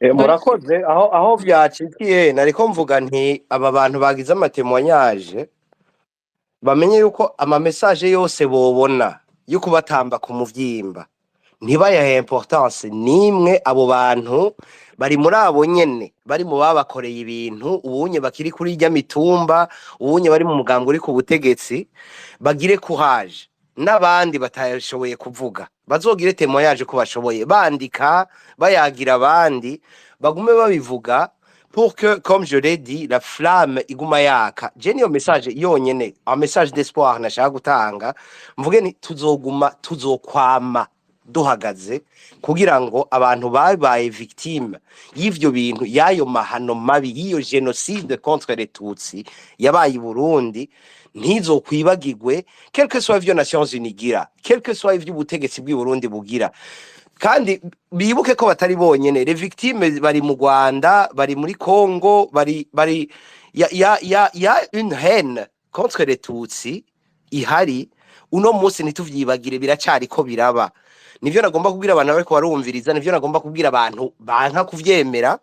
Murakoze. Aho byacikiye nariko mvuga nti aba bantu bagize ama témoignages bamenye yuko ama message yose bobona yo kubatamba ku muvyimba ntibayahe importance nimwe. Abo bantu bari muri abo nyene, bari mu babakoreye ibintu, ubunye bakiri kuri irya mitumba, ubunye bari mu mugambwe uri ku butegetsi. Bagire courage, n'abandi batashoboye kuvuga bazogire témoignage ko bashoboye, bandika, bayagira abandi, bagume babivuga pour que, comme je l'ai dit, la flamme iguma yaka. Je niyo message yonyene, un message d'espoir nashaka gutanga, mvuge nti tuzoguma, tuzokwama duhagaze kugira ngo abantu babaye victime y'ivyo bintu, y'ayo mahano mabi, y'iyo génocide contre les Tutsi yabaye i Burundi, ntizokwibagirwe, quel que soit ivyo Nations Unies igira, quel que soit ivyo ubutegetsi bw'i Burundi bugira. Kandi bibuke ko batari bonyene, les victimes bari mu Rwanda, bari muri Congo, bari y a une haine contre les Tutsi ihari uno munsi. Ntituvyibagire, biracariko biraba. Nivyo nagomba kubwira abantu bariko barumviriza, nivyo nagomba kubwira abantu banka kuvyemera,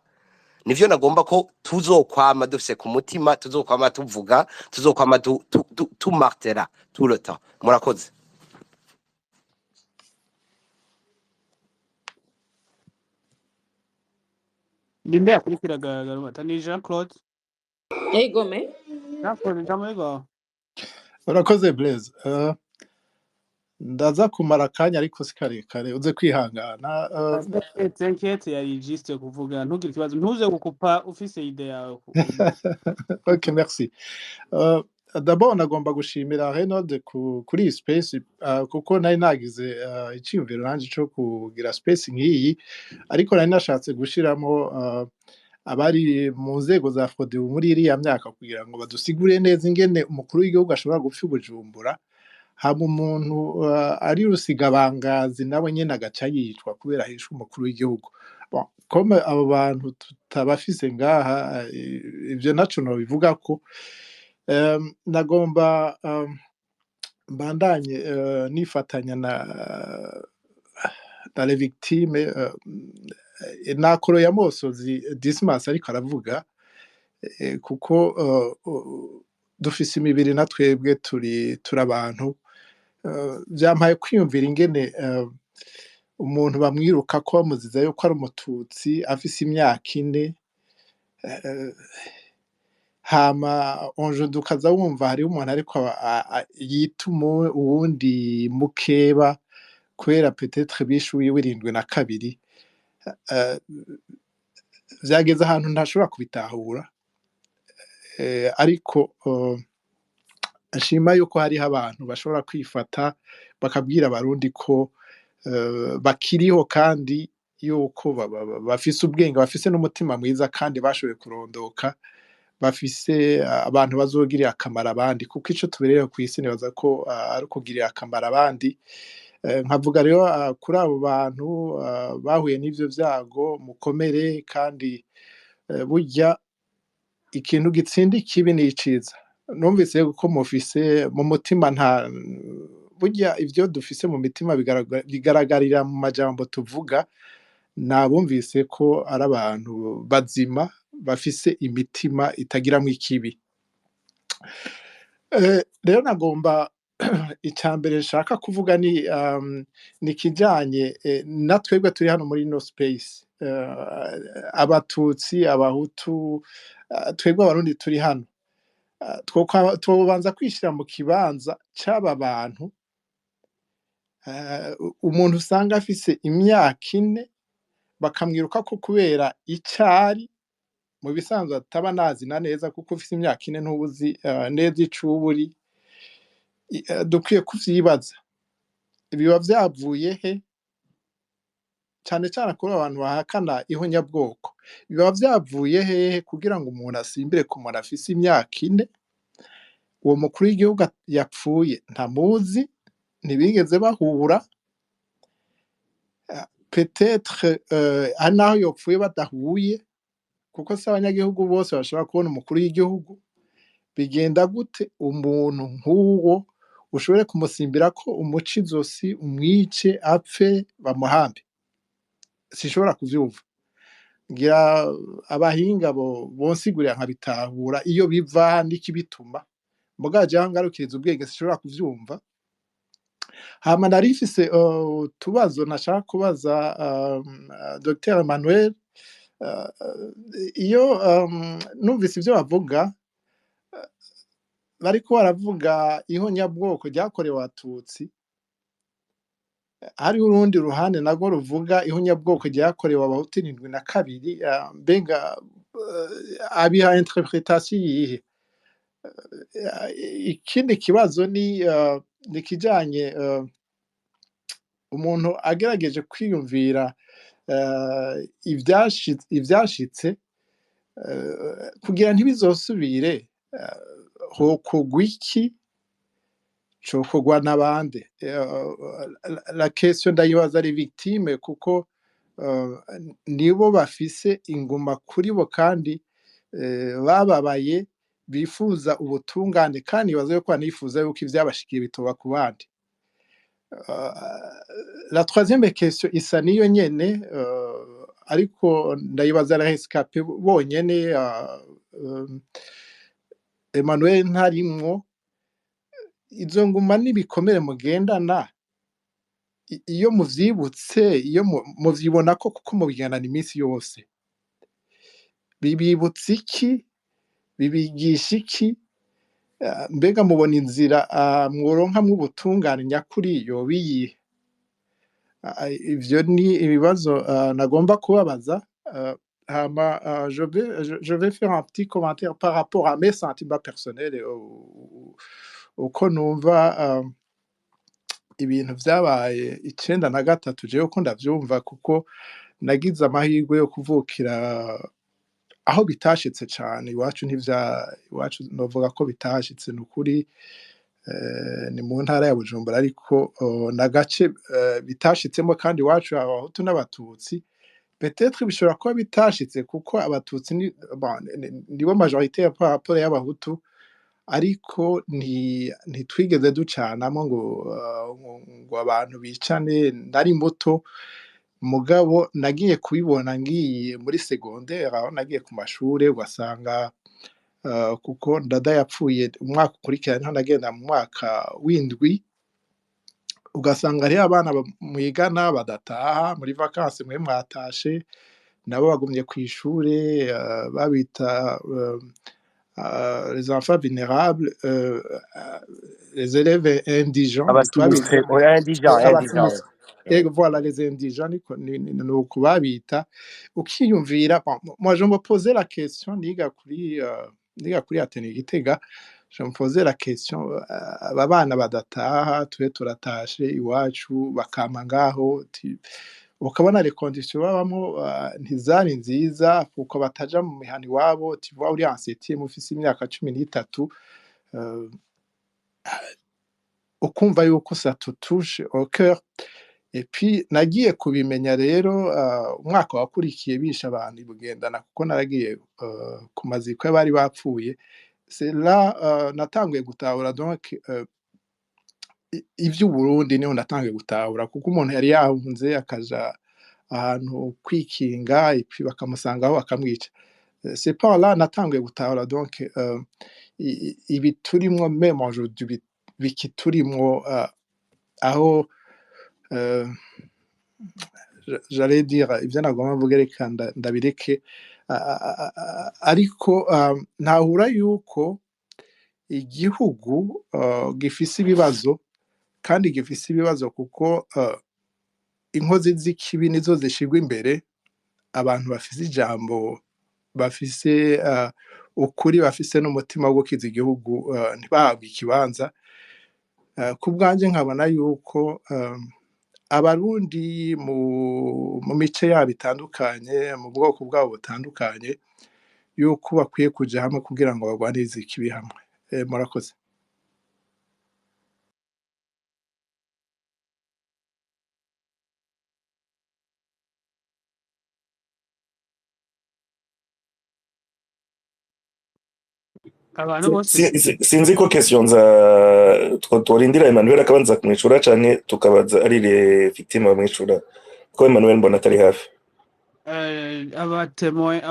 nivyo nagomba ko tuzokwama dufise ku mutima, tuzokwama tuvuga, tuzokwama tu martela tout le temps. Murakoze. Ninde yakurikiraga Garumata? Ni Jean Claude. Egome. Jean Claude, ijambo ryawe. Urakoze, Blaise. Ndaza kumara akanya ariko si karekare, uze kwihangana. T'inquiète, yari juste kuvuga, ntugire ikibazo, ntuze gukupa ufise idée yawe. Ok, merci. D'abord nagomba gushimira Reynold kuri iyi space, kuko nari nagize iciyumviro nanje co kugira space nk'iyi, ariko nari nashatse gushiramo abari mu nzego za Frodebu muri iriya myaka kugira ngo badusigurire neza ingene umukuru w'igihugu ashobora gupfa i Bujumbura, hama umuntu ari rusigabangazi nawe nyene agaca yicwa kubera hishwe umukuru w'igihugu. Bon, comme abo bantu tutabafise ngaha, ivyo naco nobivugako. Nagomba mbandanye nifatanya na les victimes, nakoro ya Mosozi Dismas ariko aravuga, kuko dufise imibiri na twebwe turi abantu. Vyampaye kwiyumvira ingene umuntu bamwiruka ko bamuziza yuko ari umututsi afise imyaka 4, hama onje ukaza wumva hariho umuntu ariko yita uwundi mukeba kubera peut-être bishe uwiwe 72. Vyageze ahantu ntashobora kubitahura, ariko nshima yuko hariho abantu bashobora kwifata bakabwira abarundi ko bakiriho kandi yuko bafise ubwenge, bafise n'umutima mwiza, kandi bashoboye kurondoka, bafise abantu bazogirira akamaro abandi, kuko ico tubereyeho kw'isi nibaza ko ari ukugirira akamaro abandi. Nkavuga rero kuri abo bantu bahuye n'ivyo vyago, mukomere, kandi burya ikintu gitsinda ikibi ni iciza. Numvise ko mufise mu mutima, nta burya ivyo dufise mu mitima bigaragarira mu majambo tuvuga. Nabumvise ko ari abantu bazima bafise imitima itagiramwo ikibi. Rero nagomba icya mbere nshaka kuvuga ni ikijanye na twebwe turi hano muri ino space, abatutsi, abahutu, twebwe abarundi turi hano. Twobanza kwishira mu kibanza c'aba bantu, umuntu usanga afise imyaka 4 bakamwiruka ko kubera icari mu bisanzwe ataba nazina neza, kuko ufise imyaka 4 ntubuzi neza ico uba uri. Dukwiye kuvyibaza biba vyavuye he, cane cane kuri abantu bahakana ihonyabwoko, biba vyavuye hehe kugira ngo umuntu asimbire ku muntu afise imyaka 4? Uwo mukuru w'igihugu yapfuye ntamuzi, ntibigeze bahura, peut-être hari naho yopfuye badahuye, kuko si abanyagihugu bose bashobora kubona umukuru w'igihugu. Bigenda gute umuntu nk'uwo ushobore kumusimbira ko umuca izosi, umwice, apfe, bamuhambe? Sinshobora kuvyumva. Ngira abahinga bo bonsigurira nkabitahura iyo biva n'ikibituma, mugabo jewe aho ngarukiriza ubwenge sinshobora kuvyumva. Hama nari mfise utubazo nashaka kubaza Dr Emmanuel. Iyo numvise ivyo bavuga, bariko baravuga ihonyabwoko ryakorewe Abatutsi, hariho urundi ruhande narwo ruvuga ihonyabwoko ryakorewe Abahutu 72. Mbega abiha interpretation yihe? Ikindi kibazo ni kijanye umuntu agerageje kwiyumvira ivyashitse kugira ntibizosubire, hokogwa iki, cokogwa n'abandi? La question ndayibaza ari victime, kuko nibo bafise inguma kuri bo kandi bababaye, bifuza ubutungane, kandi baza yuko banifuza yuko ivyabashikiye bitoba ku bandi. La troisième question isa niyo nyene, ariko ndayibaza la rescapé bonyene, Emmanuel ntarimwo. Izo nguma n'ibikomere mugendana, iyo muvyibutse, iyo muvyibona ko kuko mubigendana iminsi yose, bibibutsa iki, bibigisha iki? Mbega mubona inzira mworonkamwo ubutungane nyakuri yoba iyihe? Ivyo ni ibibazo nagomba kubabaza. Hama je vais faire un petit commentaire par rapport à mes sentiments personnels, uko numva ibintu vyabaye 93, jewe uko ndavyumva, kuko nagize amahirwe yo kuvukira aho bitashitse cane. Iwacu ntivya, iwacu novuga ko bitashitse nukuri, ni mu ntara ya Bujumbura, ariko nagace bitashitsemo, kandi iwacu Abahutu n'Abatutsi peut-être bishobora kuba bitashitse, kuko Abatutsi ni, bon, nibo majorité par rapport y'Abahutu, ariko ntitwigeze ducanamo ngo abantu bicane. Nari muto, mugabo nagiye kubibona ngiye muri secondaire, aho nagiye ku mashure ugasanga kuko Ndada yapfuye umwaka ukurikira, niho nagenda mu mwaka w'indwi, ugasanga hariho abana mwigana badataha muri vacances, mwe mwatashe, nabo bagumye kw'ishure, babita les enfants vulnérables, les élèves indigents. Abasinistrés, oya, indigents, indigents. Abasinistre. Ego, voilà, les indigents, niko nuko babita. Ukiyumvira, bon, moi je me posais la question, niga kuri Athénée Gitega, je me posais la question, aba bana badataha, tube turatashe iwacu bakama ngaho, ukabona les conditions babamwo ntizari nziza, kuko bataja mu mihana iwabo. Tu vois, uri en septième, ufise imyaka 13, ukumva yuko ça te touche au cœur. Et puis nagiye kubimenya rero umwaka wakurikiye bishe abantu i Bugendana, kuko naragiye ku maziko y'abari bapfuye. C'est là natanguye gutahura donc ivy'Uburundi, niho natanguye gutahura, kuko umuntu yari yahunze akaja ahantu kwikinga, et puis bakamusangaho bakamwica. C'est par là natanguye gutahura donc ibi turimwo, même aujourd'hui bikiturimwo, aho j'allais dire ivyo nagomba mvuge, reka ndabireke. Ariko ntahura yuko igihugu gifise ibibazo, kandi gifise ibibazo kuko inkozi z'ikibi nizo zishirwa imbere, abantu bafise ijambo, bafise ukuri, bafise n'umutima wo gukiza igihugu ntibahabwe ikibanza. Ku bwanje nkabona yuko Abarundi mu mice yabo itandukanye, mu bwoko bwabo butandukanye, yuko bakwiye kuja hamwe kugira ngo barwanirize ikibi hamwe. Murakoze. Abantu bose. Sinzi ko question za tworindira Emmanuel akabanza kumwishura, canke tukabaza ari les victimes bamwishura, ko Emmanuel mbona atari hafi. Abatémoins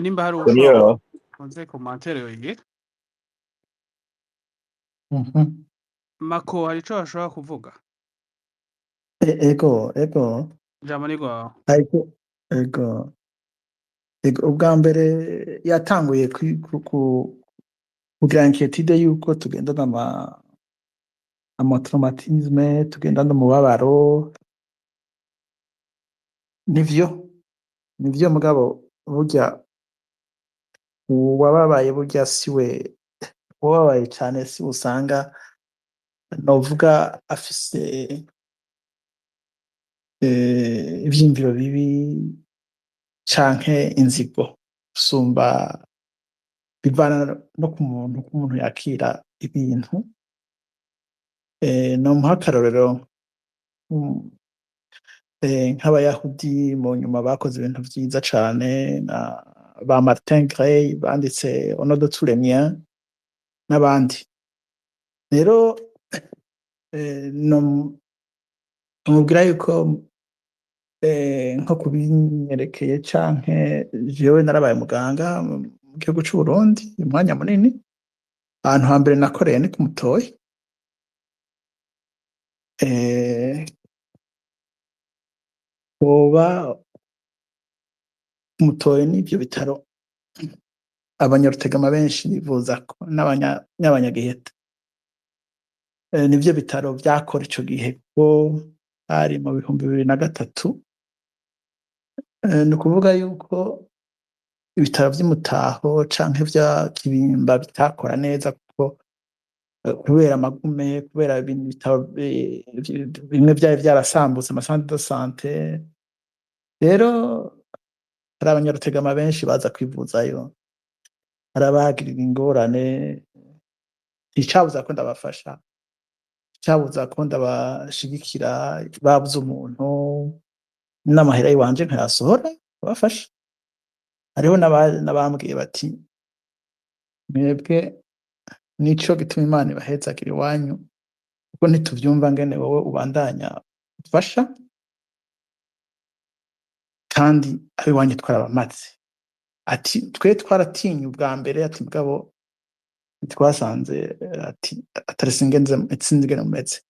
nimba hari uwushobora Sonia. kunze commentaire yoyigira. Mako, hari ico bashobora kuvuga? Ego. Ijambo ni rwawe. Ariko ego, ubwa mbere yatanguye kugira inquiétude yuko tugendana ama traumatisme, tugendana umubabaro. Nivyo, mugabo burya uwababaye, burya siwe uwababaye cane, si usanga novuga afise ivyiyumviro bibi canke inzigo gusumba. Bivana no ku muntu, uko umuntu yakira ibintu. Nomuha akarorero nk'abayahudi mu nyuma bakoze ibintu vyiza cane, na ba Martin Gray banditse Au nom de tous les miens n'abandi. Rero nomubwira yuko nko kubinyerekeye canke jewe narabaye muganga mu gihugu c'Uburundi umwanya munini. Ahantu hambere nakoreye ni ku Mutoyi. Hoba ku Mutoyi n'ivyo bitaro abanyarutegama benshi bivuzako n'abanyagiheta. Nivyo bitaro vyakora ico gihe, kuko hari mu 2003. Ni ukuvuga yuko ibitaro vy'Imutaho canke vya Kibimba bitakora neza, kuko kubera amagume, kubera ibintu bitaro bimwe vyari vyarasambutse, ama centre de santé. Rero hari abanyarutegama benshi baza kwivuzayo, hari abahagirira ingorane. Nticabuza ko ndabafasha, icabuza ko ndabashigikira. Babuze umuntu, n'amahera yiwanje nkayasohora abafasha. Hariho n'abambwiye bati: "Mwebwe nico gituma Imana ibahezagira iwanyu, kuko ntituvyumva ngene wowe ubandanya ufasha kandi ab'iwanyu twarabamaze." Ati: "Twe twaratinye ubwa mbere." Ati: "Mugabo twasanze," ati, "atari singenze, sinzi ingene mumeze."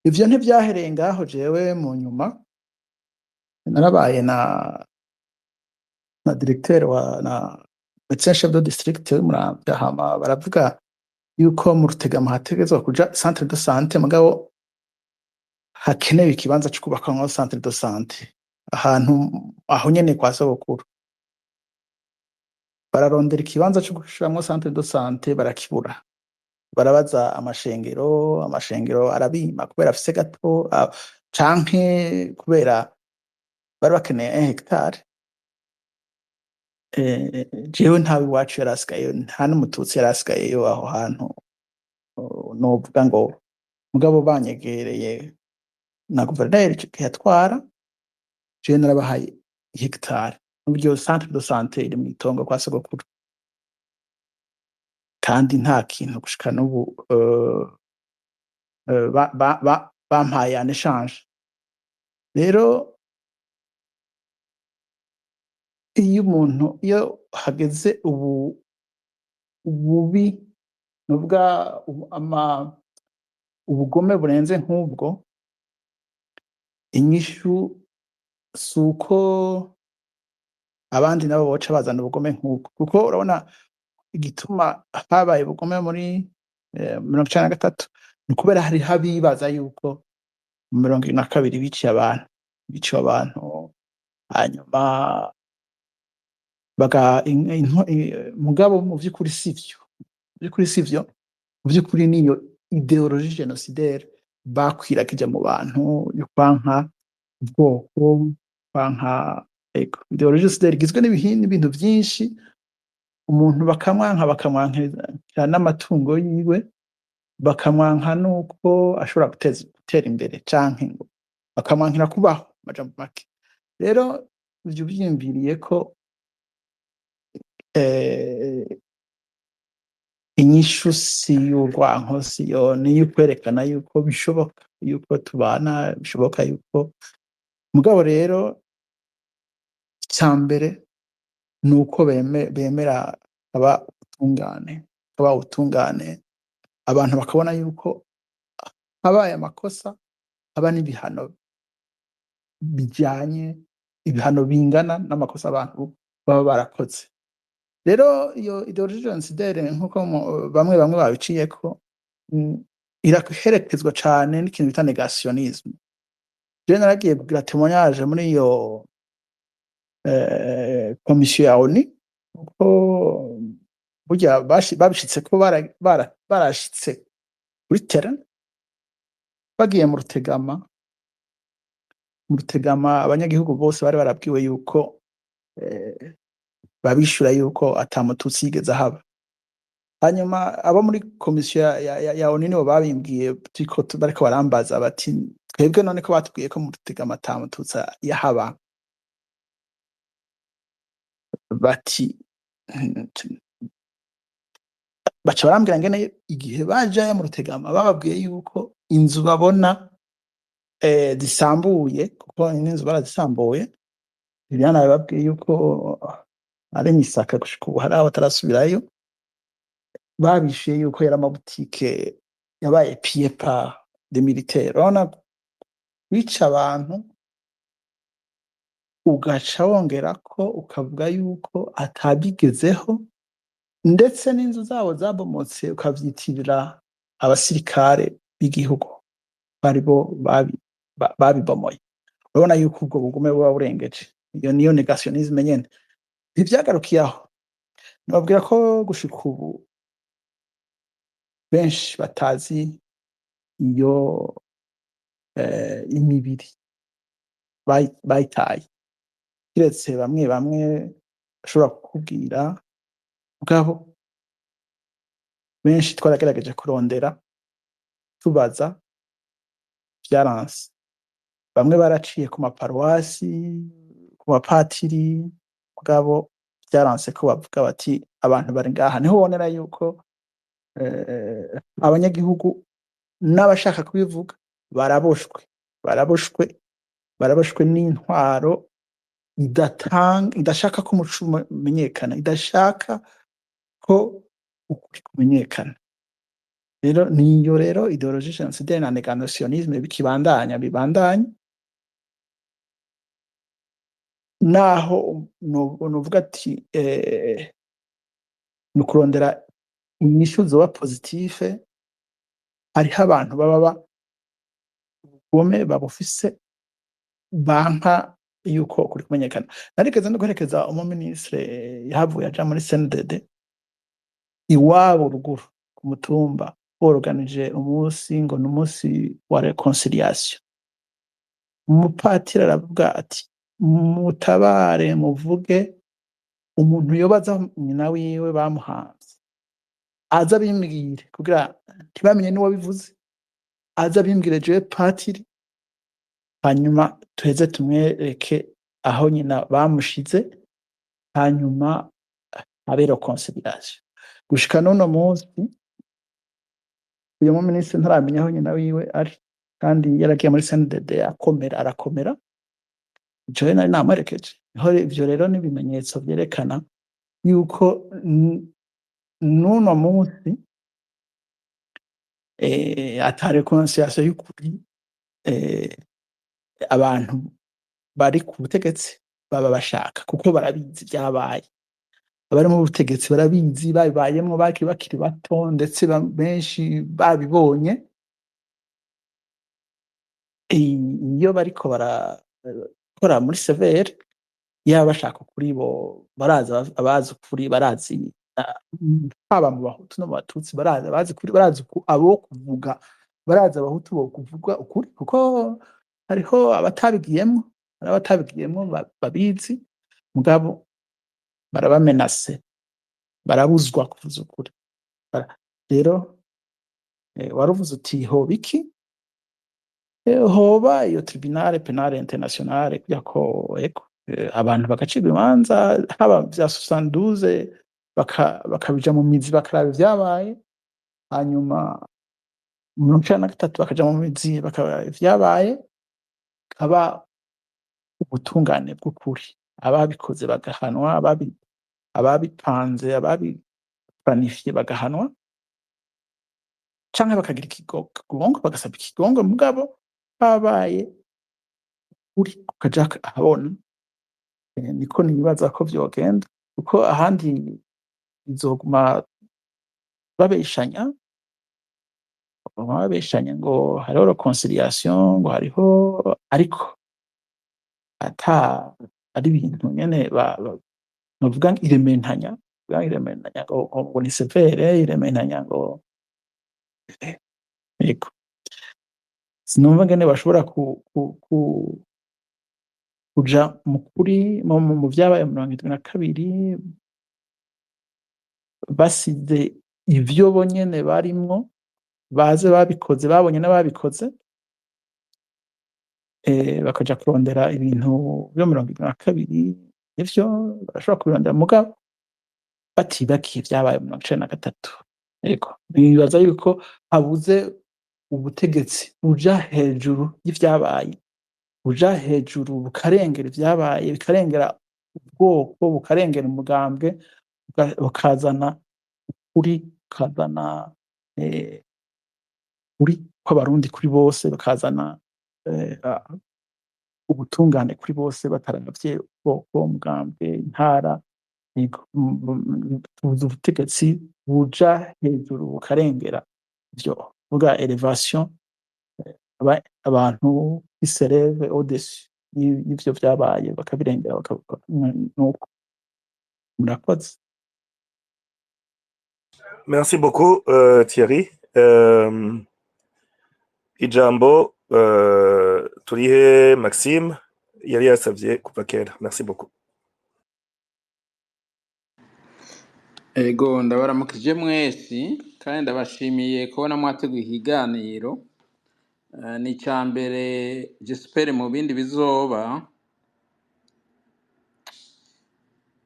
Ivyo ntivyahereye ngaho. Jewe mu nyuma narabaye na directeur wa na médecin chef de district w'Muramvya. Hama baravuga yuko mu Rutegama hategerezwa kuja centre de santé, mugabo hakenewe ikibanza co kubakamwo centre de santé ahantu aho nyene kwa sogokuru. Bararondera ikibanza co gushiramwo centre de santé, barakibura. Barabaza amashengero, amashengero arabima kubera afise gato, canke kubera bari bakeneye 1 hectare. Jewe ntawe iwacu yarasigayeyo, nta n'umututsi yarasigayeyo aho hantu novuga ngo. Mugabo banyegereye na guverineri ico gihe yatwara, jewe narabahaye hectare. N'uburyo centre de santé iri mw'itongo kwa sogokuru, kandi nta kintu gushika n'ubu bampaye en échange. Rero iyo umuntu, iyo hageze ubu ububi, nuvuga ama ubugome burenze nk'ubwo, inyishu si uko abandi nabo boca bazana ubugome nk'ubwo, kuko urabona igituma habaye ubugome muri 93 ni ukubera hariho abibaza yuko mu 72 biciye abantu, biciwe abantu, hanyuma baga mugabo mu vy'ukuri sivyo, mu vy'ukuri sivyo. Mu vy'ukuri niyo idéologie génocidaire bakwiragije mu bantu yo kwanka ubwoko, kwanka. Ego, idéologie génocidaire igizwe n'ibintu vyinshi. Umuntu bakamwanka, bakamwankira n'amatungo yiwe, bakamwanka nuko ashobora gutera imbere, canke ngo bakamwankira kubaho, amajambo make. Rero ivyo vyiyumviriye ko inyishu si y'urwanko, siyo, niyo kwerekana yuko bishoboka yuko tubana, bishoboka yuko. Mugabo rero Icya mbere ni uko bemera aba ubutungane, abantu bakabona yuko habaye amakosa, haba n'ibihano bijyanye, ibihano bingana n'amakosa abantu baba barakoze. Rero iyo idéologie génocidaire, nk'uko bamwe bamwe babiciyeko, iraherekezwa cane n'ikintu bita négationnisme. Jewe naragiye kugira témoignage muri iyo komisiyo ya ONU, kuko burya babishitseko barashitse kuri terrain, bagiye mu Rutegama. Mu Rutegama abanyagihugu bose bari barabwiwe yuko babishura yuko ata Mututsi yigeze ahaba. Hanyuma abo muri komisiyo ya ONU nibo babimbwiye, turiko bariko barambaza bati: "Twebwe none ko batubwiye ko mu Rutegama ata Mututsi yahaba?" Bati, baca barambwira ngene igihe bajayo mu Rutegama bababwiye yuko inzu babona zisambuye, kuko n'inzu barazisambuye. Liliane yababwiye yuko ari imisaka, gushika ubu hari aho batarasubirayo. Babishuye yuko yari amabutike yabaye pillé par des militaires. Urabona kwica abantu ugaca wongerako ukavuga yuko atabigezeho, ndetse n'inzu zabo zabomotse ukavyitirira abasirikare b'igihugu baribo babibomoye. Urabona yuko ubwo bugume buba burengeje. Iyo niyo négationnisme nyene. Ntivyagarukiye aho, nababwira ko gushika ubu benshi batazi iyo imibiri bayitaye, kiretse bamwe bamwe bashobora kukubwira. Mugabo benshi twaragerageje kurondera, tubaza, vyaranse. Bamwe baraciye ku maparuwasi, ku bapatiri, mugabo vyaranse ko bavuga bati abantu bari ngaha. Niho ubonera yuko abanyagihugu n'abashaka kubivuga baraboshwe, baraboshwe, baraboshwe n'intwaro idatanga, idashaka ko umuco umenyekana, idashaka ko ukuri kumenyekana. Rero niyo rero idéologie génocidaire na négationnisme bikibandanya, bibandanya naho novuga ati ni ukurondera inyishu zoba positive. Hariho abantu baba ubugome babufise, banka yuko ukuri kumenyekana. Narigeze no guherekeza umuminisitiri yahavuye aja muri CNDD iwabo ruguru ku mutumba, boroganije umunsi ngo ni umunsi wa réconciliation. Umupatiri aravuga ati: "Mutabare, muvuge umuntu yoba azi aho nyina wiwe bamuhamvye, aze abimbwire," kugira ntibamenye n'uwabivuze, "aze abimbwire jewe patiri, hanyuma tuheze tumwereke aho nyina bamushize, hanyuma habe réconciliation." Gushika n'uno munsi uyu muminisitiri ntaramenya aho nyina wiwe ari, kandi yaragiye muri CNDD akomera, arakomera. Jewe nari namuherekeje. Niho ivyo rero n'ibimenyetso vyerekana yuko n'uno munsi ata réconciliation y'ukuri abantu bari ku butegetsi baba bashaka, kuko barabizi vyabaye. Abari mu butegetsi barabizi, babibayemwo bakiri bato, ndetse benshi babibonye. Iyo bariko barakora muri CVR, yaba bashaka ukuri, bo barazi. Abazi ukuri barazi, haba mu Bahutu no mu Batutsi, barazi abazi ukuri, barazi abo kuvuga, barazi Abahutu bo kuvuga ukuri, kuko hariho abatabigiyemwo, hari abatabigiyemwo babizi, mugabo barabamenase, barabuzwa kuvuza ukuri. Rero waruvuze uti hoba iki? Hoba iyo tribunal pénal internationale, kugira ko eko abantu bagacirwa imanza, haba vya 72, bakabija mu mizi, bakaraba ivyabaye, hanyuma 93 bakaja mu mizi, bakaraba ivyabaye, kaba ubutungane bw'ukuri. Ababikoze bagahanwa, ababipanze, ababiplanifiye bagahanwa, canke bakagira ikigongo, bagasaba ikigongo, mugabo babaye uri kukaja ahabona. Niko nibaza ko vyogenda, kuko ahandi bizoguma babeshanya, baguma babeshanya ngo hariho réconciliation, ngo hariho, ariko ata ari ibintu nyene novuga irementanya, novuga irementanya ngo ni sévère irementanya ngo yego. Sinumva ngene bashobora kuja mu kuri mu vyabaye mu 72 basize ivyo bo nyene barimwo, baze babikoze, babonye n'ababikoze, bakaja kurondera ibintu vyo 72. Ivyo barashobora kubirondera, mugabo batibagiye ivyabaye mu 93. Yego, nibaza yuko habuze ubutegetsi buja hejuru y'ivyabaye, buja hejuru bukarengera ivyabaye, bikarengera ubwoko, bukarengera umugambwe, bukazana ukuri, bukazana ukuri kw'Abarundi kuri bose, bakazana ubutungane kuri bose bataravye ubwoko, umugambwe, intara. Yego, tubuze ubutegetsi buja hejuru bukarengera ivyo, vuga élévation, abantu qui s'élève au-dessus y'ivyo vyabaye, bakabirengera, bakabikora nuko. Murakoze. Merci beaucoup, Thierry. Ijambo turihe Maxime yari yasavye kuva kera. Merci beaucoup. Ego, ndabaramukije mwese kandi ndabashimiye kubona mwateguye ikiganiro. Ni icya mbere, j'espère mu bindi bizoba.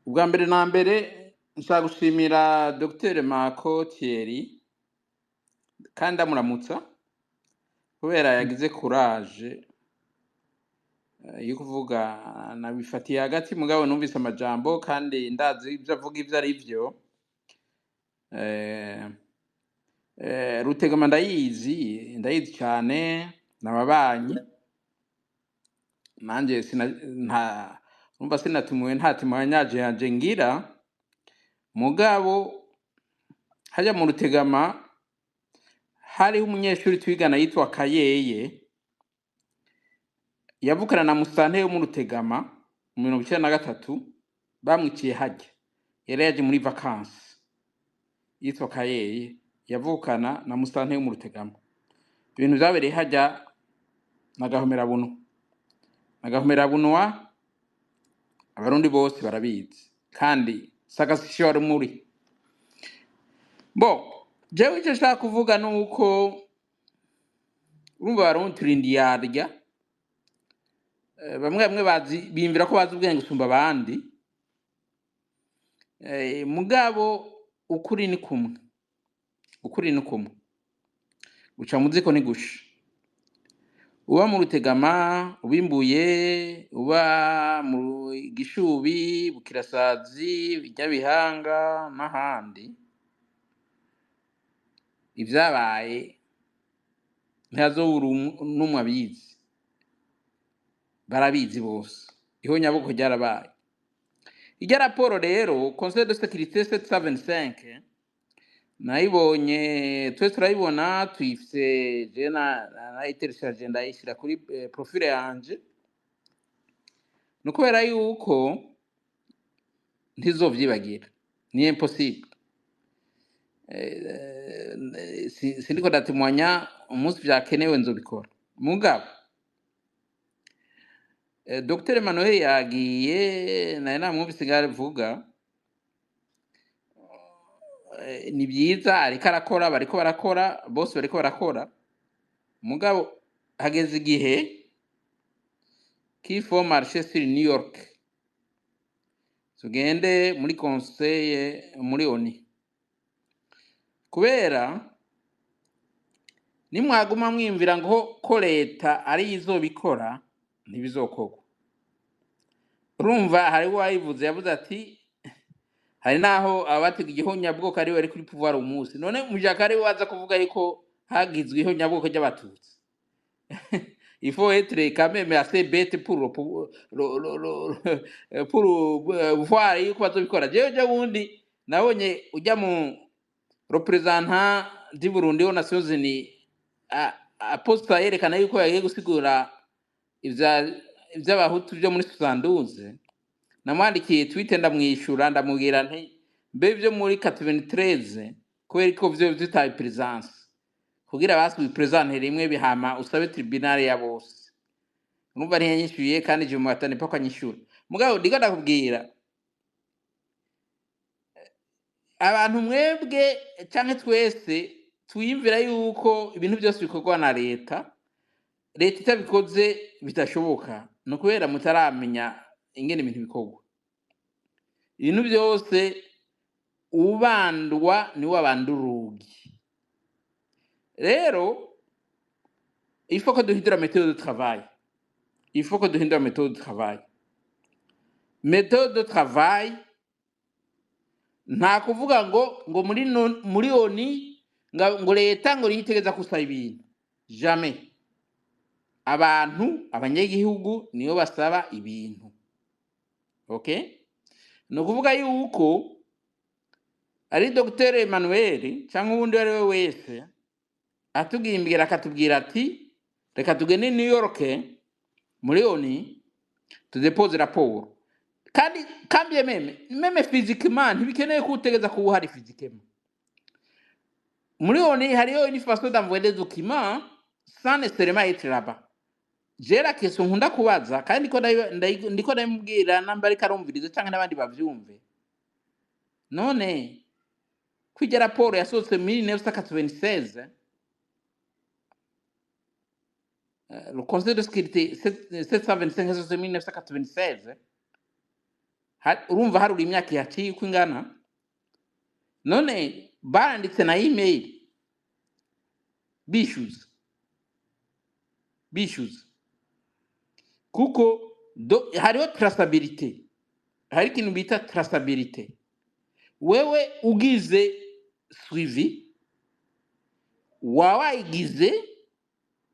Ubwa mbere na mbere nshaka gushimira Dr Marco Thierry kandi ndamuramutsa kubera yagize courage yo kuvuga. Nabifatiye hagati, mugabo numvise amajambo kandi ndazi ibyo avuga ibyo ari byo. Rutegama ndayizi, ndayizi cyane, nababanyi nanje sina nta umva sinatumiwe, nta témoignage yanje ngira, mugabo hajya mu Rutegama hariho umunyeshuri twigana yitwa Kayeye, yavukana na Musante yo mu Rutegama mu 93. Bamwiciye hajya, yari yaje muri vacances, yitwa Kayeye, yavukana na Musante yo mu Rutegama. Ibintu vyabereye hajya na Gahomera-bunwa, na Gahomera-bunwa, Abarundi bose barabizi kandi sagasisho wari muri bo. Jewe icyo nshaka kuvuga ni uko urumva Abarundi turi indiyarya. Bamwe bamwe bazi biyumvira ko bazi ubwenge gusumba abandi. Mugabo ukuri ni kumwe, ukuri ni kumwe, guca mu ziko ni gusha. Uba mu Rutegama, ubimbuye, uba mu Gishubi, Bukirasazi, Nyabihanga n'ahandi, ibyabaye ntihazobura n'umwe abizi, barabizi bose. Ihonyabwoko ryarabaye. Ijya raporo rero, Conseil de sécurité 775, nayibonye, twese turayibona, tuyifise. Je nayitereshaje, ndayishyira kuri profile yanje. Ni ukubera yuko ntizovyibagira, ni impossible. Sindiko ndatimwanya, umunsi vyakenewe nzobikora. Mugabo Dr Emmanuel yagiye, naye namwumvise ngaho avuga. Ni byiza, ariko arakora, bariko barakora bose, bariko barakora, mugabo hageze igihe qu'il faut marcher sur New York, tugende muri conseil, muri ONU, kubera nimwaguma mwiyumvira ngo ko leta ari izobikora, ntibizokorwa. Urumva hari uwayivuze, yavuze ati hari naho abatega igihonyabwoko ari bari kuri pouvoir umunsi none mujaka ari waza kuvuga yuko hagizwe ihonyabwoko ry'abatutsi. Il faut être quand même assez bête pour voir yuko bazobikora. Jewe je wundi nabonye ujya mu représentant du Burundi aux Nations Unies aposta yerekana yuko yagiye gusigura ivya ivy'abahutu byo muri 72. Namwandikiye tweet, ndamwishura, ndamubwira nti: "Mbe ivyo muri 93, kubera ko vyo vyitaye présence kugira basi présente rimwe bihama usabe tribunal ya bose." Urumva ntiyanyishuye, kandi je muhatane paka anyishura. Mugabo ndiko ndakubwira, abantu mwebwe canke twese twiyumvira yuko ibintu byose bikorwa na leta, leta itabikoze bidashoboka, ni ukubera mutaramenya ingene ibintu bikorwa. Ibintu byose ubandwa niwe abanda urugi. Rero il faut ko duhindura méthode de travail, il faut ko duhindura méthode de travail, méthode de travail. Nta kuvuga ngo muri muri ONU ngo leta ngo niyitegeza gusaba ibintu, jamais. Abantu, abanyagihugu nibo basaba ibintu, okay? Ni ukuvuga yuko ari Dr Emmanuel cyangwa uwundi uwo ari we wese atubwimbwira, akatubwira ati: "Reka tugende New York muri ONU tudépose raporo." Kandi quand bien même physiquement ntibikeneye ko utegeza kuba uhari physiquement muri ONU. Hariho une façon d'envoyer des documents sans nécessairement être là-bas. J'ai la question nkunda kubaza, kandi ndiko ndabimubwira namba ariko arumviriza canke n'abandi bavyumve: none kwirya raporo yasohotse muri 1996, le Conseil de sécurité 725 yasohotse muri 1996, urumva harura imyaka ihaciye uko ingana, none baranditse na email bishyuza? Kuko hariho traçabilité, hari ikintu bita traçabilité. Wewe ugize suivi, waba wayigize,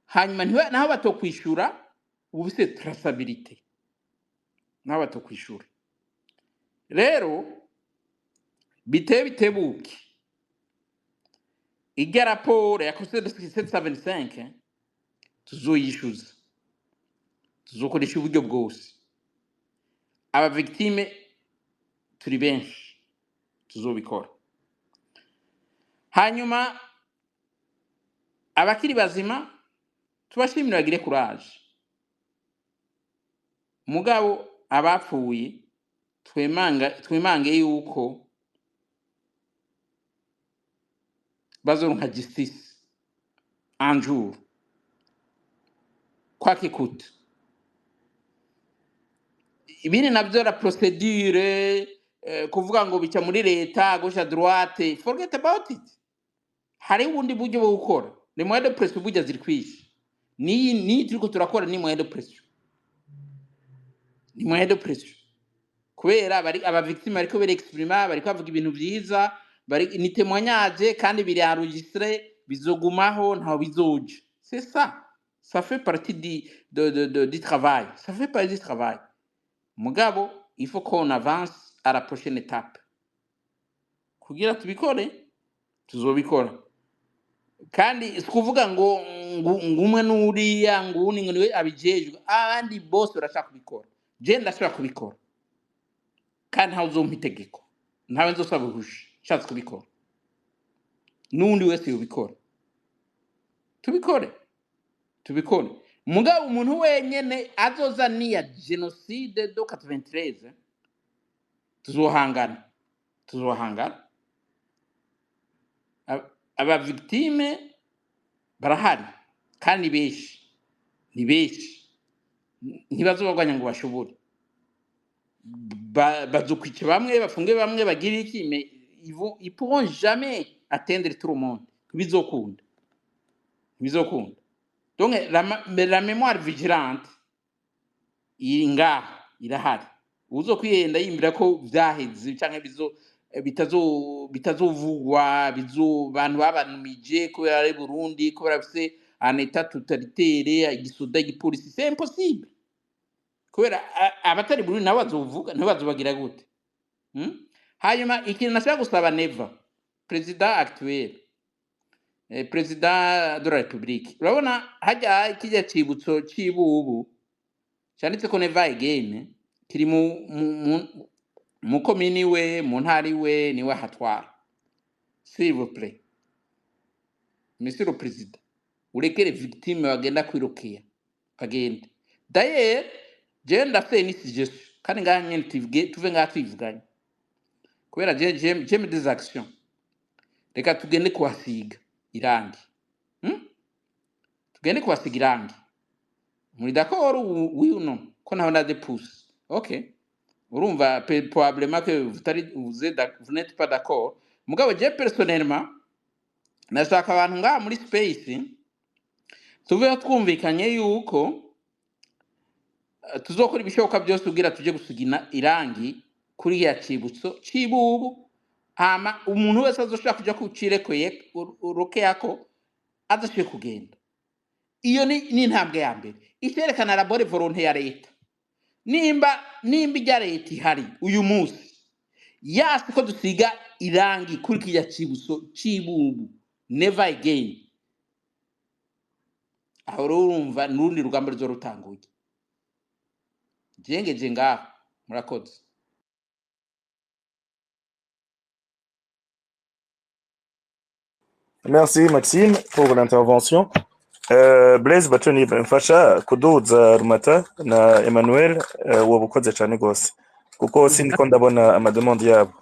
hanyuma naho batokwishura uba ufise traçabilité, naho batokwishura. Rero bitebe bitebuke, ijya raporo ya Conseil de sécurité 725 tuzoyishyuza, tuzokoresha uburyo bwose. Aba victime turi benshi, tuzobikora. Hanyuma abakiri bazima tubashimire, bagire courage. Mugabo abapfuye twemange yuko bazoronka justice un jour, quoi qu'il coûte. Ibindi navyo, la procédure, kuvuga ngo bica muri leta, gauche à droite, forget about it. Hari ubundi buryo bwo gukora, ni moyen de pression burya ziri kwishe. Niyi turiko turakora ni moyen de pression, ni moyen de pression, kubera bari aba victime bariko barexprima, bariko bavuga ibintu vyiza, bari ni témoignage kandi biri enregistré, bizogumaho, ntaho bizoja. C'est ça, ça fait partie du, de, de, de, du travail, ça fait partie du travail. Mugabo il faut qu'on avance à la prochaine étape. Kugira tubikore, tuzobikora. Kandi si kuvuga ngo umwe n'uriya, ngo uwundi ngo niwe abijejwe, abandi bose barashaka kubikora. Je ndashobora kubikora, kandi ntawe uzompa itegeko, ntawe nzosaba uruhusha. Nshatse kubikora, n'uwundi wese yobikora. Tubikore, tubikore. Mugabo umuntu wenyene azoza niya génocide de 93, tuzohangana, tuzohangana. Aba victime barahari kandi ni benshi, ni benshi. Ntibazobagwanya ngo bashobore. Bazokwica bamwe, bafunge bamwe, bagire iki, mais ils pourront jamais atteindre tout le monde. Ntibizokunda, ntibizokunda. Donc mais la mémoire vigilante iri ngaha, irahari. Uzokwihenda yimbira ko vyaheze canke bizo bitazovugwa bizo bantu babanumije kubera ari Burundi, kubera bafise un état totalitaire, igisoda, igipolisi, c'est impossible. Kubera abatari Burundi nabo bazovuga, nabo bazobagira gute? Hanyuma ikintu nashaka gusaba Neva, président actuel, président de la République, urabona hajya kijya cibutso cibubu canditse ko never again, kiri mu komini we, mu ntara iwe, niwe hatwara. S'il vous plaît, monsieur le président, urekere victime bagenda kwirukira bagende. D'ailleurs jewe ndafise ni suggestion, kandi ngaha nyene tuvuge, tuve ngaha twivuganye, kubera je j'aime des actions. Reka tugende kuhasiga irangi, Tugende kuhasiga irangi. Muri d'accord oui ou non? Ko naho ndaze pousse, ok. Urumva probablement que vous tari vous êtes vous n'êtes pas d'accord. Mugabo je personnellement nashaka abantu ngaha muri space tuveho twumvikanye yuko tuzokora ibishoboka byose kugira tuje gusigina irangi kuri ya cibutso cibubu, hama umuntu wese azoshaka kuja kucirekoye urukeyako adashoboye kugenda. Iyo ni intambwe ya mbere iterekana la bonne volonté ya leta. Nimba ijya leta ihari uyu munsi yasi ko dusiga irangi kuri kirya cibutso cibubu, never again. Aho rero urumva n'urundi rugamba ruzorutanguye. Jengeje ngaho, murakoze. Merci Maxime pour l'intervention. Blaise Batoni mfasha kuduza Rumata na Emmanuel, woba ukoze cane gose kuko sindiko ndabona amademande yabo.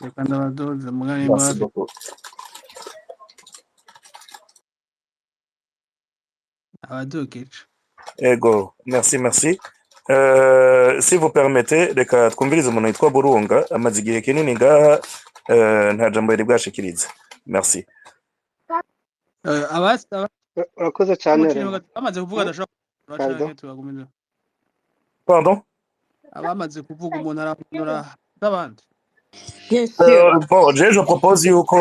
Reka ndabadoze mugani Merci mbaze beaucoup. Abadugije. Ego, merci, merci. Si vous permettez, reka twumvirize umuntu yitwa Burunga, amaze igihe kinini ngaha, nta jambo yari bwashikirize. Merci. Abasaba Urakoze cyane umuceri Rema. bamaze kuvuga adashobora Pardon. canke tubagumiza. Pardon? Abamaze kuvuga umuntu aramanura n'abandi. Bien sûr. Bon, je propose yuko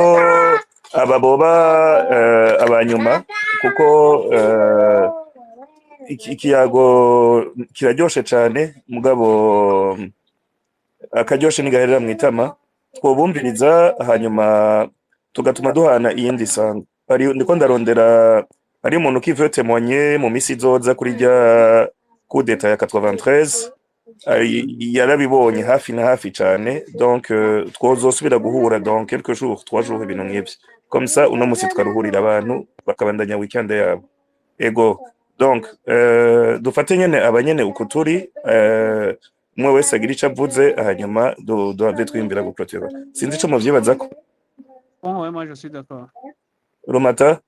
aba boba abanyuma kuko ikiyago kiraryoshe cane, mugabo akaryoshe ntigaherera mw'itama. Twobumviriza hanyuma tugatuma duhana iyindi sango. Ari ndiko ndarondera ari umuntu qui veut témoigner mu misi izoza kuri rya coup d'état ya 93, yarabibonye hafi na hafi cane, donc twozosubira guhura dans quelques jours, 3 jours, ibintu nk'ivyo. Comme ça uno musi tukaruhurira abantu bakabandanya weekend yabo. Ego, donc dufate nyene abanyene uko turi, umwe wese agira ico avuze, hanyuma duhave twimbira guclôturer. Sinzi ico muvyibazako. Bon, ouais, moi je suis d'accord. Rumata?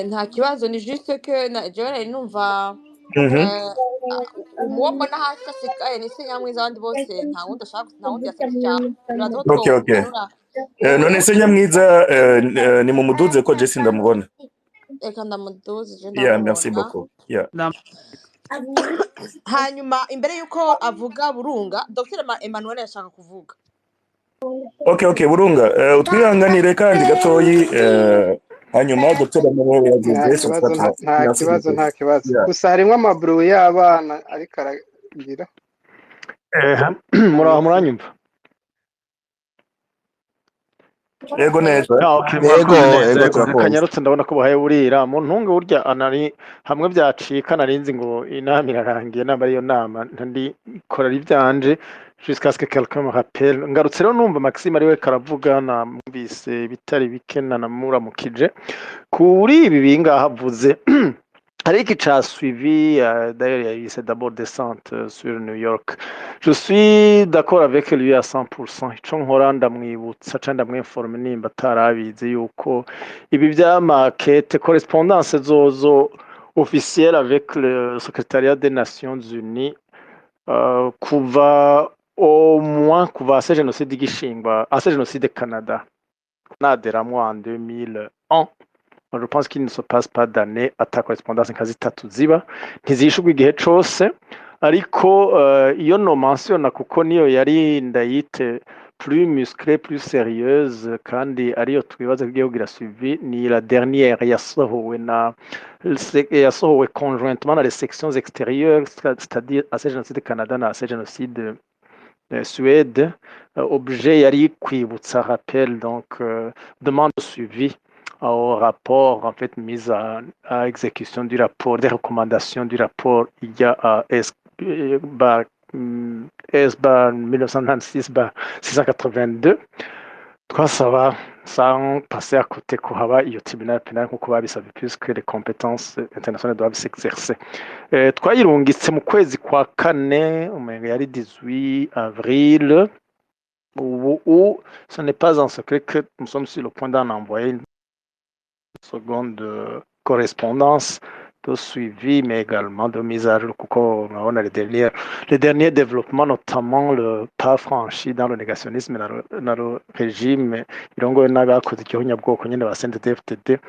Nta kibazo, ni juste que jewe nari numva uwo mbona hasi asigaye ni se nyamwiza, abandi bose nta wundi ashaka, nta wundi yasabye ijambo. Nibaza ko Ok. twomanura. None se nyamwiza, ni mumuduze ko je sindamubona. Reka ndamuduze, je Yeah, merci ndamubona. beaucoup. Yeah. Hanyuma imbere yuko avuga Burunga, Dr Emmanuel yashaka kuvuga. Ok, Burunga, utwihanganire kandi gatoyi, hanyuma Dr. Emmanuel Nta yagize kibazo, nta Merci kibazo, beaucoup. nta kibazo. Yeah. Gusa harimwo amaburu y'abana ariko aragira. Muraho, muranyumva? Yego neza. Okay, Yego, murakoze neza. yego, Yego, reka turakumva. nyarutse, ndabona ko buhaye burira mu ntunge burya anari hamwe byacika, narinzi ngo inama irarangiye, namba ariyo nama ndi kora ibyanje jusqu'à ce que quelqu'un me rappelle. Ngarutse rero numva Maxime ariwe karavuga, namwumvise bitari bike nanamuramukije kuri ibi bingaha avuze. Hari qui a suivi, d'ailleurs, il y a eu cette d'abord descente sur New York. Je suis d'accord avec lui à 100%. Ico nkora ndamwibutsa canke ndamwinforme nimba atarabizi yuko ibi vy'amakete correspondance zozo officielle avec le secrétariat des Nations Unies, kuva au moins kuva ase génocide igishingwa, ase génocide Canada naderamwo en 2001. Je pense qu'il ne se passe pas d'année ata correspondance nka zitatu ziba ntizishurwa igihe cose. Ariko iyo no mentionna kuko niyo yari ndayite plus musclée, plus sérieuse, kandi ariyo twibaza ko igiye kugira suivi, ni la dernière yasohowe na yasohowe conjointement na les sections extérieures, c'est-à-dire AC Génocide Canada na AC Génocide Suède. Objet yari kwibutsa, rappel, donc demande de suivi au rapport, en fait mise à exécution du rapport, des recommandations du rapport il y a à S bar S bar 1996 bar 682. Twasaba sans passer à côté ko haba iyo tribunal pénal nkuko babisabye, puisque les compétences internationales doivent s'exercer. Twayirungitse mu kwezi kwa kane, umenga yari 18 avril. Ubu ce n'est pas un secret que nous sommes sur le point d'en envoyer une seconde correspondance de suivi, mais également de mise à jour, kuko murabona les derniers développements, notamment le pas franchi dans le négationnisme na le régime irongowe n'abakoze igihonyabwoko nyene ba CNDD-FDD,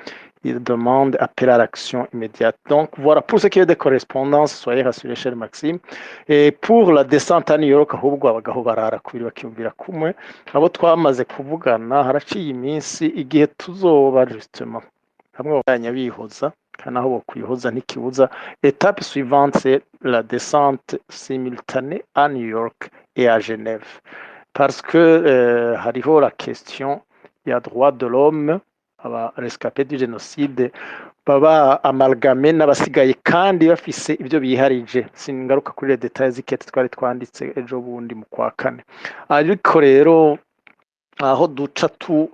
il demande appel à l'action immédiate. Donc voilà, pour ce qui est des correspondances, soyez rassurés, cher Maxime. Et pour la descente à New York, ahubwo abagabo barara kubiri bakiyumvira kumwe, abo twamaze kuvugana haraciye iminsi, igihe tuzoba justement hamwe babanya bihoza, kandi aho bokwihoza ntikibuza. Étape suivante, c'est la descente simultanée à New York et à Genève, parce que hariho la question ya droit de l'homme, aba rescapés du génocide baba amalgame n'abasigaye kandi bafise ibyo biharije. Singaruka kuri les détails z'ikete twari twanditse ejo bundi mu kwa kane, ariko rero aho duca tu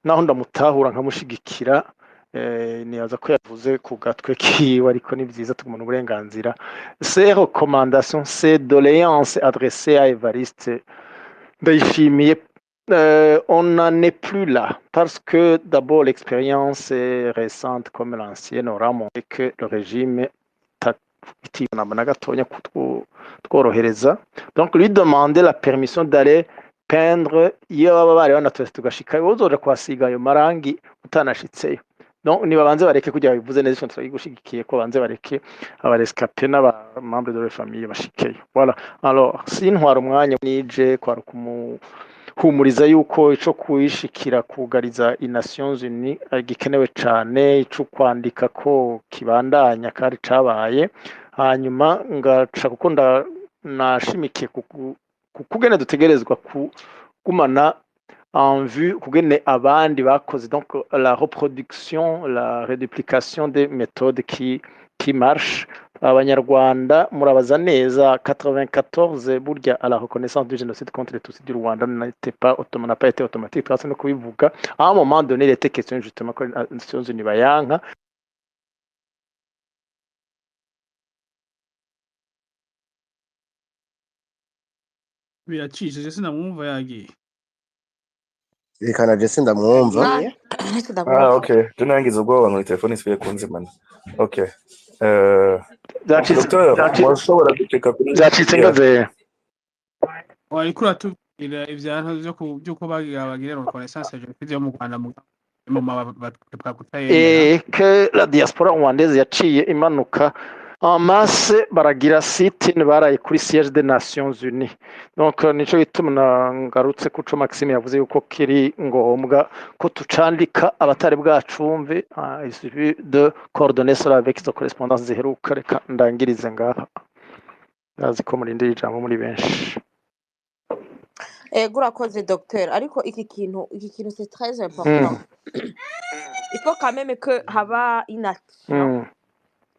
naho ndamutahura nkamushigikira, nibaza ko yavuze ku gatwe kiwe, ariko ni byiza tugumana uburenganzira. Ces recommandations, ces doléances adressées à Evariste Ndayishimiye, on n'en est plus là, parce que d'abord l'expérience récente comme l'ancienne aura montré que le régime na gatonya tworohereza. Donc lui demander la permission d'aller peindre, iyo baba bari banatwese tugashika, uzoja kuhasiga ayo marangi utanashitseyo. Donc nibabanze bareke kugira bivuze neza, ico turagushigikiye ko banze bareke aba rescapés n'aba membres de leur famille bashikeyo. Voilà, alors sintwara umwanya, nije kwara kumuhumuriza yuko ico kuyishikira kugariza i Nations Unies gikenewe cane, ico kwandika ko kibandanya kandi cabaye, hanyuma ngaca kuko nashimikiye kugene dutegerezwa kugumana en vue kugene abandi bakoze, donc la reproduction, la réduplication des méthodes qui marchent. Abanyarwanda murabaza neza, 94 burya à la reconnaissance du génocide contre les Tutsis du Rwanda n'était pas n'a pas été automatique, twase no kubivuga. À un moment donné, il était question justement ko les Nations Unies bayanka. Biracishije, sinamwumva yagiye. Reka na je sindamwumva. Ah, Ah, ndamwumva. okay. Je nangize ubwoba ngo telefone isubiye kunzimana. Okay. Byacitse Docteur, mwashobora gucika kuri byacitse yeah. ngaze. Wariko uratubwira ivyantu vy'uko bagira bagire reconnaissance ya jenoside yo mu Rwanda mu kutayemera. Et que la diaspora rwandaise yaciye imanuka en masse, baragira sit-in, baraye kuri siège des Nations Unies. Donc nico gituma ngarutse kuco Maxime yavuze yuko kiri ngombwa ko tucandika abatari bwacumve. Il suffit de coordonner cela avec izo correspondance ziheruka. Reka ndangirize ngaha, ndazi ko murindira ijambo muri benshi. Ego, urakoze docteur, ariko iki kintu c'est très important. Il faut quand même que haba une action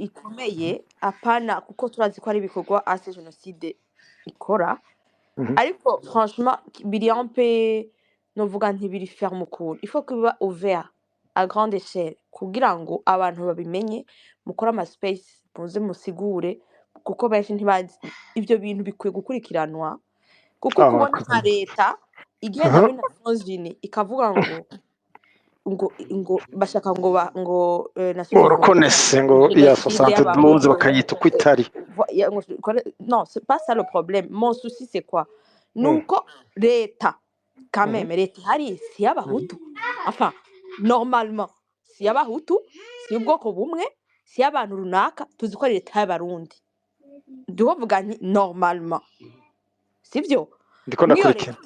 ikomeye, apana kuko turazi ko ari ibikorwa AC Génocide ikora, ariko franchement biri un peu, novuga nti biri ferme ukuntu. Il faut que biba ouvert à grande échelle kugira ngo abantu babimenye, mukore ama space, muze musigure, kuko benshi ntibazi ivyo bintu bikwiye gukurikiranwa, kuko Ah, kubona nka murakoze. leta igenda muri Nations Unies ikavuga ngo bashaka ngo ngo Nations Unies ngo Reconnaisse ngo ya génocide 72 y'abahutu bakayita uko itari. Non, c'est pas ça le problème. Mon souci, c'est quoi? Nuko leta quand même, leta ihari si y'abahutu, enfin normalement si y'abahutu, si y'ubwoko bumwe, si y'abantu runaka, tuzi ko ari leta y'abarundi. Ndiho nti normalement, sivyo? Ndiko Mw'iyo ndakurikira.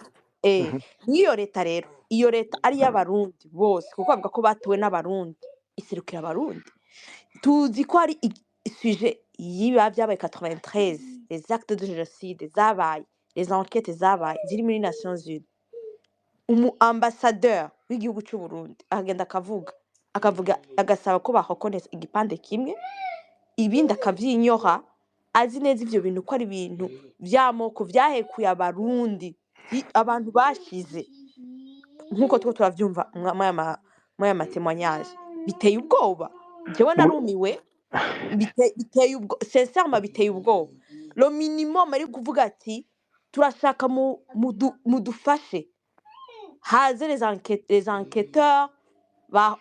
leta, mw'iyo leta rero, iyo leta ari iy'Abarundi bose, kuko bavuga ko batowe n'Abarundi, iserukira Abarundi. Tuzi ko hari sujet yiba vyabaye 93, les actes de génocide zabaye, les enquêtes zabaye ziri muri Nations Unies. Umu ambassadeur w'igihugu c'u Burundi akagenda akavuga agasaba ko bareconnaissa igipande kimwe, ibindi akavyinyora, azi neza ivyo bintu ko ari ibintu vy'amoko vyahekuye Abarundi, abantu bashize, nk'uko two turavyumva mw'aya matémoignages. Biteye ubwoba. Jewe narumiwe. Biteye ubwo, sincèrement biteye ubwoba. Le minimum ari kuvuga ati turashaka mudufashe haze les enquêteurs ba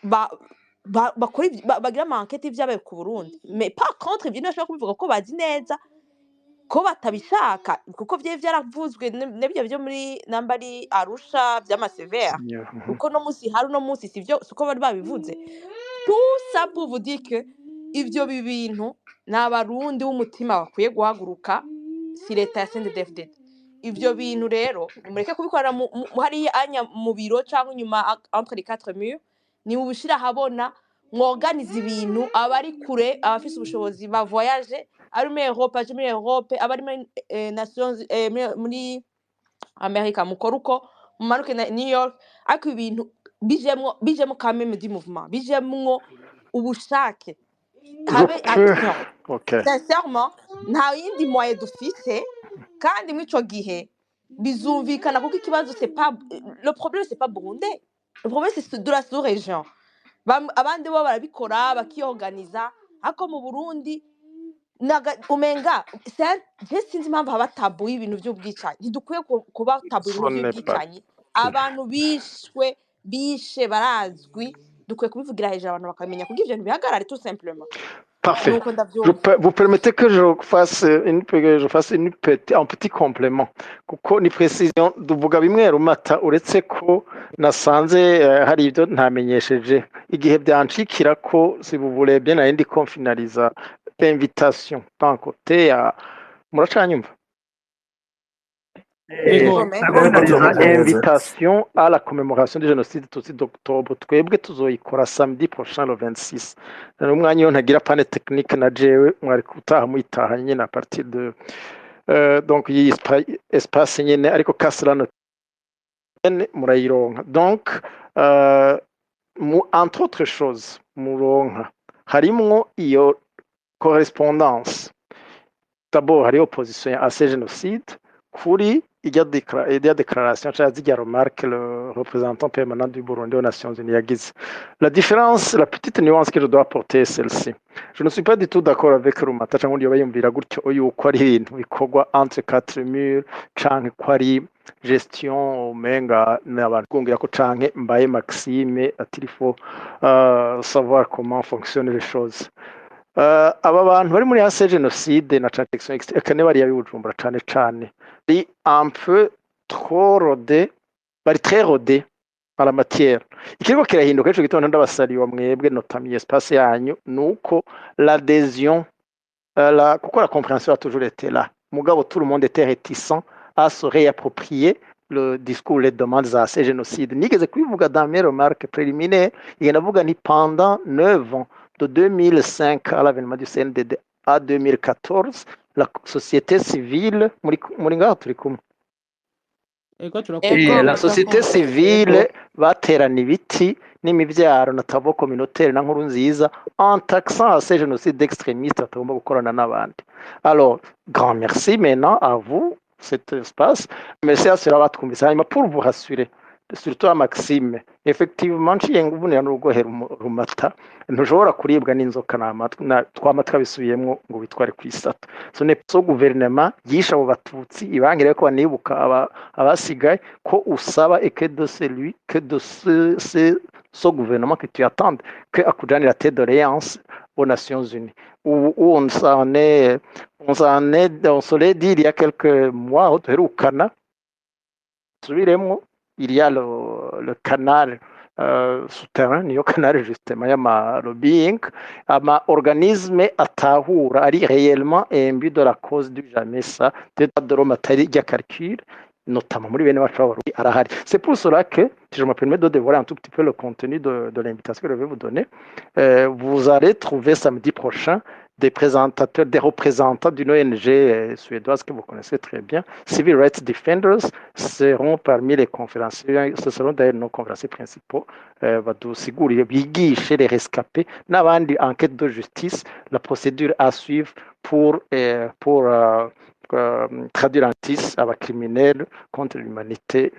bakora bagira ama enquête y'ivyabaye ku Burundi. Mais par contre ivyo ntibashobora kubivuga ko bazi neza ko batabishaka, kuko vyari vyaravuzwe n'ibyo vyo muri namba ari Arusha vy'amasevere, kuko no musi hari uno musi sivyo, siko bari babivuze. Tout ça pour vous dire que ivyo bintu ni Abarundi b'umutima bakwiye guhaguruka, si leta ya CNDD-FDD. Ivyo bintu rero nimureke kubikorera hariya anya mu biro canke inyuma entre les quatre murs. Ni mubishira ahabona, mworganize ibintu, abari kure, abafise ubushobozi ba voyage, ari muri Europe aje muri Europe, abari muri Nations, muri Amerika mukora uko mumanuke na New York. Ariko ibintu bijemwo quand même du mouvement, bijemwo ubushake, Je habe peux action. Ok. Sincèrement nta yindi moyen dufise, kandi mw'ico gihe bizumvikana, kuko ikibazo c'est pas le problème, c'est pas burundais, le problème c'est de la sous-région. Abandi bo barabikora bakiorganiza, ariko mu Burundi umenga je sinzi impamvu haba tabou y'ibintu vy'ubwicanyi. Ntidukwiye kuba tabou Ce ibintu n'est pas vy'ubwicanyi. Abantu bishwe, bishe barazwi, dukwiye kubivugira hejuru abantu bakamenya, kuko ivyo bintu bihagarare tout simplement. Parfait. Nuko Je ndavyumva. peux, vous permettez que je fasse une, que je fasse une petit, un petit complément, kuko ni précision duvuga bimwe Rumata, uretse ko nasanze hari ibyo ntamenyesheje igihe byanshikira ko, si vous voulez bien, nari ndiko finaliza l'invitation d'un côté ya muracanyumva. Ego. Ego. Ego, Finaliza turakumva neza. invitation à la commémoration du génocide tutsi d'octobre, twebwe tuzoyikora samedi prochain, le 26. Rero umwanya iyo ntagira panne technique na jewe mwari gutaha muyitaha nyine à partir de donc iyi espace nyine, ariko kasirano murayironka. Donc entre autres choses muronka harimwo iyo correspondance. D'abord hariho position ya AC génocide kuri ijya déclaration cyangwa zijya remarque le représentant permanent du Burundi aux Nations Unies yagize. La différence, la petite nuance que je dois apporter est celle-ci: je ne suis pas du tout d'accord avec Rumata cyangwa undi yoba yumvira gutyo yuko ari ibintu bikorwa entre quatre murs, canke ko ari gestion umenga n'abantu bwongera ko, canke mbaye Maxime ati il faut savoir comment fonctionnent les choses. Aba bantu bari muri AC génocide na cane eka ne bariya b'i Bujumbura cane cane bari un peu trop rodé, bari très rodé à la matière. Ikiriko kirahinduka ico gitondo ndabasariwa mwebwe notamment espace yanyu, nuko l'adhésion kuko la compréhension a toujours été là, mugabo tout le monde était réticent à se réapproprier le discours, les demandes za AC génocide. Nigeze kubivuga dans mes remarques préliminaires, igenda avuga ni pendant 9 ans, de 2005 à l'avènement du CNDD à 2014, la société civile muri ngaho turi kumwe? Ego, turakumva. Ego. La société Turakumva. civile baterana ibiti n'imivyaro na travaux communautaire na nkuru nziza en taxant à ces génocides extrémistes batagomba gukorana n'abandi. Alors grand merci maintenant à vous, cet espace, merci à ceux batwumvise. Hanyuma pour vous rassurer, surtout à Maxime, effectivement nciye ngubunira n'urugohe Rumata, ntushobora kuribwa n'inzoka n'amatwi twama twabisubiyemwo ngo witware kw'isata. Ce n'est pas gouvernement yishe abo Batutsi ibangire ko banibuka abasigaye ko usaba et que de celui que de ce gouvernement que tu attends que akujanira tes doléances aux Nations Unies où on s'en est on se l'est dit il y a quelques mois aho duherukana subiremwo, il y a le canal souterrain, niyo canal justement y'ama lobbying, ama organisme atahura ari réellement imbu de la cause du jamais ça des droits de l'homme atari rya calcul, notamment muri bene wacu b'Abarundi arahari. C'est pour cela que, si je me permets de dévoiler un tout petit peu le contenu de l'invitation que je vais vous donner, vous allez trouver samedi prochain des présentateurs, des représentants d'une ONG suédoise que vous connaissez très bien, Civil Rights Defenders, seront parmi les conférenciers, ce seront d'ailleurs nos conférenciers principaux, badusigurire, bigishe les rescapés n'abandi en quête de justice, la procédure à suivre pour traduire en justice abacriminels contre l'humanité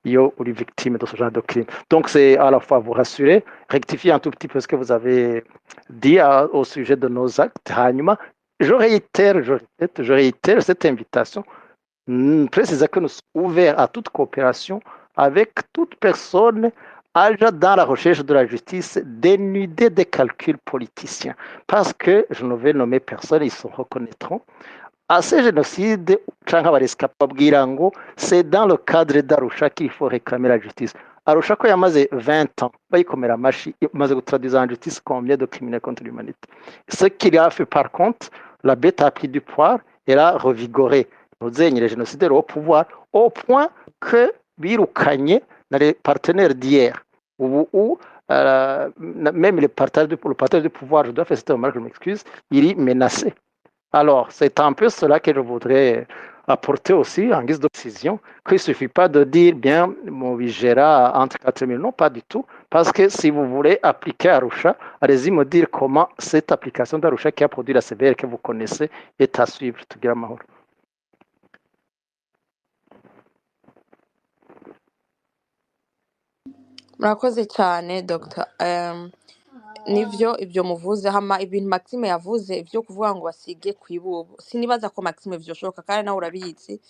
iyo uri victime de ce genre de crime. Donc c'est à la fois vous rassurer, rectifier un tout petit peu ce que vous avez dit au sujet de nos actes. Hanyuma, je réitère, je répète, je réitère cette invitation, précisant que nous sommes ouverts à toute coopération avec toute personne agent dans la recherche de la justice dénudée des calculs politiciens. Parce que, je ne vais nommer personne, ils se reconnaîtront, à ces génocides, canke abarescapés babwira ngo c'est dans le cadre d'Arusha qu'il faut réclamer la justice. Arusha ko yamaze 20 ans bayikomera amashi, imaze gutraduire en justice combien de criminels contre l'humanité. Ce qu'il a fait par contre, la bête a pris du poids, elle a revigoré les génocidaires au pouvoir, au point que birukanye na les partenaires d'hier. Ubu même le partage du pouvoir, je dois faire cette remarque, je m'excuse, il est menacé. Alors, c'est un peu cela que je voudrais apporter aussi en guise de précision, qu'il ne suffit pas de dire, bien, mon vigera entre 4 000. Non, pas du tout. Parce que si vous voulez appliquer Arusha, allez-y me dire comment cette application d'Arusha qui a produit la CBR que vous connaissez est à suivre. Tugira amahoro. Murakoze cyane Dr. Nivyo ibyo muvuze, hama ibintu Maxime yavuze ibyo kuvuga ngo basige kwibubu, sinibaza ko Maxime vyoshoboka kandi nawe urabizi.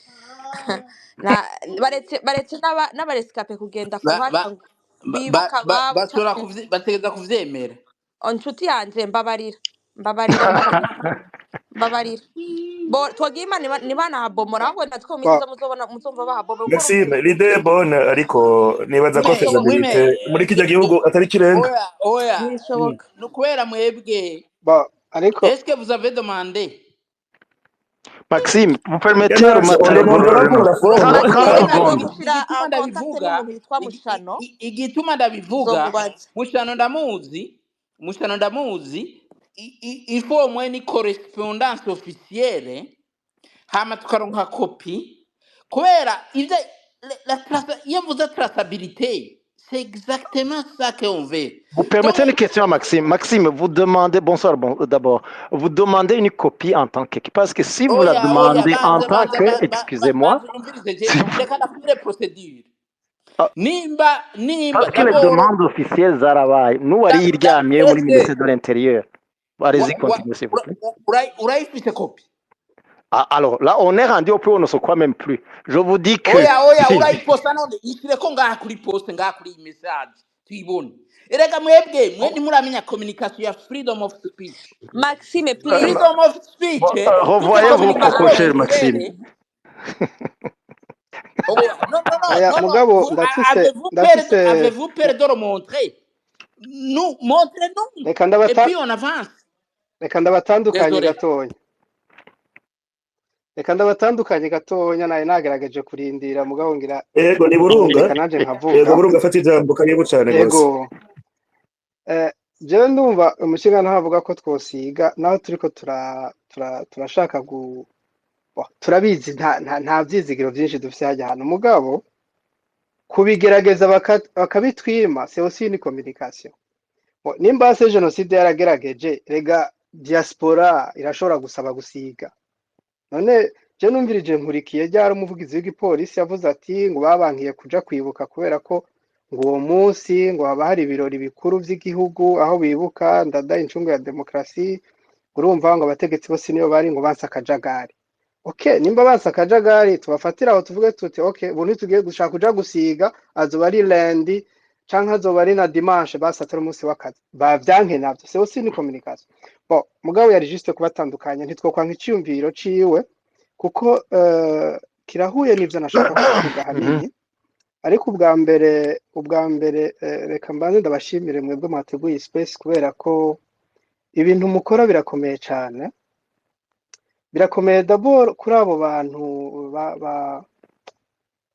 Na baretse n'abarescapé kugenda kuhaca ngo bibuka ababo bashobora canke bategereza kuvyemera. Inshuti yanje, mbabarira mbabarira mbabarira mbabarira bo twagiye Imana ntibanahabomora, ahubwo natwe mu minsi iza muzobona muzumva bahabomora kuko Maxime, l'idée est bonne, ariko nibaza ko Mwime faisabilité muri kijya gihugu atari ikirenga. Oya oya, ntibishoboka. ni ukubera mwebwe. Bon, ariko Est-ce que vous avez demandé? Maxime, vous permettez Yanaje, on demandera pour la forme. 30 Maxime secondes. azogushyira Igituma en contact ndabivuga, n'umuntu yitwa Mushano, igituma ndabivuga, nzomubaza. Mushano ndamuzi, Mushano ndamuzi, il faut au moins une correspondance officielle, hama tukaronka kopi, kubera ivyo iyo mvuze traçabilité, c'est exactement ça qu'on veut. Vous permettez une Donc, question à Maxime. Maxime, vous demandez, bonsoir, bon, d'abord, vous demandez une copie en tant que, parce que si vous la oya oya, demandez en banza tant banza que, excusez-moi, banza umvirize, si vous- reka ndakubwire procédure. Ah, Nimba nimba parce que les d'abord demandes officielles zarabaye, nous ari iryamye muri est-ce ministère de l'Intérieur. Allez-y, continuez, s'il vous plaît. Urayifise kopi? Ah, alors là, on est rendu au point où on ne se croit même plus. Je vous dis que Oya oya, urayiposta none ishyireko ngaha kuri poste, ngaha kuri iyi message tuyibone. Erega mwebwe mwe ntimuramenya communication ya freedom of speech. Maxime, please. Freedom of speech, Bon, toute revoyez vos communication propos, cher Maxime. officielle. Oya, non non non oya non non, mugabo vous ndafise avez-vous peur, ndafise avez-vous peur de le montrer? Nous, montrez-nous reka et ndabata puis on avance. reka ndabatandukanye Désolé. gatonya, reka ndabatandukanye gatonya, nari nagerageje kurindira mugabo ngira Ego ni Burunga. reka nanje Ego nkavuga. Burunga, fata ijambo, karibu cyane rwose. Ego, jewe ndumva umushinga ntavuga ko twosiga naho turiko turashaka turabizi nta vyizigiro vyinshi dufise hajya hantu, mugabo kubigerageza bakabitwima, c'est aussi une communication. Bon, nimba se jenoside yaragerageje, rega diaspora irashobora gusaba gusiga. None je numvirije Nkurikiye ryari umuvugizi w'igipolisi yavuze ati ngo babankiye kuja kwibuka kubera ko ngo uwo munsi ngo haba hari ibirori bikuru vy'igihugu aho bibuka Ndadaye incungu ya demokarasi, urumva ngo abategetsi bose niyo bari ngo banse akajagari. Okay, nimba banse akajagari tubafatira aho tuvuge tuti okay, ubu ntitugiye gushaka kuja gusiga, azoba ari lundi canke azoba ari na dimanche, basi atari umunsi w'akazi. Bavyanke navyo, c'est aussi une communication. Bon, mugabo yari juste kubatandukanya, ntitwokwanka iciyumviro ciwe kuko kirahuye n'ivyo nashaka kuvuga hanini. Ariko ubwa mbere reka mbanze ndabashimire mwebwe mwateguye iyi space, kubera ko ibintu mukora birakomeye cyane. Birakomeye d'abord kuri abo bantu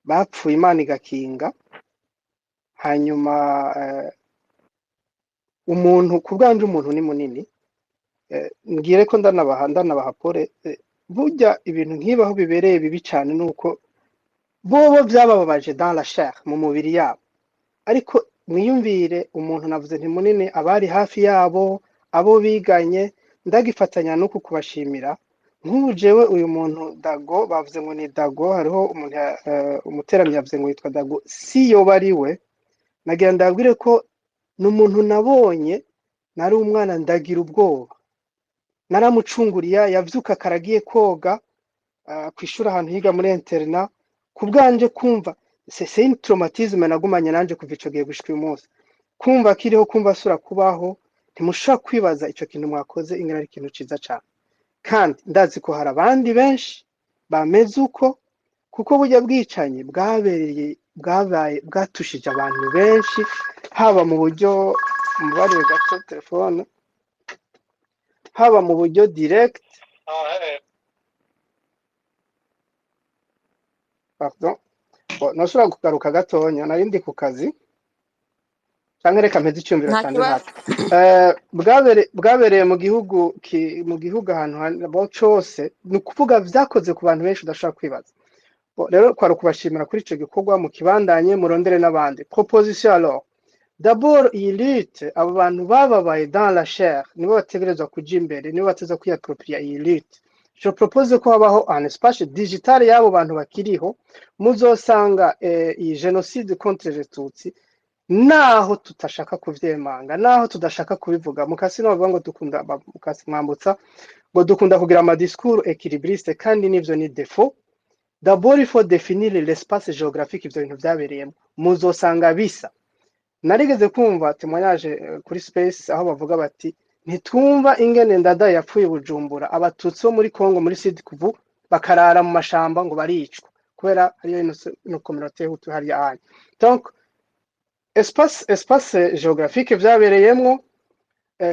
bapfuye Imana igakinga. Hanyuma umuntu ku bwanje, umuntu ni munini. Mbwire ko ndanabaha pole. Burya ibintu nk'ibi aho bibereye bibi cyane nuko bobo byabababaje dans la chair, mu mubiri yabo, ariko mwiyumvire umuntu, navuze nti munini, abari hafi yabo, abo biganye. Ndagifatanya n'uku kubashimira. Nk'ubu jewe uyu muntu Dago, bavuze ngo ni Dago, hariho umuntu umuteramyi yavuze ngo yitwa Dago, si yoba ari we. Nagira ndabwire ko ni umuntu nabonye nari umwana, ndagira ubwoba, naramucunguriye, yavyuka karagiye koga ku ishuri ahantu yiga muri internat. Ku bwanje kumva c'est une traumatisme nagumanye nanje kuva ico gihe gushika uyu munsi, kumva akiriho, kumva asura kubaho. Ntimushobora kwibaza ico kintu mwakoze ingene ari ikintu ciza cane. Kandi ndazi ko hari abandi benshi bameze uko, kuko burya bwicanyi bwabereye, bwabaye, bwatushije abantu benshi, haba mu buryo, mubarire gato telefone, haba mu buryo direct, pardon. Bon, nashobora kugaruka gatonya, nari ndi ku kazi, canke reka mpeze icyumviro Nta canje. kibazo. Ntaco bwabereye mu gihugu mu gihugu ahantu bo cose, ni ukuvuga vyakoze ku bantu benshi udashobora kwibaza. Bon, rero kwari ukubashimira kuri ico gikorwa, mu kibandanye murondere n'abandi. Proposition alors: d'abord iyi lutte, abo bantu bababaye dans la chair nibo bategerezwa kuja imbere, nibo bategerezwa kwiyapropria iyi lutte. Je propose ko habaho un espace digital y'abo bantu bakiriho. Muzosanga iyi génocide contre les Tutsi, naho tutashaka kuvyemanga, naho tudashaka kubivuga, mukasi no bavuga ngo dukunda mukasi mwambutsa ngo dukunda kugira ama discours équilibriste, kandi nivyo ni défaut. D'abord il faut définir l'espace géographique ivyo bintu vyabereyemo, muzosanga bisa. Narigeze kumva témoignage kuri space aho bavuga bati ntitumva ingene Ndadaye yapfuye Bujumbura, abatutsi bo muri Congo, muri Sud Kivu, bakarara mu mashamba ngo baricwa kubera hariyo ino communauté hutu hariya anya. Donc espace géographique vyabereyemwo,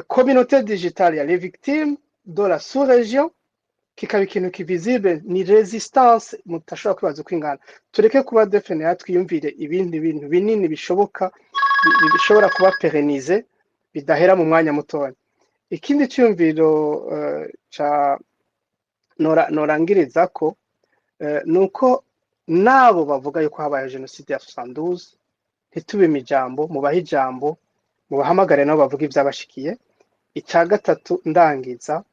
communauté digitale ya les victimes de la sous-région, kikaba ikintu kivisible, ni résistance mutashobora kwibaza uko ingana. Tureke kuba defenera, twiyumvire ibindi bintu binini bishoboka, bishobora kuba pérennisé, bidahera mu mwanya mutoya. Ikindi cyumviro ca norangiriza ko nuko nabo bavuga yuko habaye jenoside ya 72, ntitubime ijambo, mubahe ijambo, mubahamagare nabo bavuga ivyabashikiye. Icya gatatu ndangiza,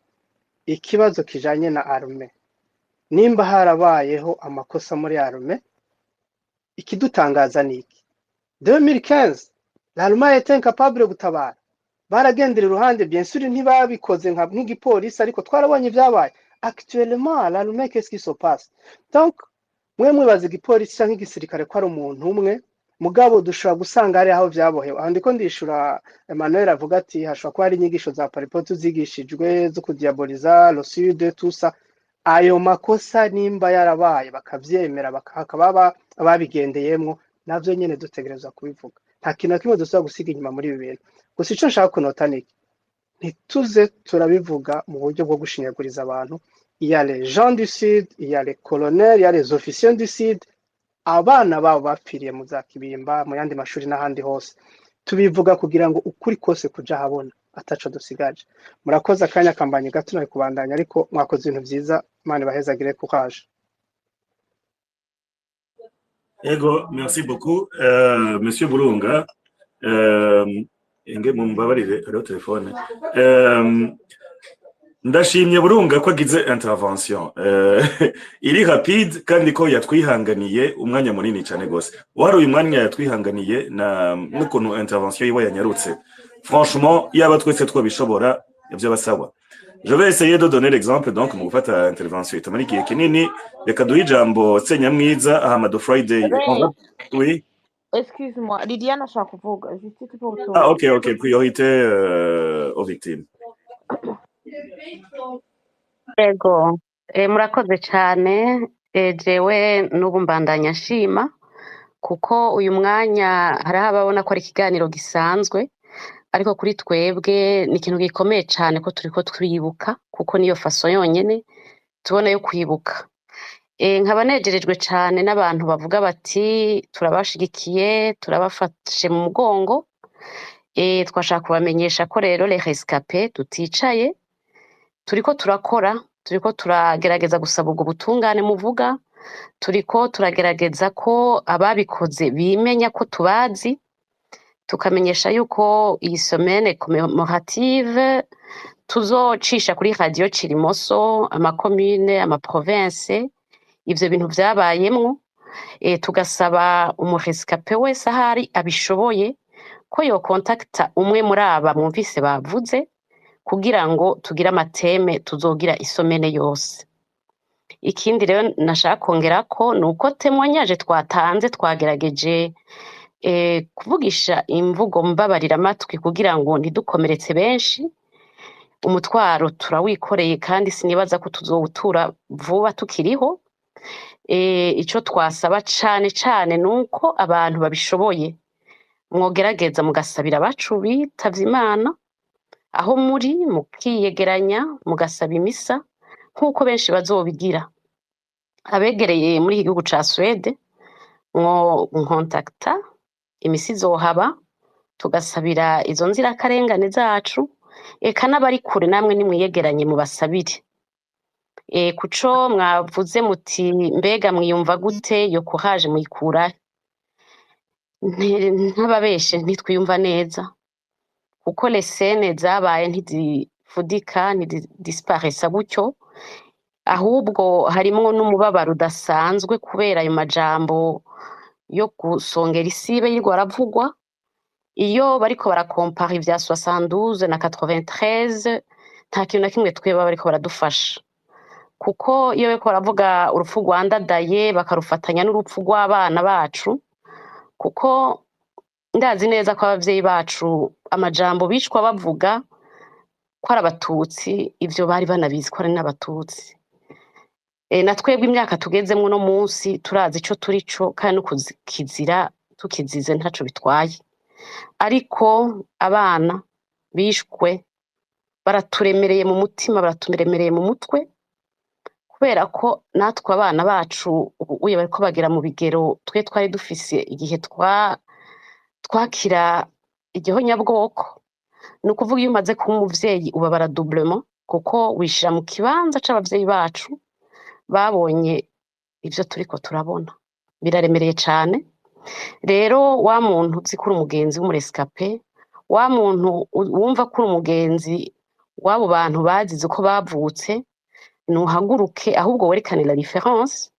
ikibazo kijanye na arme. Nimba harabayeho amakosa muri arme, ikidutangaza ni iki? 2015 l'armée était incapable gutabara, baragendera iruhande. Bien sûr ntibabikoze nk'igipolisi, ariko twarabonye ibyabaye. Actuellement l'armée, qu'est-ce qui se passe? Donc mwe mwibaza igipolisi cyangwa igisirikare ko ari umuntu umwe, mugabo dushobora gusanga hari aho vyabohewe. Aho ndiko ndishura Emmanuel avuga ati hashobora kuba hari inyigisho za paripoto zigishijwe zo kudiaboliza le sud, tout ça. Ayo makosa nimba yarabaye bakavyemera, hakaba ababigendeyemwo, navyo nyene dutegerezwa kubivuga. Nta kintu na kimwe dusubira gusiga inyuma muri ibi bintu. Gusa ico nshaka kunota ni iki: ntituze turabivuga mu buryo bwo gushinyaguriza abantu. Il y a les gens du sud, il y a les colonels, il y a les officiers du sud, abana babo bapfiriye mu za Kibimba, mu yandi mashuri n'ahandi hose. Tubivuga kugira ngo ukuri kose kuja habona, ataco dusigaje. Murakoze. Akanya kambanye gato, nari kubandanya, ariko mwakoze ibintu vyiza. Imana ibahezagire, courage. Ego, merci beaucoup. Monsieur Burunga, enge mumbabarire, hariho telefone. Ndashimye Burunga ko agize intervention iri rapide, kandi ko yatwihanganiye umwanya munini cyane gose. Wari uyu mwanya yatwihanganiye na n'ukuntu intervention yiwe yanyarutse. Franchement, yaba twese twabishobora ivyo basawa. Je vais essayer de donner l'exemple, donc mu gufata intervention itamara igihe kinini. Reka duhe ijambo Senyamwiza Ahamado Friday. Ray, Oui. excuse-moi, Liliane ashaka kuvuga, juste pour Ah, toi. ok, priorité aux victimes. Ego, murakoze cyane. Jewe n'ubu mbandanya nshima. Kuko uyu mwanya hariho ababona ko ari ikiganiro gisanzwe, ariko kuri twebwe ni ikintu gikomeye cane ko turiko twibuka, kuko niyo façon yonyene tubona yo kwibuka. Nkaba nejerejwe cane n'abantu bavuga bati turabashigikiye, turabafashe mu mugongo. Twashaka kubamenyesha ko rero les rescapés tuticaye, turiko turakora, turiko turagerageza gusaba ubwo butungane muvuga, turiko turagerageza ko ababikoze bimenya ko tubazi, tukamenyesha yuko iyi semaine commémorative tuzocisha kuri radio Cirimoso, amakomune, amaprovince, ivyo bintu vyabayemwo, tugasaba umurescapé wese ahari abishoboye ko yokontakta umwe muri aba mwumvise bavuze, kugira ngo tugire amathèmes tuzogira isemaine yose. Ikindi rero nashaka kongerako ni uko témoignage twatanze twagerageje kuvugisha imvugo mbabarira amatwi kugira ngo ntidukomeretse benshi. Umutwaro turawikoreye kandi sinibaza ko tuzowutura vuba tukiriho. Ico twasaba cane cane nuko abantu babishoboye mwogerageza mugasabira abacu bitavye Imana aho muri, mukiyegeranya mugasaba imisa nk'uko benshi bazobigira. Abegereye muri iki gihugu ca Suède mwo nkontakta, imisi izohaba tugasabira izo nzirakarengane zacu, eka n'abari kure namwe nimwiyegeranye mubasabire. Kuco mwavuze muti mbega mwiyumva gute, iyo courage muyikurahe? Ntababeshe ntitwiyumva neza, kuko les scènes zabaye ntizifudika, ntizidisparesa gutyo, ahubwo harimwo n'umubabaro udasanzwe kubera ayo majambo yo gusongera isibe yirwa aravugwa. Iyo bariko barakompara ivya 72 na 93, nta kintu na kimwe twebwe bariko baradufasha, kuko iyo bariko baravuga urupfu rwa Ndadaye bakarufatanya n'urupfu rw'abana bacu, kuko ndazi neza ko abavyeyi bacu amajambo bicwa bavuga ko ari abatutsi, ivyo bari banabizi ko ari n'abatutsi. Na twebwe imyaka tugezemwo uno munsi turazi ico turi co, kandi no kukizira tukizize ntaco bitwaye, ariko abana bishwe baraturemereye mu mutima, baraturemereye mu mutwe, kubera ko natwe abana bacu ubu uye bariko bagera mu bigero twe twari dufise igihe twakira igihonyabwoko. Ni ukuvuga iyo umaze kuba umuvyeyi ubabara doublement, kuko wishira mu kibanza c'abavyeyi bacu babonye ivyo turiko turabona. Biraremereye cane. Rero wa muntu uzi ko uri umugenzi w'umurescapé, wa muntu wumva ko uri umugenzi w'abo bantu bazize uko bavutse, nuhaguruke ahubwo werekane la différence,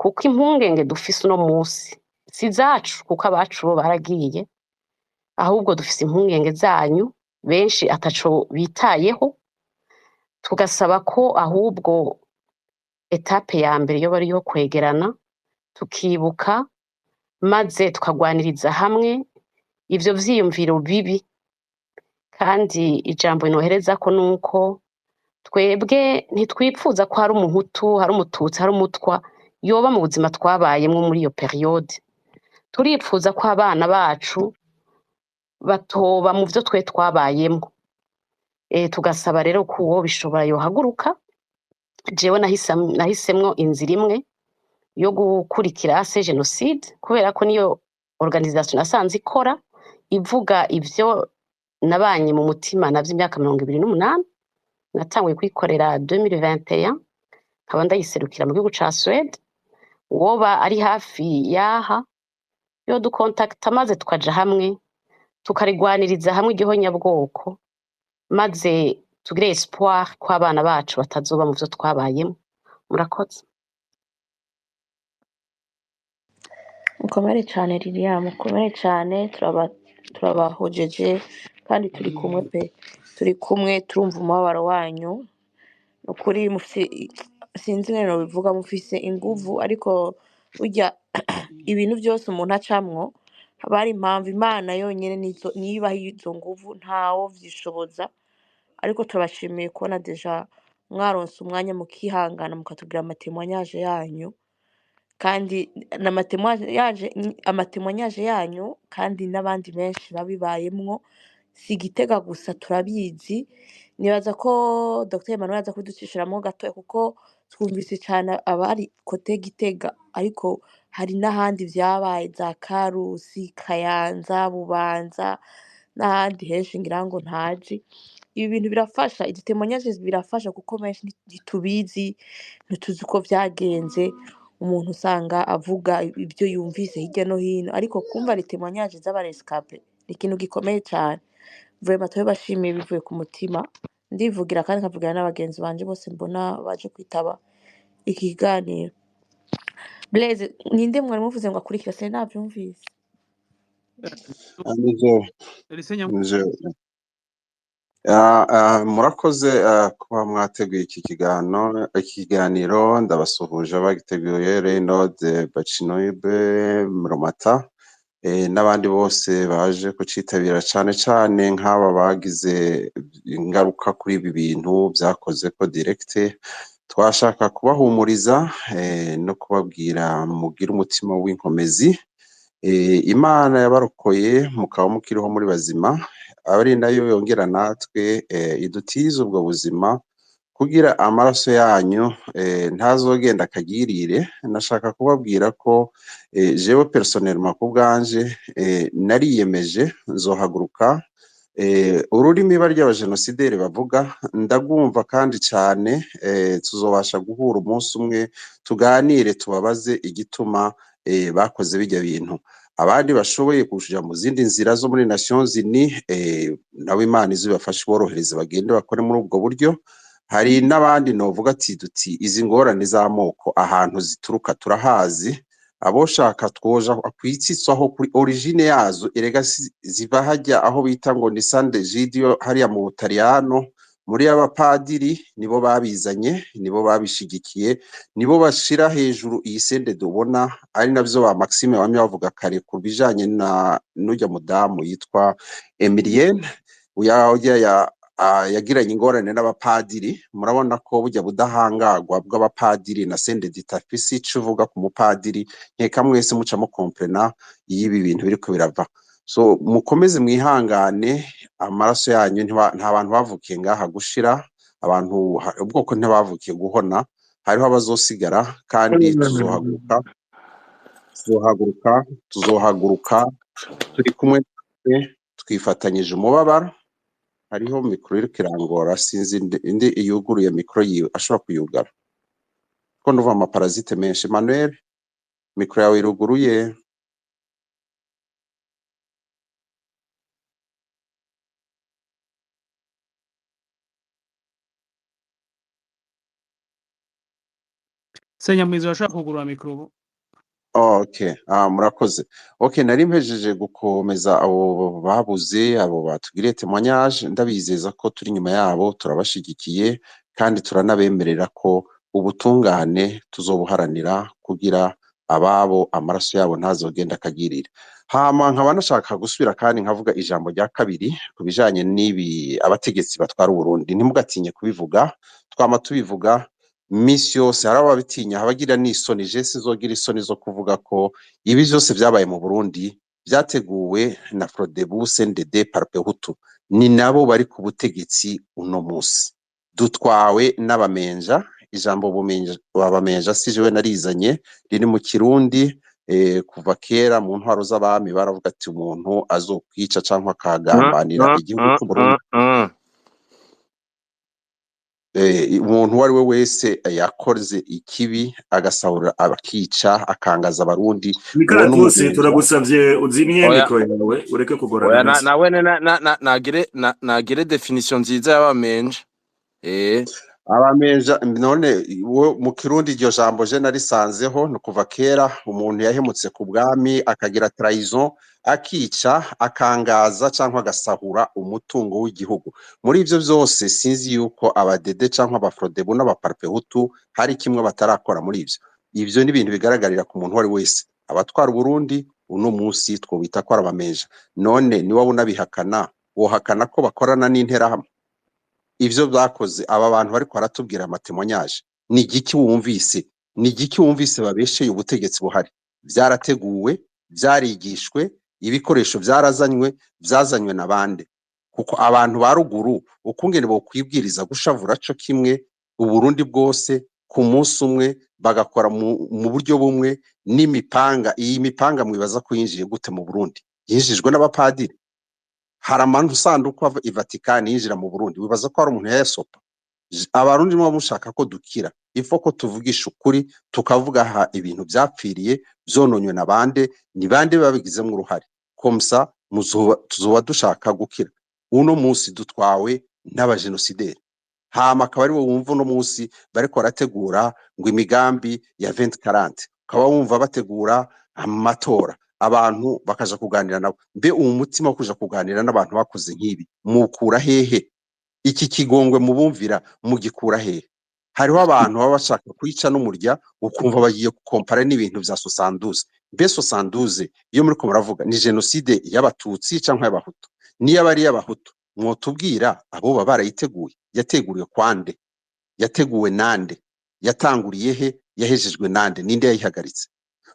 kuko impungenge dufise uno munsi si zacu, kuko abacu bo baragiye, ahubwo dufise impungenge zanyu benshi ataco bitayeho. Tugasaba ko ahubwo étape ya mbere yoba ari iyo kwegerana, tukibuka, maze tukagwaniriza hamwe ivyo vyiyumviro bibi. Kandi ijambo noherezako nuko twebwe ntitwipfuza ko hari umuhutu, hari umututsi, hari umutwa yoba mu buzima twabayemwo muri iyo période. Turipfuza ko abana bacu batoba mu vyo twe twabayemwo. Tugasaba rero ko uwo bishobora yohaguruka. Jewe nahisemwo inzira imwe yo gukurikira AC Génocide, kubera ko niyo organisation nasanze ikora ivuga ivyo nabanye mu mutima navyo imyaka 28. Natanguye kwikorera 2021, nkaba ndayiserukira mu gihugu ca Suède. Uwoba ari hafi yaha yodukontakta, maze tukaja hamwe tukarigwaniriza hamwe igihonyabwoko, maze tugire espoir ko abana bacu batazoba mu vyo twabayemo. Murakoze. Mukomere cyane Lilian, mukomere cyane, turabahojeje kandi turi kumwe pe, turi kumwe, turumva umubabaro wanyu. Ni ukuri mufise, sinzi ingene nobivuga, mufise inguvu, ariko burya ibintu byose umuntu acamwo haba hari impamvu. Imana yonyene niyo ibaha izo nguvu, ntawo vyishoboza. Ariko turabashimiye kubona déjà mwaronse umwanya mukihangana mukatubwira amatémoignages yanyu. Kandi amatémoignage yanyu kandi n'abandi benshi babibayemwo, si Gitega gusa, turabizi. Nibaza ko Dr Emmanuel aza kuducishiramwo gatoya, kuko twumvise cane abari côté Gitega, ariko hari n'ahandi vyabaye, za Karusi, Kayanza, Bubanza n'ahandi henshi ngira ngo ntazi. Ibi bintu birafasha, izi témoignages birafasha, kuko benshi ntitubizi, ntituzi uko vyagenze. Umuntu usanga avuga ibyo yumvise hirya no hino, ariko kumva les témoignages z'abarescapés ni ikintu gikomeye cane. Vraiment turabashimiye bivuye ku mutima. Ndivugira kandi nkavugira n'abagenzi banje bose mbona baje kwitaba iki kiganiro. Blaise, ninde mwari muvuze ngo akurikira? Sinavyumvise. Nivyo. Elise Nyamu. Nivyo. Murakoze kuba mwateguye iki kiganiro. Ndabasuhuje abagiteguye, Reynold, Bacinoibe, Romata, n'abandi bose baje kucitabira, cane cane nk'aba bagize ingaruka kuri ibi bintu vyakoze ko direct. Twashaka kubahumuriza no kubabwira mugire umutima w'inkomezi. Imana yabarokoye mukaba mukiriho muri bazima, ari nayo yongera natwe idutize ubwo buzima kugira amaraso yanyu ntazogenda akagirire. Nashaka kubabwira ko jewe personnellement ku bwanje nariyemeje nzohaguruka. Ururimi barya abajenosideri bavuga ndagumva kandi cane. Tuzobasha guhura umunsi umwe tuganire, tubabaze igituma bakoze bijya bintu. Abandi bashoboye kuja mu zindi nzira zo muri Nations Unies, nabo Imana izibafashe, iborohereze, bagende bakore muri ubwo buryo. Hari n'abandi novuga ati duti izi ngorane z'amoko ahantu zituruka turahazi, aboshaka twoja kwitsitswaho kuri origine yazo. Erega ziva hajya aho bita ngo ni Sant'Egidio hariya mu Butaliyano, muri abapadiri nibo babizanye, nibo babishigikiye, nibo bashira hejuru iyi CNDD ubona. Ari navyo ba Maxime bamwe bavuga kare ku bijanye na n'ujya mudamu yitwa Emilienne uya ya yagiranye ingorane n'abapadiri. Murabona ko burya budahangagwa bw'abapadiri na CNDD itafise ico ivuga ku mupadiri. Nkeka mwese muca mukomprena iyo ibi bintu biriko birava. So mukomeze mwihangane, amaraso yanyu nta bantu bavukiye ngaha gushira abantu, ubwoko ntibavukiye guhona, hariho abazosigara kandi tuzohaguruka, tuzohaguruka, tuzohaguruka. Turi kumwe natwe, twifatanyije umubabaro. Hariho mikoro iriko irangora, sinzi indi yuguruye mikoro yiwe ashobora kuyugara ko ndumva amaparasite menshi. Emmanuel, mikoro yawe iruguruye. Senyamwiza, urashobora kugurura mikoro ubu. Okay, murakoze. Okay, nari mpejeje gukomeza abo babuze, abo batugiriye témoignage, ndabizeza ko turi inyuma yabo, turabashigikiye kandi turanabemerera ko ubutungane tuzobuharanira kugira ababo amaraso yabo ntazogenda akagirira. Hama nkaba nashaka gusubira kandi nkavuga ijambo rya kabiri ku bijanye n'ibi abategetsi batwara Uburundi. Ntimugatinye kubivuga, twama tubivuga misi yose. Hari ababitinya, abagira n'isoni. Je sinzogira isoni zo kuvuga ko ibi vyose vyabaye mu Burundi vyateguwe na Frodebu, CNDD, Parpehutu, ni nabo bari ku butegetsi uno musi. Dutwawe n'abamenja. Ijambo bumenja, abamenja si jewe narizanye, riri mu Kirundi. Kuva kera mu ntwaro z'abami baravuga ati umuntu azokwica canke akagambanira igihugu c'Uburundi, umuntu uwo ari we wese yakoze ikibi, agasahura, abakica, akangaza abarundi, uwo Mikaratusi, n'umumenja. Turagusavye uzimye Oya. mikoro yawe ureke kugorana. Oya, na Merci. nawene nagire nagire définition nziza y'abamenja. Abamenja none wo mu Kirundi iryo jambo je narisanzeho ni kuva kera, umuntu yahemutse ku bwami, akagira trahison, akica, akangaza cyangwa agasahura umutungo w'igihugu. Muri ivyo vyose sinzi yuko abadede cyangwa abafrodebu n'abaparpehutu hari kimwe batarakora muri ivyo. Ivyo ni ibintu bigaragarira ku muntu uwo ari wese. Abatwara Uburundi uno munsi twobita ko ari abamenja. None niwe unabihakana, wohakana ko bakorana n'Interahamwe? Ivyo bakoze aba bantu bariko baratubwira amatémoignage ni igiki wumvise? Ni igiki wumvise babesheye ubutegetsi buhari? Byarateguwe, byarigishwe, ibikoresho byarazanywe, byazanywe na bande? Kuko abantu ba ruguru ukungene bokwibwiriza gushavura co kimwe Uburundi bwose ku munsi umwe bagakora mu buryo bumwe n'imipanga. Iyi mipanga mwibaza ko yinjiye gute mu Burundi? Yinjijwe n'abapadiri. Hari amasanduku ava i Vatikani yinjira mu Burundi, wibaza ko hari umuntu yayasopa? Abarundi muba mushaka ko dukira, ifo ko tuvugisha ukuri, tukavuga aha ibintu byapfiriye, byononywe na bande, ni bande babigizemo uruhare. Komsa tuzoba dushaka gukira. Uno munsi dutwawe n'abajenosideri, hama akaba aribo wumva uno munsi bariko barategura ngo imigambi ya 2040, ukaba wumva bategura amatora, abantu bakaja kuganira nabo. Mbe uwo mutima wo kuja kuganira n'abantu bakoze nk'ibi mukura hehe? Iki kigongwe mubumvira mugikura hehe? Hariho abantu baba bashaka kwica n'umurya, ukumva bagiye gukompara n'ibintu vya 72. Mbe 72 iyo muriko muravuga ni jenoside y'abatutsi canke y'abahutu? Niyo aba ari iy'abahutu, mwotubwira abo baba barayiteguye? Yateguriwe kwande? Yateguwe nande? Yatanguriye he? Yahejejwe nande? Ninde yayihagaritse?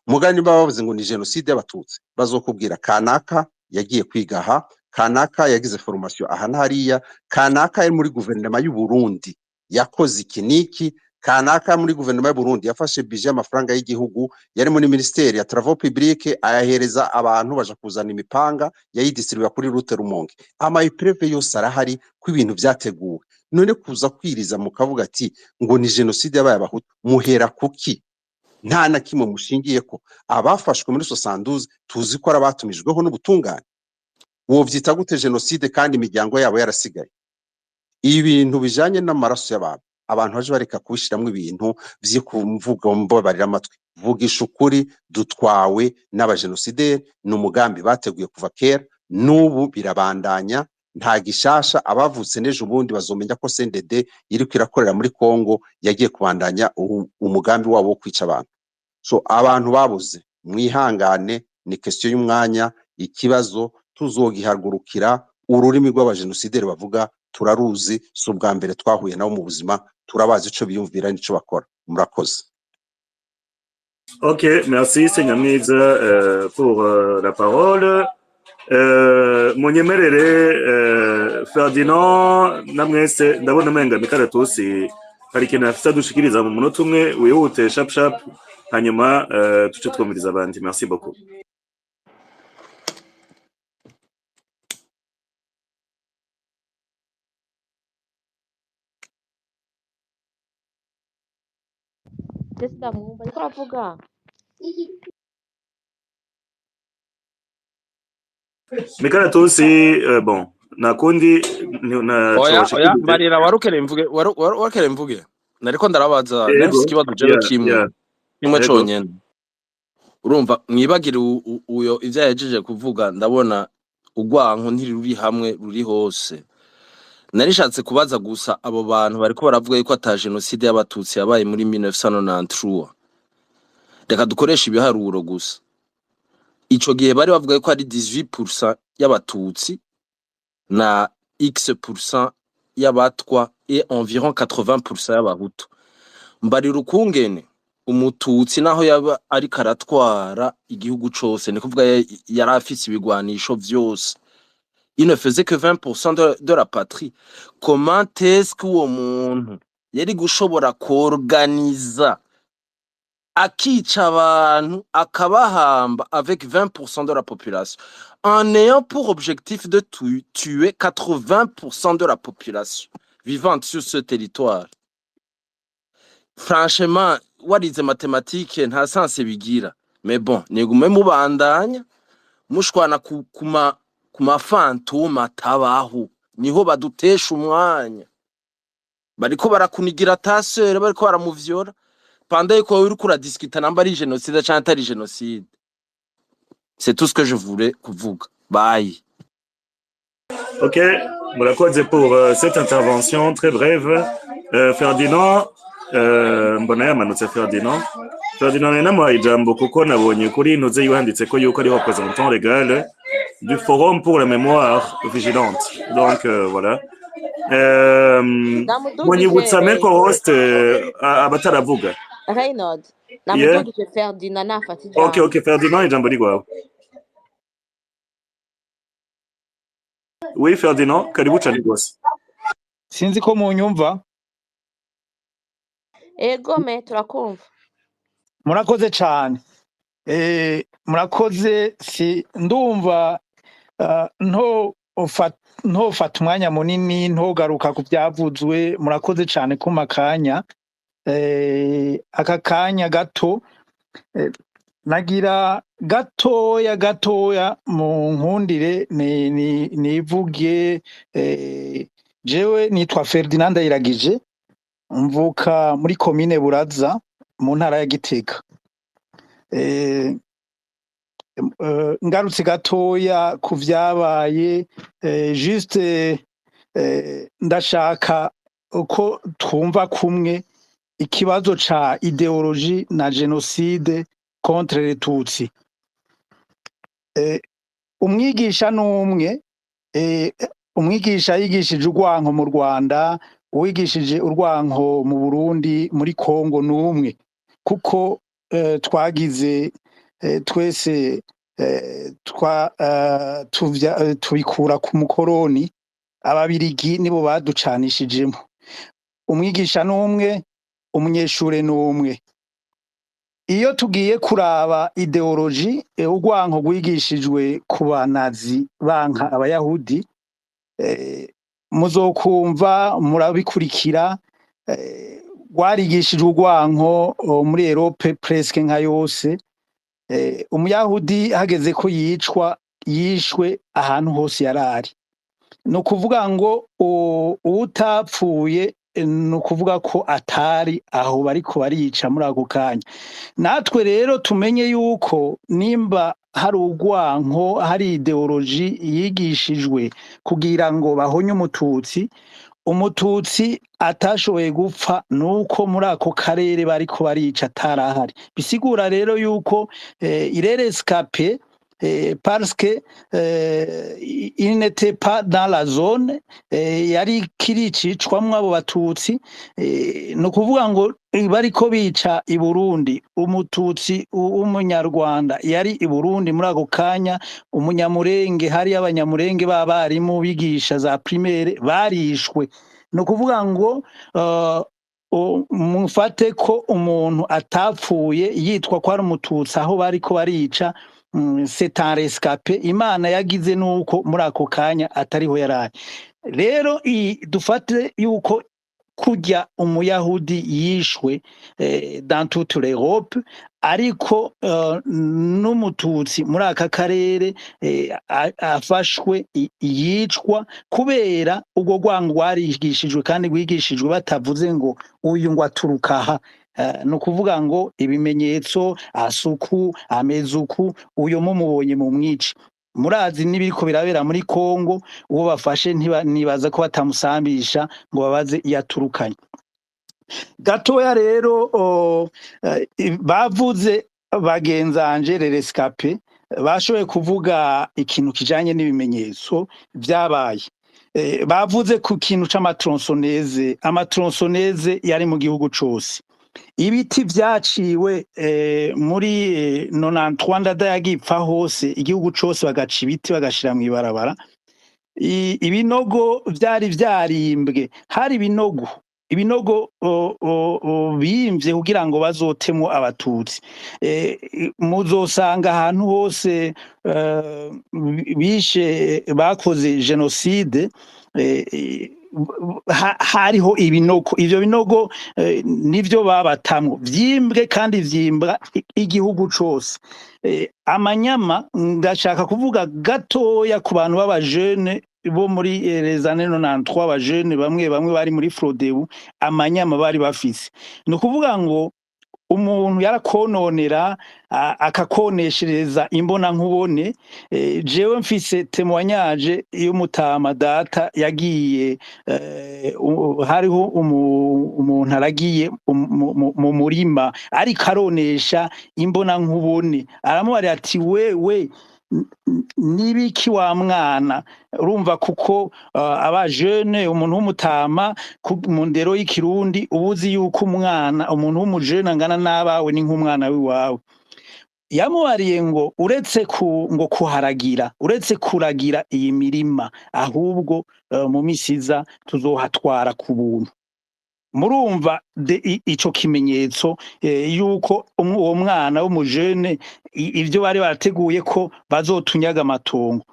Mugani baba bavuze ngo ni jenoside y'abatutsi, bazokubwira kanaka yagiye kwiga aha, kanaka yagize formation aha na hariya, kanaka yari muri guverinoma y'u Burundi yakoze iki niki, kanaka muri guverinoma y'u Burundi yafashe budget y'amafaranga y'igihugu, yari muri ministeri ya travaux publics ayahereza abantu baja kuzana imipanga yayidistribuya kuri route Rumonge. Ama preuve yose arahari ko ibintu vyateguwe. None kuza kwiriza mukavuga ati ngo ni jenoside yabaye abahutu, muhera kuki? Nta na kimwe mushingiye ko abafashwe muri 72 tuzi ko arabatumijweho n'ubutungane. Wovyita gute jenoside kandi imiryango yabo yarasigaye? Ibintu bijanye n'amaraso y'abantu, abantu baje bareka kubishiramwo ibintu vy'kumvuga mbabarira amatwi. Vugisha ukuri, dutwawe n'abajenosideri, ni umugambi bateguye kuva kera, n'ubu birabandanya, nta gishasha. Abavutse n'ejo bundi bazomenya ko CNDD iriko irakorera muri Kongo yagiye kubandanya umugambi wabo wo kwica abantu. So abantu babuze mwihangane, ni question y'umwanya, ikibazo tuzogihagurukira. Ururimi rw'abajenosideri bavuga turaruzi, si ubwa mbere twahuye nabo mu buzima, turabazi ico biyumvira n'ico bakora. Murakoze. Ok, merci Senyamwiza pour la parole. Munyemerere Ferdinand namwese ndabona umenga mikaratusi hari ikintu afise adushikiriza mu munota umwe wihute sharp sharp, hanyuma tuce twumviriza abandi. Merci beaucoup. Jesi ndamwumva ariko aravuga. Mikaratusi bon nakundi Oya oya, ntaco mbarira warukere mvuge, warukere mvuge. Nariko ndarabaza, nari mfise Ego, ikibazo jewe yeah, kimwe yeah. kimwe Ego. conyene. Urumva mwibagire uyo ivyo yahejeje kuvuga, ndabona urwanko ntiruri hamwe ruri hose. Narishatse kubaza gusa abo bantu bariko baravuga yuko ata jenoside y'abatutsi yabaye muri 1993. Reka dukoreshe ibiharuro gusa. Ico gihe bari bavuga yuko ari 18% y'abatutsi na x% y'abatwa et environ 80% y'abahutu. Mbarira ukungene umututsi naho yaba ariko aratwara igihugu cose, ni kuvuga yari afise ibigwanisho vyose, il ne faisait que 20% de la patrie. Comment est-ce que uwo muntu yari gushobora kuorganiza akica abantu akabahamba avec 20% de la population en ayant pour objectif de tuer 80% de la population vivante sur ce territoire? Franchement, warize mathématiques nta sens bigira. Mais bon, nigume mubandanya mushwana ku mafantome atabaho, niho badutesha umwanya. Bariko barakunigira tasere, bariko baramuvyora pendant yuko wowe uriko uradiscuta namba ari génocide canke atari génocide. C'est tout ce que je voulais kuvuga. Bye. Ok, murakoze pour cette intervention très brève. Ferdinand, mbona yamanutse Ferdinand. Ferdinand nari namuhaye ijambo kuko nabonye kuri ntuze yiwanditse ko yuko ari représentant légal du Forum pour la mémoire vigilante. Donc voilà. Ndamudugije Munyibutsa meko host abataravuga. Reynold, Yeah. namudugije Ferdinand nafata Okay, ijambo. okay, Ferdinand, ijambo ni rwawe. Oui, Ferdinand, karibu cane rwose. Sinzi ko munyumva. Ego me turakumva. Murakoze cane. Murakoze, si ndumva ntofata umwanya munini ntogaruka ku byavuzwe. Murakoze cane kuma kanya, aka kanya gato, nagira gatoya gatoya mu nkundire nivuge. Jewe nitwa Ferdinand Ndayiragije, mvuka muri komine Buraza mu ntara ya Gitega. Ngarutse gatoya ku vyabaye, juste ndashaka uko twumva kumwe ikibazo ca idéologie na génocide contre les Tutsi. Umwigisha n'umwe, umwigisha yigishije urwanko mu Rwanda, uwigishije urwanko mu Burundi, muri Kongo n'umwe, kuko twagize twese tubikura ku mukoroni, ababirigi nibo baducanishijemo. Umwigisha n'umwe, umunyeshure n'umwe. Iyo tugiye kuraba idéologie, urwanko rwigishijwe ku banazi banka abayahudi, muzokumva murabikurikira, rwarigishijwe urwanko muri Europe presque nka yose. Umuyahudi hageze ko yicwa, yishwe ahantu hose yarari. Ni ukuvuga ngo utapfuye ni ukuvuga ko atari aho bariko barica muri ako kanya. Natwe rero tumenye yuko nimba hari urwanko, hari idéologie yigishijwe kugira ngo bahonye umututsi, umututsi atashoboye gupfa nuko muri ako karere bariko barica atarahari. Bisigura rero yuko il est rescapé parce que il n'était pas dans la zone yari kiricicwamwo abo batutsi. Ni ukuvuga ngo bariko bica i Burundi umututsi w'umunyarwanda yari i Burundi muri ako kanya, umunyamurenge, hari abanyamurenge b'abarimu bigisha za primaire barishwe. Ni ukuvuga ngo mufate ko umuntu atapfuye yitwa ko ari umututsi aho bariko barica, c'est un rescapé. Imana yagize nuko muri ako kanya atariho yarari. Rero dufate yuko kurya umuyahudi yishwe dans toute l'Europe, ariko n'umututsi muri aka karere afashwe yicwa kubera ubwo rwango rwarigishijwe, kandi rwigishijwe batavuze ngo uyu ngo aturuka aha. Ni ukuvuga ngo ibimenyetso asuku amezuku, uyu mumubonye mu mwici. Murazi n'ibiriko birabera muri Kongo, uwo bafashe nibaza ko batamusambisha ngo babaze iyo aturukanye. Gatoya rero bavuze bagenzanje les rescapés bashoboye kuvuga ikintu kijanye n'ibimenyetso vyabaye. Bavuze ku kintu c'amatronçonneuses. Amatronçonneuses yari mu gihugu cose, ibiti vyaciwe muri 93 ndada yagipfa hose, igihugu cose bagaca ibiti bagashira mw'ibarabara. Ibinogo vyari vyarimbwe, hari ibinogo bimvye kugira ngo bazotemwo abatutsi. Muzosanga ahantu hose bishe, bakoze génocide, hariho ibinogo. Ivyo binogo nivyo babatamwo vyimbwe kandi vyimbwa igihugu cose. Amanyama, ndashaka kuvuga gatoya ku bantu b'abajene bo muri les années 93, abajene bamwe bamwe bari muri Frodebu, amanyama bari bafise. Ni ukuvuga ngo umuntu yarakononera akakoneshereza imbona nkubone. Jewe mfise témoignage y'umutama data yagiye, hariho umuntu aragiye mu murima ariko aronesha imbona nkubone, aramubarira ati: "Wewe Nibiki wa mwana? Urumva kuko aba jeune, umuntu w'umutama mu ndero y'ikirundi ubuzi yuko umwana, umuntu w'umujene angana n'abawe ni nk'umwana w'iwawe. Yamubariye ngo uretse ngo kuharagira, uretse kuragira iyi mirima, ahubwo mu misi iza tuzohatwara ku buntu. Murumva ico kimenyetso yuko uwo mwana w'umujene ivyo bari barateguye ko bazotunyaga amatongo.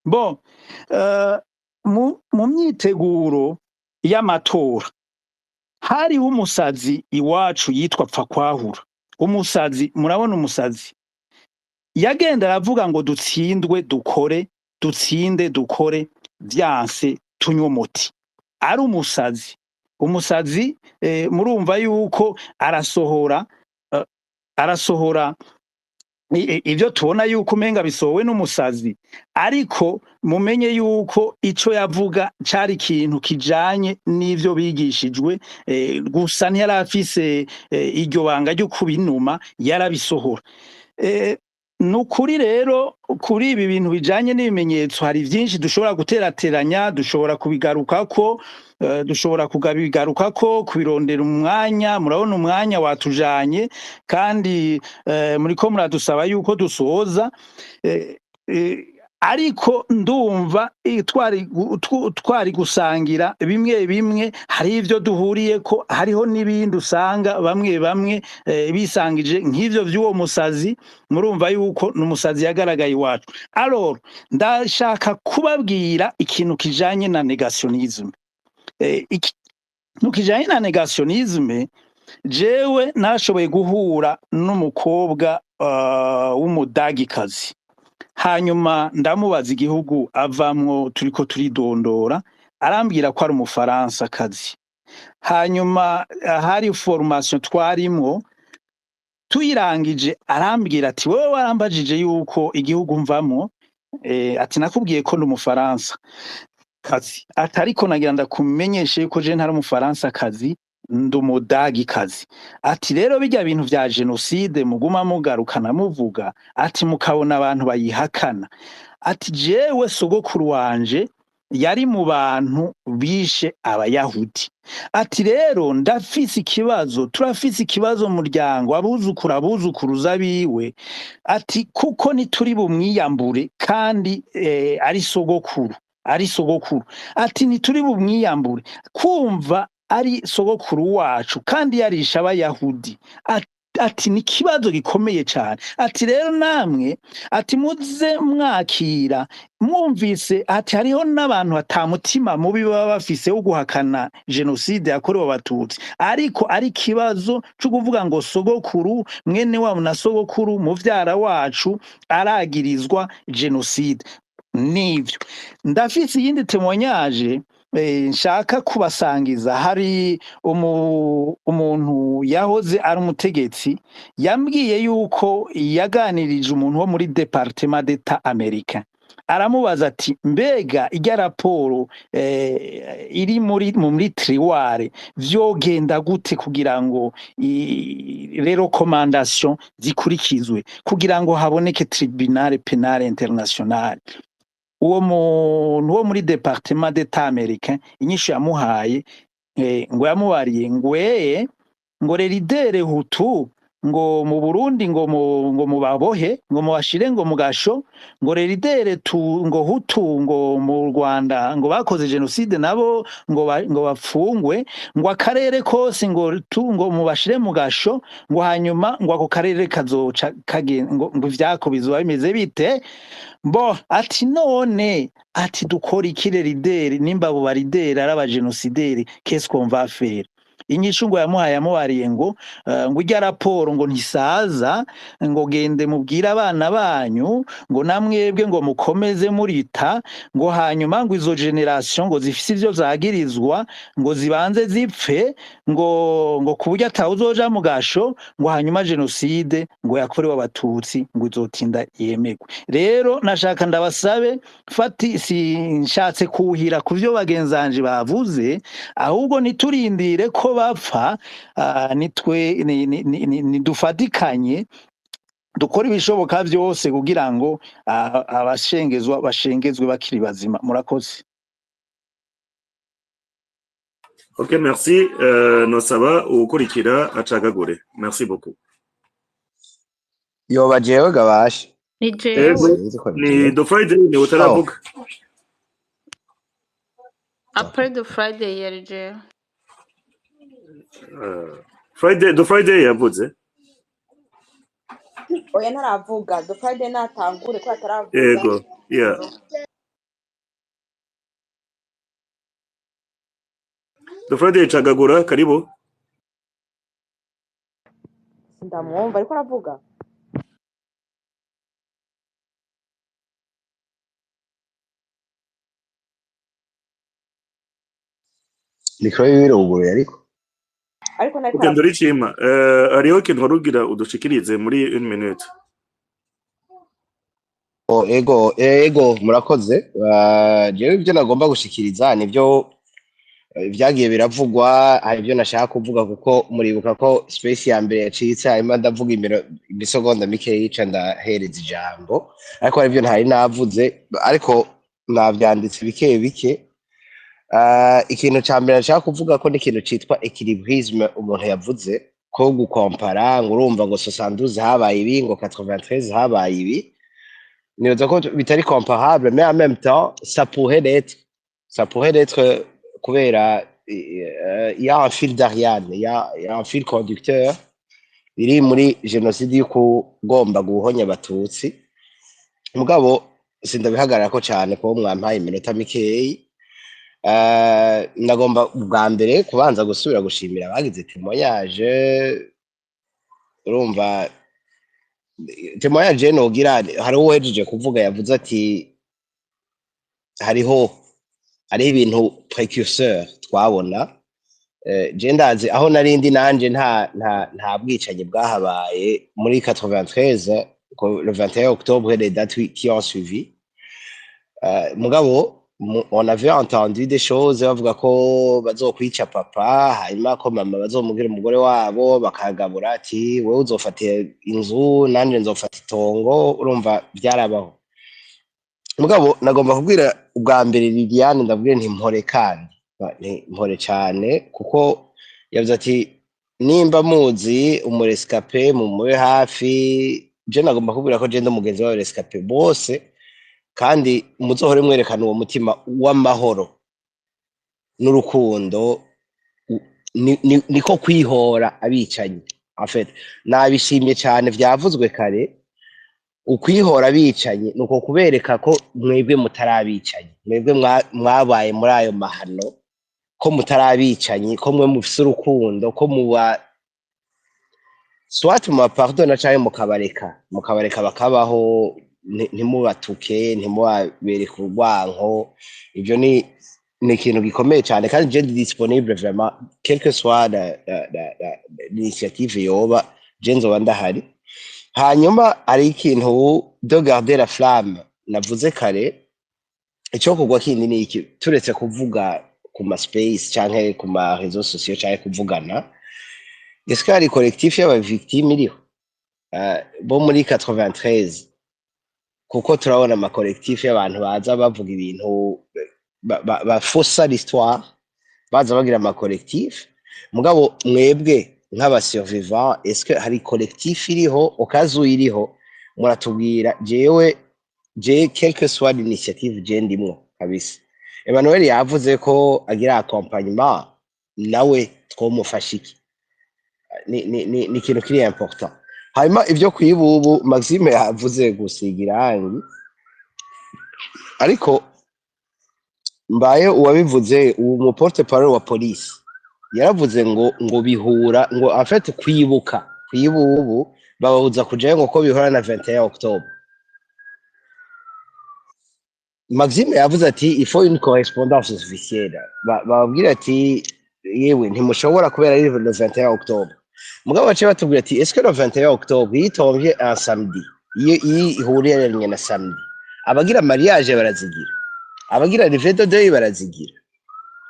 Bon, mu myiteguro y'amatora hariho umusazi iwacu yitwa Pfakwahura. Umusazi, murabona umusazi yagenda aravuga ngo dutsindwe dukore, dutsinde dukore, vyanse tunywe umuti. Ari umusazi, umusazi, murumva yuko arasohora ivyo tubona yuko umenga bisohowe n'umusazi, ariko mumenye yuko ico yavuga cari ikintu kijanye n'ivyo bigishijwe, gusa ntiyari afise iryo banga ryo kubinuma, yarabisohora. Nukuri rero kuri ibi bintu bijanye n'ibimenyetso hari vyinshi dushobora guterateranya, dushobora kubigarukako, dushobora kubigarukako, kubirondera umwanya. Murabona umwanya watujanye, kandi muriko muradusaba yuko dusoza, ariko ndumva twari gusangira bimwe bimwe. Hari ivyo duhuriyeko, hariho n'ibindi usanga bamwe bamwe bisangije nk'ivyo vy'uwo musazi. Murumva yuko n'umusazi yagaragaye iwacu. Alors ndashaka kubabwira ikintu kijanye na négationnisme. Ikintu kijanye na négationnisme, jewe nashoboye guhura n'umukobwa w'umudagikazi, hanyuma ndamubaza igihugu avamwo, turiko turidondora, arambwira ko ari umufaransa kazi. Hanyuma hari formation twarimwo, tuyirangije arambwira ati: "Wewe warambajije yuko igihugu mvamwo, ati nakubwiye ko ndi umufaransa kazi, ati ariko nagira ndakumenyeshe yuko je ntari umufaransa kazi, ndi umudagi kazi." Ati rero bijya bintu vya génocide muguma mugarukana muvuga, ati mukabona abantu bayihakana, ati jewe sogokuru wanje yari mu bantu bishe abayahudi. Ati rero ndafise ikibazo, turafise ikibazo mu muryango, abuzukuru, abuzukuruza biwe, ati kuko ntituri bumwiyambure kandi ari sogokuru, ari sogokuru. Ati ntituri bumwiyambure kumva ari sogokuru wacu kandi yarisha abayahudi. Ati ni ikibazo gikomeye cyane. Ati rero namwe, ati muze mwakira mwumvise, ati hariho n'abantu atamutima mubi baba bafise wo guhakana jenoside yakorewe abatutsi, ariko ari ikibazo cyo kuvuga ngo sogokuru, mwene wabo na sogokuru, muvyara wacu aragirizwa jenoside. Nivyo ndafise iyindi témoignage nshaka kubasangiza. Hari umuntu yahoze ari umutegetsi yambwiye yuko yaganirije umuntu wo muri département d'État américain, aramubaza ati: "Mbega irya raporo iri muri tiroir vyogenda gute kugira ngo les recommandations zikurikizwe, kugira ngo haboneke tribunal pénal international?" Uwo muntu wo muri département d'État américain, inyishu yamuhaye, ngo yamubariye ngo ngo les leaders hutu ngo mu Burundi ngo mubabohe, ngo mubashire ngo mu gasho, ngo les leaders tu ngo hutu ngo mu Rwanda ngo bakoze génocide nabo ngo bafungwe, ngo akarere kose ngo tu ngo mubashire mu gasho, ngo hanyuma ngo ako karere kazoca ngo ivyako bizoba bimeze bite? Bo ati none ati dukora iki les leaders, nimba abo ba leaders ari abagenosideri, qu'est-ce qu'on va faire? Inyishu ngo yamuhaye, yamubariye ngo irya raporo ngo ntisaza, ngo gende mubwire abana banyu, ngo namwebwe ngo mukomeze murita, ngo hanyuma ngo izo générations ngo zifise ivyo zagirizwa ngo zibanze zipfe, ngo ku buryo atawuzoja mu gasho, ngo hanyuma génocide ngo yakorewe abatutsi ngo izotinda yemegwe. Rero nashaka ndabasabe, fati sinshatse kuhira ku vyo bagenzanje bavuze, ahubwo ntiturindire ko bapfa, nitwe ni dufatikanye. Dukora ibishoboka byose kugira ngo abashengezwa bashengezwe bakiri bazima. Murakoze. Ok, merci. Nosaba uwukurikira acagagure. Merci beaucoup. Yoba jewe gabashe. Ni jewe. Ego, Sinzi ko ni jewe. The Friday ni Oh, utaravuga. Après the Friday yari jewe. Friday, The Friday yavuze. Oya, ntaravuga. The Friday natangure ko ataravuga. Ego, yeah. The Friday cagagura, karibu. Ndamwumva ariko aravuga. Mikoro yiwe iruguruye ariko. Ariko ntariko Ok, aravuga. ndoricima. Hariho ikintu warugira udushikirize muri une minute. Oh, ego, ego, murakoze. Jewe ibyo nagomba gushikiriza nibyo vyagiye biravugwa, hari ibyo nashaka kuvuga kuko muribuka ko space ya mbere yacitse, hanyuma ndavuga imisegonda mike yica ndahereza ijambo, ariko hari ibyo ntari navuze, ariko navyanditse bike bike. Ikintu ca mbere nashaka kuvuga ko ni ikintu citwa equilibrisme umuntu yavuze ko gukompara ngo urumva ngo 72 habaye ibi, ngo 93 habaye ibi, nibaza ko bitari comparable, mais en même temps ça pourrait l'être, ça pourrait l'être kubera il y a un fil d'Ariane, il y a un fil conducteur iri muri génocide y'ukugomba guhonya abatutsi. Mugabo sindabihagarara ko cane kuko mwampaye iminota mikeyi. Ndagomba ubwa mbere kubanza gusubira gushimira abagize témoignage. Urumva témoignage nogira, hari uwejeje kuvuga yavuze ati hariho ibintu précurseur twabona. Je ndazi aho narindi nanje nta bwicanyi bwahabaye muri 93, ko le 21 octobre, les dates qui ont suivi. Mugabo on avait entendu des choses bavuga ko bazokwica papa, hanyuma ko mama bazomubwira umugore wabo bakagabura ati wowe uzofata inzu nanje nzofata itongo. Urumva byarabaho. Mugabo nagomba kubwira ubwa mbere Liliane, ndabwire nti mpore, kandi nti mpore cyane, kuko yavuze ati nimba muzi umu rescapé mumube hafi. Je nagomba kubwira ko je ndi umugenzi w'aba rescapé bose, kandi muzohore mwerekana uwo mutima w'amahoro n'urukundo, niko kwihora abicanyi. En fait nabishimye cyane vyavuzwe kare, ukwihora abicanyi nuko kubereka ko mwebwe mutarabicanyi, mwebwe mwabaye muri ayo mahano, ko mutarabicanyi, ko mwe mufise urukundo, ko muba soit mubapardona canke mukabareka bakabaho, ntimubatuke, ntimubabereke urwanko. Ivyo ni ikintu gikomeye cyane, kandi je ndi disponible vraiment, quelle que soit l'initiative yoba, je nzoba ndahari. Hanyuma hari ikintu de garder la flamme navuze kare. Icyo kugwa kindi ni iki: turetse kuvuga ku ma space canke ku ma réseaux sociaux canke kuvugana, est-ce que hari collectif y'aba victime iriho bo muri 93? Kuko turabona ama collectif y'abantu baza bavuga ibintu bafosa l'histoire, baza bagira ama collectif. Mugabo mwebwe nk'aba survivants, est-ce que hari collectif iriho? Okazu iriho muratubwira. Jewe je, quelle que soit l'initiative, je ndimwo kabisa. Emmanuel yavuze ko agira accompagnement, nawe twomufasha iki? Ni ikintu kiri important. Hanyuma ibyo kwibubu, Maxime yavuze gusiga irangi, ariko mbaye uwabivuze, uwo mu porte parole wa police yaravuze ngo bihura, ngo en fait kwibuka kwibubu bababuza kujayo ngo ko bihura na 21 octobre. Maxime yavuze ati il faut une correspondance officielle. Bababwira ati yewe ntimushobora kubera ari le 21 octobre. Mugabo baciye batubwira ati est-ce que le 21 octobre yitomvye un samedi, iyo ihuriye na samedi, abagira mariage barazigira, abagira levée de deuil barazigira,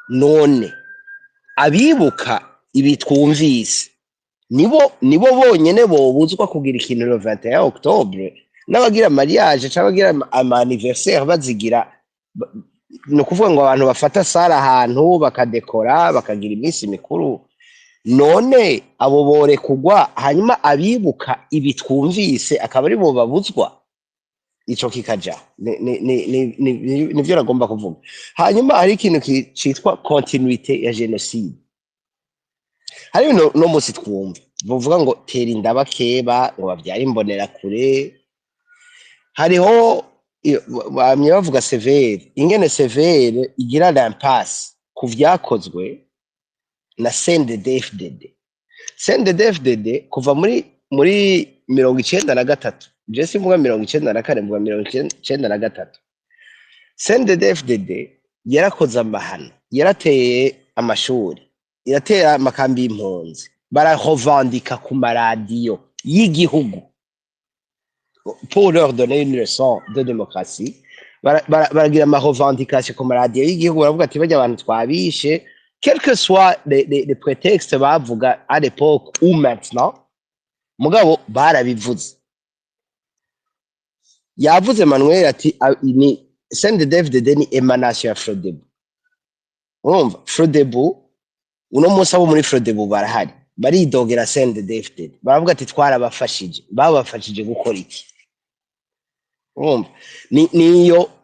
none abibuka ibi twumvise Nibo bonyene bobuzwa kugira ikintu le 21 octobre, n'abagira mariage cyangwa abagira ama anniversaire bazigira ni ukuvuga ngo abantu bafata salle ahantu, bakadekora, bakagira iminsi mikuru. None abo borekugwa, hanyuma abibuka ibi twumvise akaba ari bo babuzwa? Ico kikaja nivyo nagomba kuvuga. Hanyuma hari ikintu citwa continuité ya génocide. Hari ibintu no musi twumva bavuga ngo tera inda bakeba, ngo bavyare imbonerakure. Hariho bamye bavuga CVR, ingene CVR igira l'impasse ku vyakozwe na CNDD-FDD. CNDD-FDD kuva muri 93, je simvuga 94, mvuga 93, CNDD-FDD yarakoze amahano, yarateye amashuri, iratera amakambi y'impunzi, bararevandika ku maradiyo y'igihugu pour leur donner une leçon de démocratie. Baragira ama revendication ku maradiyo y'igihugu, baravuga ati barya abantu twabishe, quel que soit les prétextes bavuga à l'époque ou maintenant, mugabo barabivuze. Yavuze Manuel ati ni CNDD-FDD ni émanation ya Frodebu. Urumva Frodebu, uno munsi abo muri Frodebu barahari, baridogera CNDD-FDD, baravuga ati twarabafashije. Babafashije gukora iki? Urumva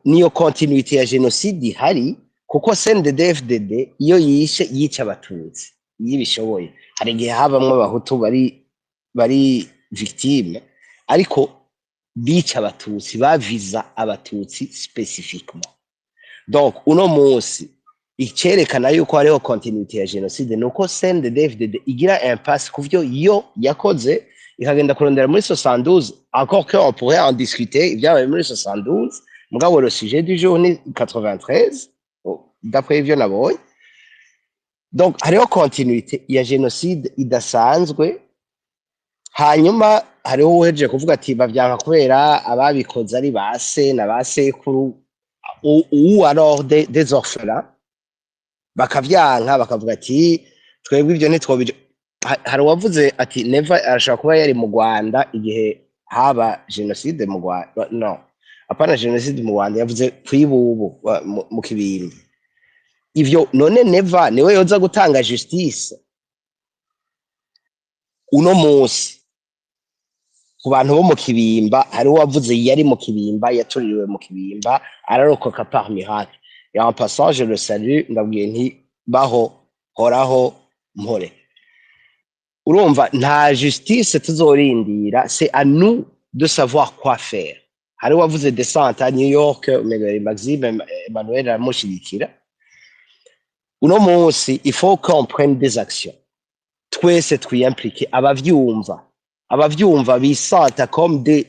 niyo continuité ya génocide ihari, kuko CNDD-FDD iyo yishe, yica abatutsi iyo ibishoboye. Hari igihe habamwo abahutu bari victime, ariko bica abatutsi, baviza abatutsi spécifiquement. Donc uno munsi icerekana yuko hariho continuité ya génocide nuko CNDD-FDD igira impasse kuvyo yo yakoze, ikagenda kurondera muri 72, encore que on pourrait en discuter ibyabaye muri 72, mugabo le sujet du jour ni 93, oh, d'après ivyo nabonye. Donc hariho continuité ya génocide idasanzwe. Hanyuma hariho uwuhejeje kuvuga ati bavyanka kubera ababikoze ari ba se na ba sekuru ou alors des orphelins, bakavyanka, bakavuga ati twebwe ivyo ntitwobije. Hari uwavuze ati Neva arashobora kuba yari mu Rwanda igihe haba génocide mu Rwanda. No, apana génocide mu Rwanda, yavuze kwibubu mu Kibimba. Ivyo none Neva niwe yoza gutanga justice uno munsi ku bantu bo mu Kibimba? Hariho uwavuze yari mu Kibimba, yatuririwe mu Kibimba, ararokoka par miracle, et en passant je le salue, ndabwiye nti baho, horaho, mpore. Urumva nta justice tuzorindira, c'est à nous de savoir quoi faire. Hari uwavuze descente à New York, umengo yari Maxime Emmanuel, aramushigikira. Uno munsi il faut qu'on prenne des actions, twese twiyimplike, abavyumva bisanta comme des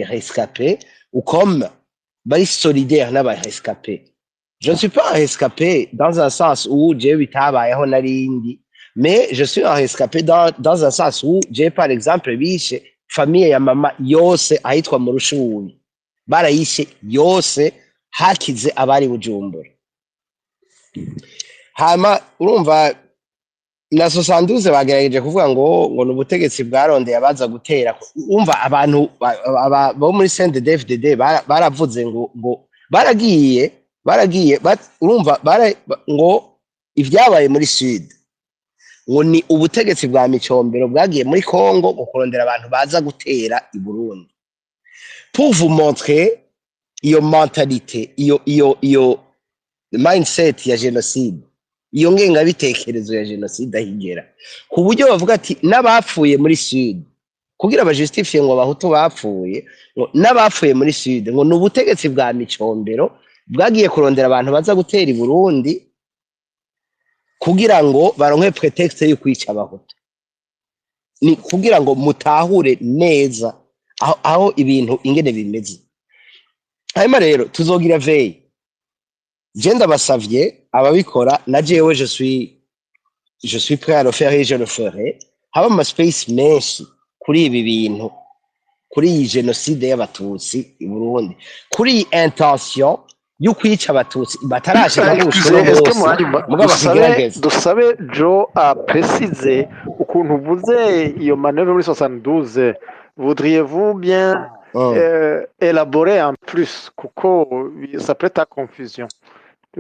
rescapés ou comme bari solidaires n'aba rescapés. Je ne suis pas un rescapé dans un sens où jewe bitabayeho narindi, mais je suis un rescapé dans un sens où j'ai par exemple bishe famille ya mama yose ahitwa mu Rushubi, barayishe yose, hakize abari Bujumbura. Hama urumva na 72 bagerageje kuvuga ngo ni ubutegetsi bwarondeye abaza gutera. Umva abantu bo muri CNDD-FDD baravuze ngo baragiye urumva ngo ivyabaye muri Sud ngo ni ubutegetsi bwa Micombero bwagiye muri Congo mu kurondera abantu baza gutera i Burundi. Pour vous montrer iyo mentalité, iyo mindset ya génocide, iyo ngengabitekerezo ya génocide ahigera ku buryo bavuga ati n'abapfuye muri Sud, kugira bajustifie ngo abahutu bapfuye, ngo n'abapfuye muri Sud ngo ni ubutegetsi bwa Micombero bwagiye kurondera abantu baza gutera i Burundi kugira ngo baronke prétexte yo kwica abahutu. Ni kugira ngo mutahure neza aho ibintu ingene bimeze. Hanyuma rero tuzogira veille. Je ndabasavye ababikora, na jewe je suis prêt à le faire et je le ferai, haba ama space menshi kuri ibi bintu, kuri iyi génocide y'abatutsi i Burundi, kuri iyi intention. Yo kwica Abatutsi batarashika gushika uno Excusez, est-ce que munsi, muranyumva? mugabo Dusabe bakigerageza. Dusabe Joe a précisé ukuntu uvuze iyo manœuvre muri 72. Voudriez-vous bien élaborer en plus, kuko ça prête à confusion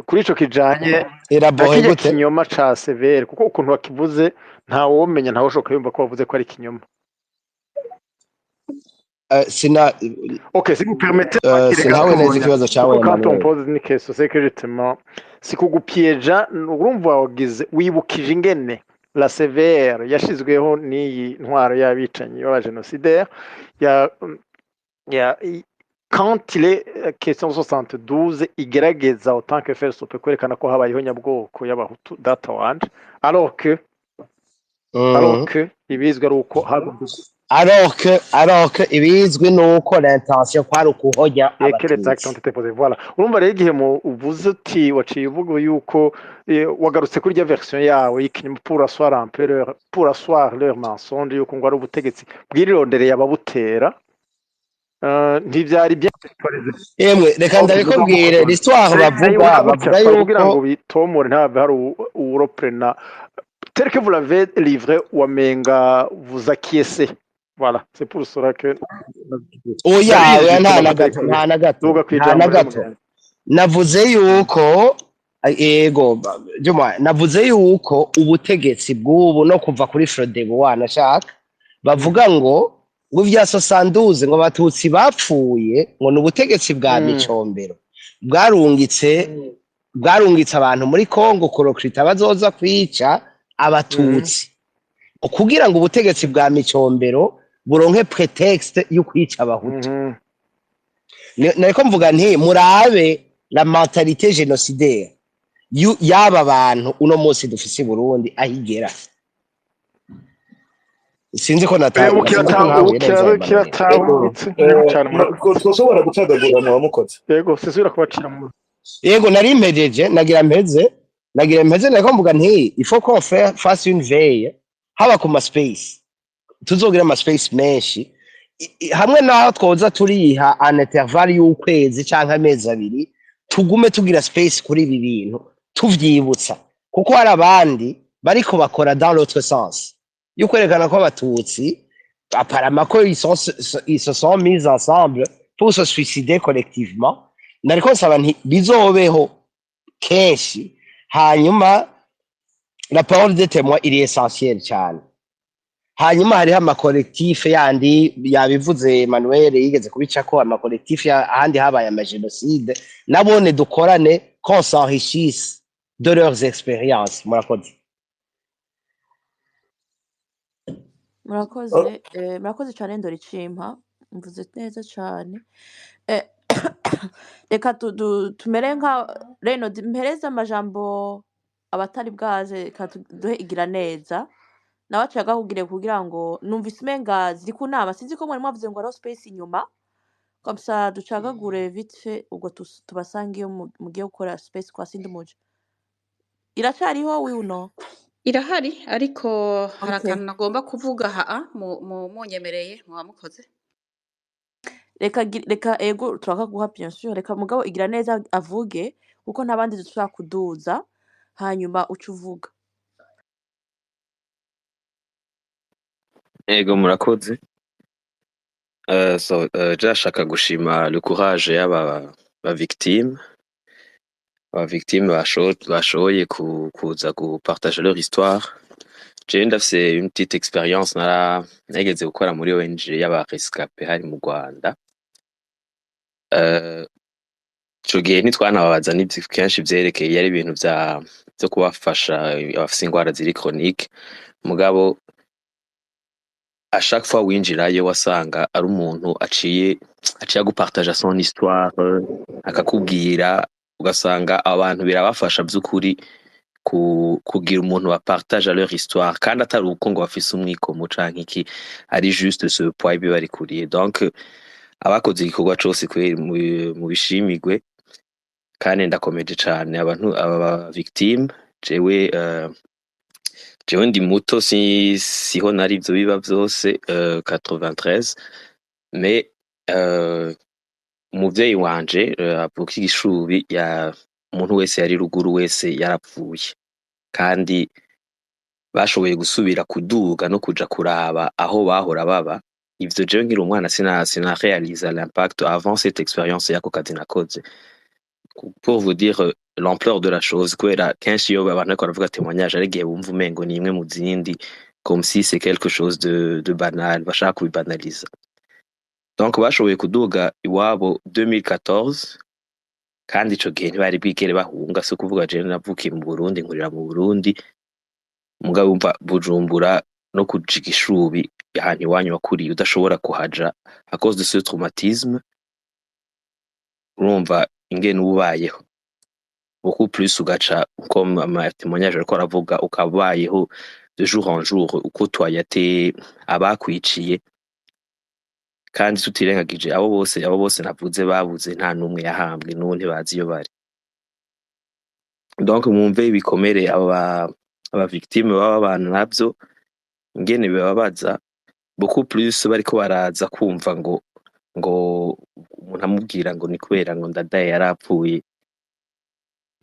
kuri ico kijanye na Élaborer kirya gute? kinyoma ca CVR, kuko ukuntu wakivuze ntawomenya, ntawoshoka yumva ko wavuze ko ari ikinyoma. Sina Ok, si vous permettez, twakire sinawe neza gatonya, ikibazo cawe, kuko quand on Emmanuel. Pose une question, c'est que justement si kugupieja, urumva wagize wibukije ingene la CVR yashizweho n'iyi ntwaro y'abicanyi b'abagénocidaires ya quand il est question 72, igerageza autant que faire se peut kwerekana ko habayeho nyabwoko y'Abahutu data wanje, alors que ibizwi ari uko habaye Alors que ibizwi nuko l'intention kwari ukuhonya Et que les actes ont Abatutsi. Été posés. Voilà. Urumva rero igihe mu uvuze uti waciye uvuga yuko wagarutse kuri rya version yawe y'ikinyoma pour asseoir un peu leur pour asseoir leur mensonge, yuko ngo ari ubutegetsi bwirirondereye ababutera, ntivyari bien actualisé. Yemwe, reka Ok, ndabikubwire, l'histoire bavuga nayibona gutya bavuga twari kugira yuko ngo bitomore, ntihabe hari uwureprena tel que vous l'avez livré, wamenga vous acquiescez. Voilà, c'est pour cela que Oya, ndabizi oya, nta bituma na gato, mutarikure. nta na gato, Duga nta na kwijambo rero, gato. mugenzi. Navuze yuko ego juma navuze yuko ubutegetsi bw'ubu no kuva kuri Frodebu wanashaka bavuga ngo ivya 72, ngo Abatutsi bapfuye, ngo ni ubutegetsi bwa Micombero bwarungitse abantu muri Kongo kurecruta bazoza kwica Abatutsi kugira ngo ubutegetsi bwa Micombero buronke prétexte yo kwica Abahutu. Nariko mvuga nti murabe la mentalité génocidaire y'aba bantu uno munsi dufise i Burundi aho igera. Sinzi ko Ubu sinzi ko ntahuye neza, ubu Emmanuel. kiratahuritse Ego, yego cyane, murakoze. Twoshobora gucagagura muba mukoze. Yego, sisubira kubacira mu Yego, nari mpejeje, nagira mpeze. Nariko mvuga nti il faut qu'on fasse une veille, haba ku ma space, tuzogira ama space menshi hamwe naho twoza turiha un intervalle y'ukwezi canke amezi 2, tugume tugira space kuri ibi bintu tuvyibutsa, kuko hari abandi bariko bakora dans l'autre sens yo kwerekana ko Abatutsi apparemment ko ils se sont mis ensemble pour se suicider collectivement. Nariko nsaba nti bizobeho kenshi. Hanyuma la parole de témoin iri essentielle cyane. Hanyuma hariho amacollectif yandi yabivuze Emmanuel, yigeze kubicako, amacollectif ahandi habaye amagénocide, nabone dukorane, qu'on s'enrichisse de leurs expériences. Murakoze. Murakoze, murakoze cyane. Ndora icimpa mvuze neza cyane. Reka tumere nka reno mpereze amajambo abatari bwaze. Reka duhe igira neza nawe aciye agahugire kugira ngo numvise umenga ziri ku nama. Sinzi ko mwari mwavuze ngo hariho space inyuma, comme ça ducagagure vite fait, ubwo tubasange iyo mugiye gukora space kwa sindi muje. Iracariho, oui ou non? Irahari, ariko hari Okay. akantu nagomba kuvuga haa munyemereye muba mukoze. Reka ego, turakaguha bien sûr. Reka mugabo igira neza avuge, kuko nta bandi dushobora kuduza, hanyuma uca uvuga. Ego, murakoze. So, jashaka gushima le courage y'aba ba victime, aba victime bashoboye kuza gupartager leur histoire. Jewe ndafise une petite expérience, nageze gukora muri ONG y'aba rescapés hari mu Rwanda. Ico gihe ntitwanababaza n'ivyo kenshi vyerekeye, yari ibintu vyo kubafasha abafise ingwara ziri chronique, mugabo à chaque fois winjirayo wasanga ari umuntu aciye agupartaja son histoire, akakubwira, ugasanga abantu birabafasha vy'ukuri kugira umuntu bapartage leur histoire, kandi atari uko ngo bafise umwikomo canke iki, ari juste ce poids bibarikuriye. Donc abakoze igikorwa cose kubera mu bishimirwe, kandi ndakomeje cane abantu aba victime. Jewe ndi muto, siho nari ivyo biba vyose 93, mais Umuvyeyi wanje avuka igishubi, ya umuntu wese yari ruguru wese yarapfuye, kandi bashoboye gusubira kuduga no kuja kuraba aho bahora baba. Ivyo jewe nkiri umwana sina réalisa l'impact avant cette expérience y'ako kazi nakoze, pour vous dire l'ampleur de la chose, kubera kenshi iyo abantu bariko baravuga témoignage, ari igihe bumva umengo ni imwe mu zindi, comme si c'est quelque chose de banal, bashaka kubibanaliza. Donc bashoboye kuduga iwabo 2014, kandi ico gihe ntibari bwigere bahunga. Si ukuvuga jewe navukiye mu Burundi, nkurira mu Burundi, mugabo wumva Bujumbura no kuja igishubi, ahantu iwanyu wakuriye udashobora kuhaja à cause de ce traumatisme, urumva ingene uba ubayeho, beaucoup plus ugaca comme ama témoignage ariko aravuga, ukabayeho de jour en jour uko twayate abakwiciye. Kandi tutirengagije abo bose navuze babuze, nta n'umwe yahambwe, n'ubu ntibazi iyo bari. Donc mwumve ibikomere aba victime baba babana navyo, ingene bibabaza, beaucoup plus bariko baraza kumva ngo umuntu amubwira ngo ni kubera ngo Ndadaye yarapfuye.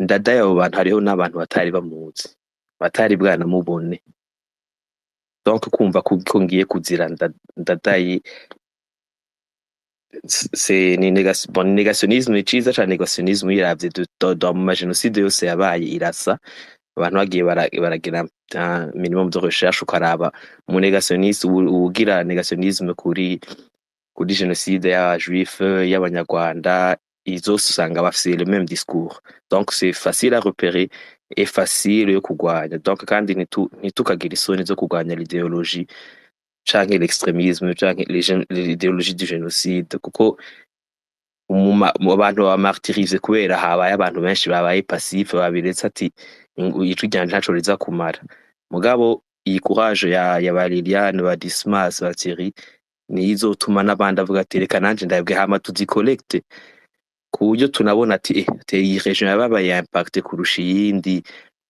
Ndadaye, abo bantu, hariho n'abantu batari bamuzi, batari bwanamubone. Donc kumva ko ngiye kuzira Ndadaye, c'est ni négation, bon, négationnisme ciza ca négationnisme. Uyiravye dans ma génocide yose yabaye, irasa abantu bagiye baragira un minimum de recherche, ukaraba mu négationniste ugira négationnisme kuri génocide y'aba juif, y'abanyarwanda, izose usanga bafise le même discours. Donc c'est facile à repérer et facile yo kurwanya. Donc kandi ntitukagira isoni zo kurwanya l'idéologie canke l'extrémisme canke l'idéologie du génocide, kuko mu bantu bamartirize kubera habaye abantu benshi babaye passif, babiretse ati ijwi ryanje ntaco riza kumara. Mugabo iyi courage ya ba Liliane, ba Dismas, ba Thierry, niyo izotuma n'abandi avuga ati reka nanje ndabwe, hama tuzicollecte ku buryo tunabona ati iyi région yababaye impacté kurusha iyindi.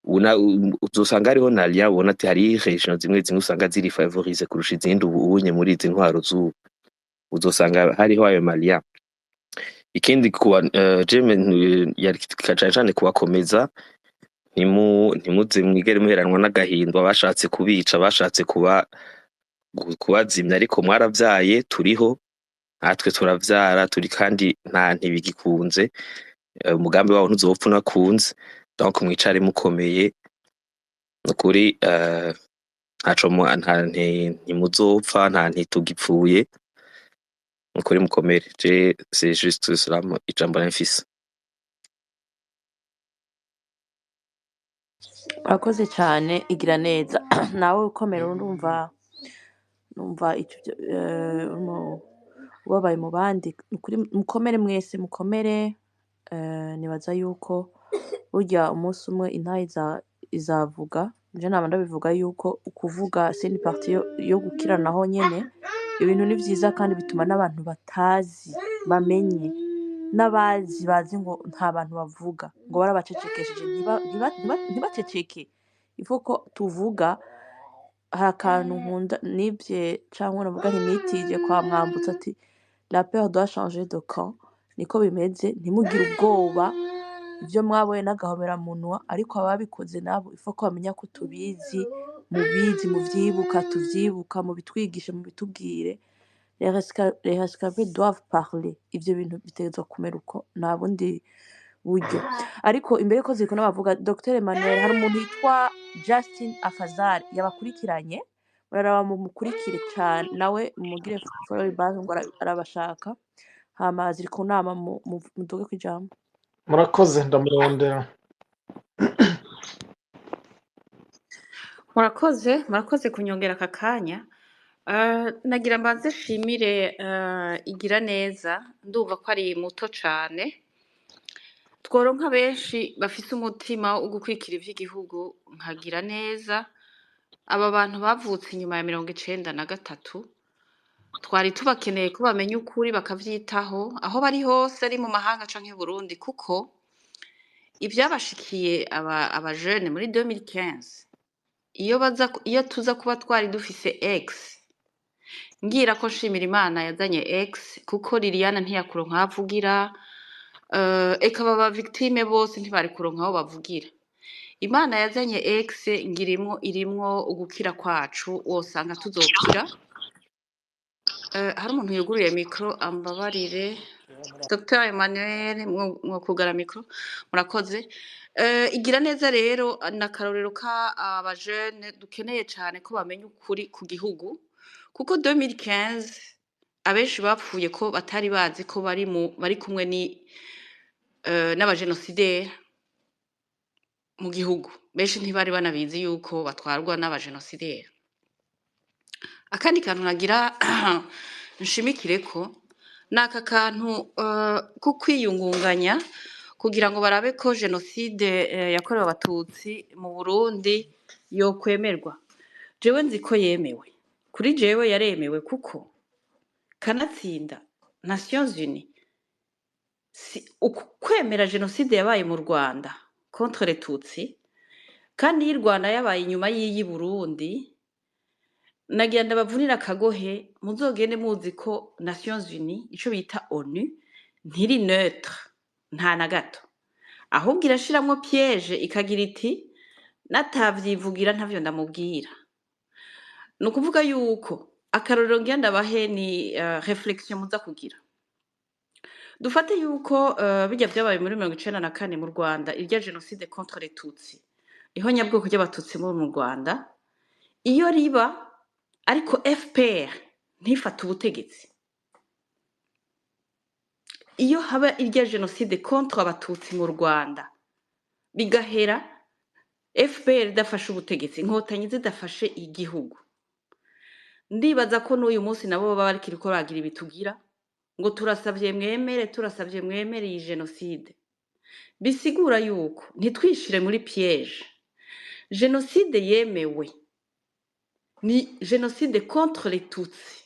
Uzosanga hariho na lien, ubona ati hari région zimwe zimwe usanga ziri favorisées kurusha izindi. Ubu unye muri izi ntwaro z'ubu uzosanga hariho ayo ma lien. Ikindi kuba jeme yari cane cane kubakomeza, ntimuze mwigere muheranwa n'agahinda. Bashatse kubica, bashatse kubazimya, ariko mwaravyaye, turiho natwe, turavyara turi, kandi nta ntibigikunze. Umugambi wabo ntuzopfa unakunze. Donc mwicare mukomeye, nukuri ntaco ntimuzopfa, nta ntitugipfuye, nukuri mukomere. Je c'est juste cela ijambo nari mfise. Urakoze cyane, igira neza nawe ukomera. Urumva numva icyo ubabaye mu bandi. Nukuri mukomere mwese, mukomere. Nibaza yuko burya umunsi umwe intahe izavuga. Nje naba ndabivuga yuko ukuvuga c'est une partie yo gukira naho nyene. Ibintu ni vyiza kandi bituma n'abantu batazi bamenye, n'abazi bazi ngo nta bantu bavuga ngo barabacecekesheje, ntibaceceke. Il faut ko tuvuga. Hari akantu nkunda nibye cyangwa navuga nti nitije kwa Mwambutsa, ati la peur doit changer de camp. Niko bimeze, ntimugire ubwoba. Ibyo mwabonye n'agahomeраmunwa, ariko ababikoze nabo ifo ko bamenya ko tubizi, mubizi, muvyibuka, tuvyibuka, mubitwigishe, mubitubwire. Les rescapés doivent parler. Ivyo bintu bitegerezwa kumera uko, nta bundi buryo. Ariko imbere yuko ziriko bavuga, Dr Emmanuel, hari umuntu yitwa Justin Afazari yabakurikiranye, muraraba mumukurikire cane nawe, mumugire follow back ngo arabashaka. Hama ziri ku nama, muduge kwijambo. Murakoze, ndamurondera. Murakoze kunyongera aka kanya. Nagira mbanze nshimire igira neza, ndumva ko ari muto cane. Tworonka benshi bafise umutima wo gukwikira ivy'igihugu nkagira neza. Aba bantu bavutse inyuma ya 93 twari tubakeneye ko bamenya ukuri bakavyitaho aho bari hose, ari mu mahanga canke Burundi, kuko ivyabashikiye aba jeune muri 2015, iyo tuza kuba twari dufise ex Ngira ko nshimira Imana yazanye X, kuko Liliana ntiyakuronka aho avugira, eka baba victime bose ntibari kuronka aho bavugira. Imana yazanye X ngirimwo irimwo ugukira kwacu, wosanga tuzokira. Hari umuntu yuguruye micro, ambabarire. Dr Emmanuel, mwokugara micro, murakoze. Igira neza rero ni akarorero ka abajene dukeneye cane ko bamenya ukuri ku gihugu, kuko 2015 abenshi bapfuye ko batari bazi ko bari kumwe ni n'abajenosideri mu gihugu. Benshi ntibari banabizi yuko batwarwa n'abajenosideri. Akandi kantu nagira nshimikire ko ni aka kantu ko kwiyungunganya kugira ngo barabe ko jenoside yakorewe abatutsi mu Burundi yokwemerwa. Jewe nzi ko yemewe, kuri jewe yaremewe, kuko kanatsinda Nations Unies si kwemera jenoside yabaye mu Rwanda contre les Tutsi, kandi y'u Rwanda yabaye inyuma y'iyi Burundi. Nagira ndabavunira akagohe, muzogende muzi ko Nations Unies, ico bita ONU, ntiri neutre nta na gato, ahubwo irashiramwo piège, ikagira iti natavyivugira ntavyo ndamubwira. Ni ukuvuga yuko akarorero ngira ndabahe ni réflexion muza kugira. Dufate yuko bijya vyabaye muri 94 mu Rwanda, irya jenoside contre les Tutsi, ihonyabwoko ry'abatutsi bo mu Rwanda, iyo riba ariko FPR ntifate ubutegetsi, iyo haba irya jenoside contre abatutsi mu Rwanda bigahera FPR idafashe ubutegetsi, inkotanyi zidafashe igihugu, ndibaza ko n'uyu munsi nabo baba bariko baragira ibitugira ngo turasavye mwemere, turasavye mwemere iyi jenoside. Bisigura yuko ntitwishire muri piège. Jenoside yemewe ni jenoside contre les Tutsi.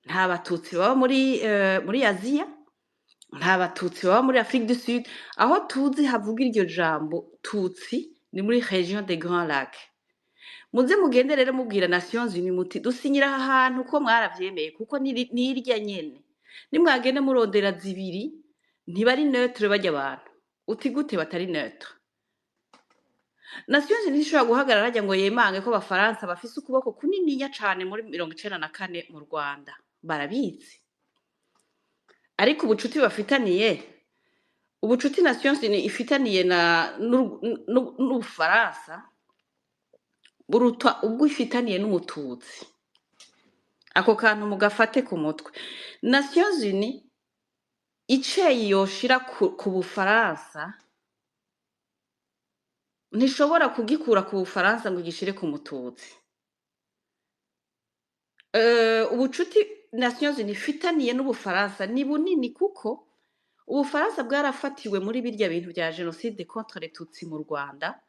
Nta batutsi baba muri Aziya, nta batutsi baba muri Afrique du Sud. Aho tuzi havuga iryo jambo tutsi ni muri région des Grands Lacs. Muze mugende rero mubwira Nations Unies muti dusinyira aha hantu ko mwaravyemeye, kuko nirya nyene. Nimwagende murondera zibiri, ntibari neutre barya abantu. Uti gute batari neutre? Nations Unies ntishobora guhagarara harya ngo yemange ko abafaransa bafise ukuboko kunininya cane muri 94 mu Rwanda. Barabizi. Ariko ubucuti bafitaniye, ubucuti Nations Unies ifitaniye na n'Ubufaransa buruta ubwo ifitaniye n'umututsi. Ako kantu mugafate ku mutwe. Nations Unies iceyi yoshira ku Bufaransa ntishobora kugikura ku Bufaransa ngo igishire ku mututsi. Ubucuti Nations Unies ifitaniye n'Ubufaransa ni bunini, kuko Ubufaransa bwarafatiwe muri birya bintu vya jenoside contre les Tutsi mu Rwanda,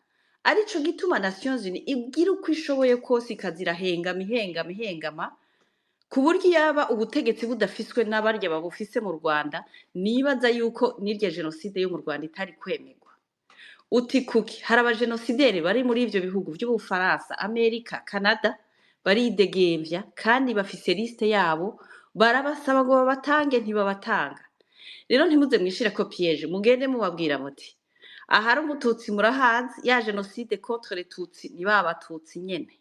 arico gituma Nations Unies igira uko ishoboye kose ikazira hengama ihengama ihengama, ku buryo yaba ubutegetsi budafiswe n'abarya babufise mu Rwanda, nibaza yuko n'irya jenoside yo mu Rwanda itari kwemerwa. Uti kuki? Hari abajenosideri bari muri ivyo bihugu vy'Ubufaransa, Amerika, Canada, baridegemvya kandi bafise liste yabo, barabasaba ngo babatange ntibabatanga. Rero ntimuze mwishire ko piège, mugende mubabwira muti ahari umututsi murahazi, ya jenoside contre les Tutsi ni ba batutsi nyene.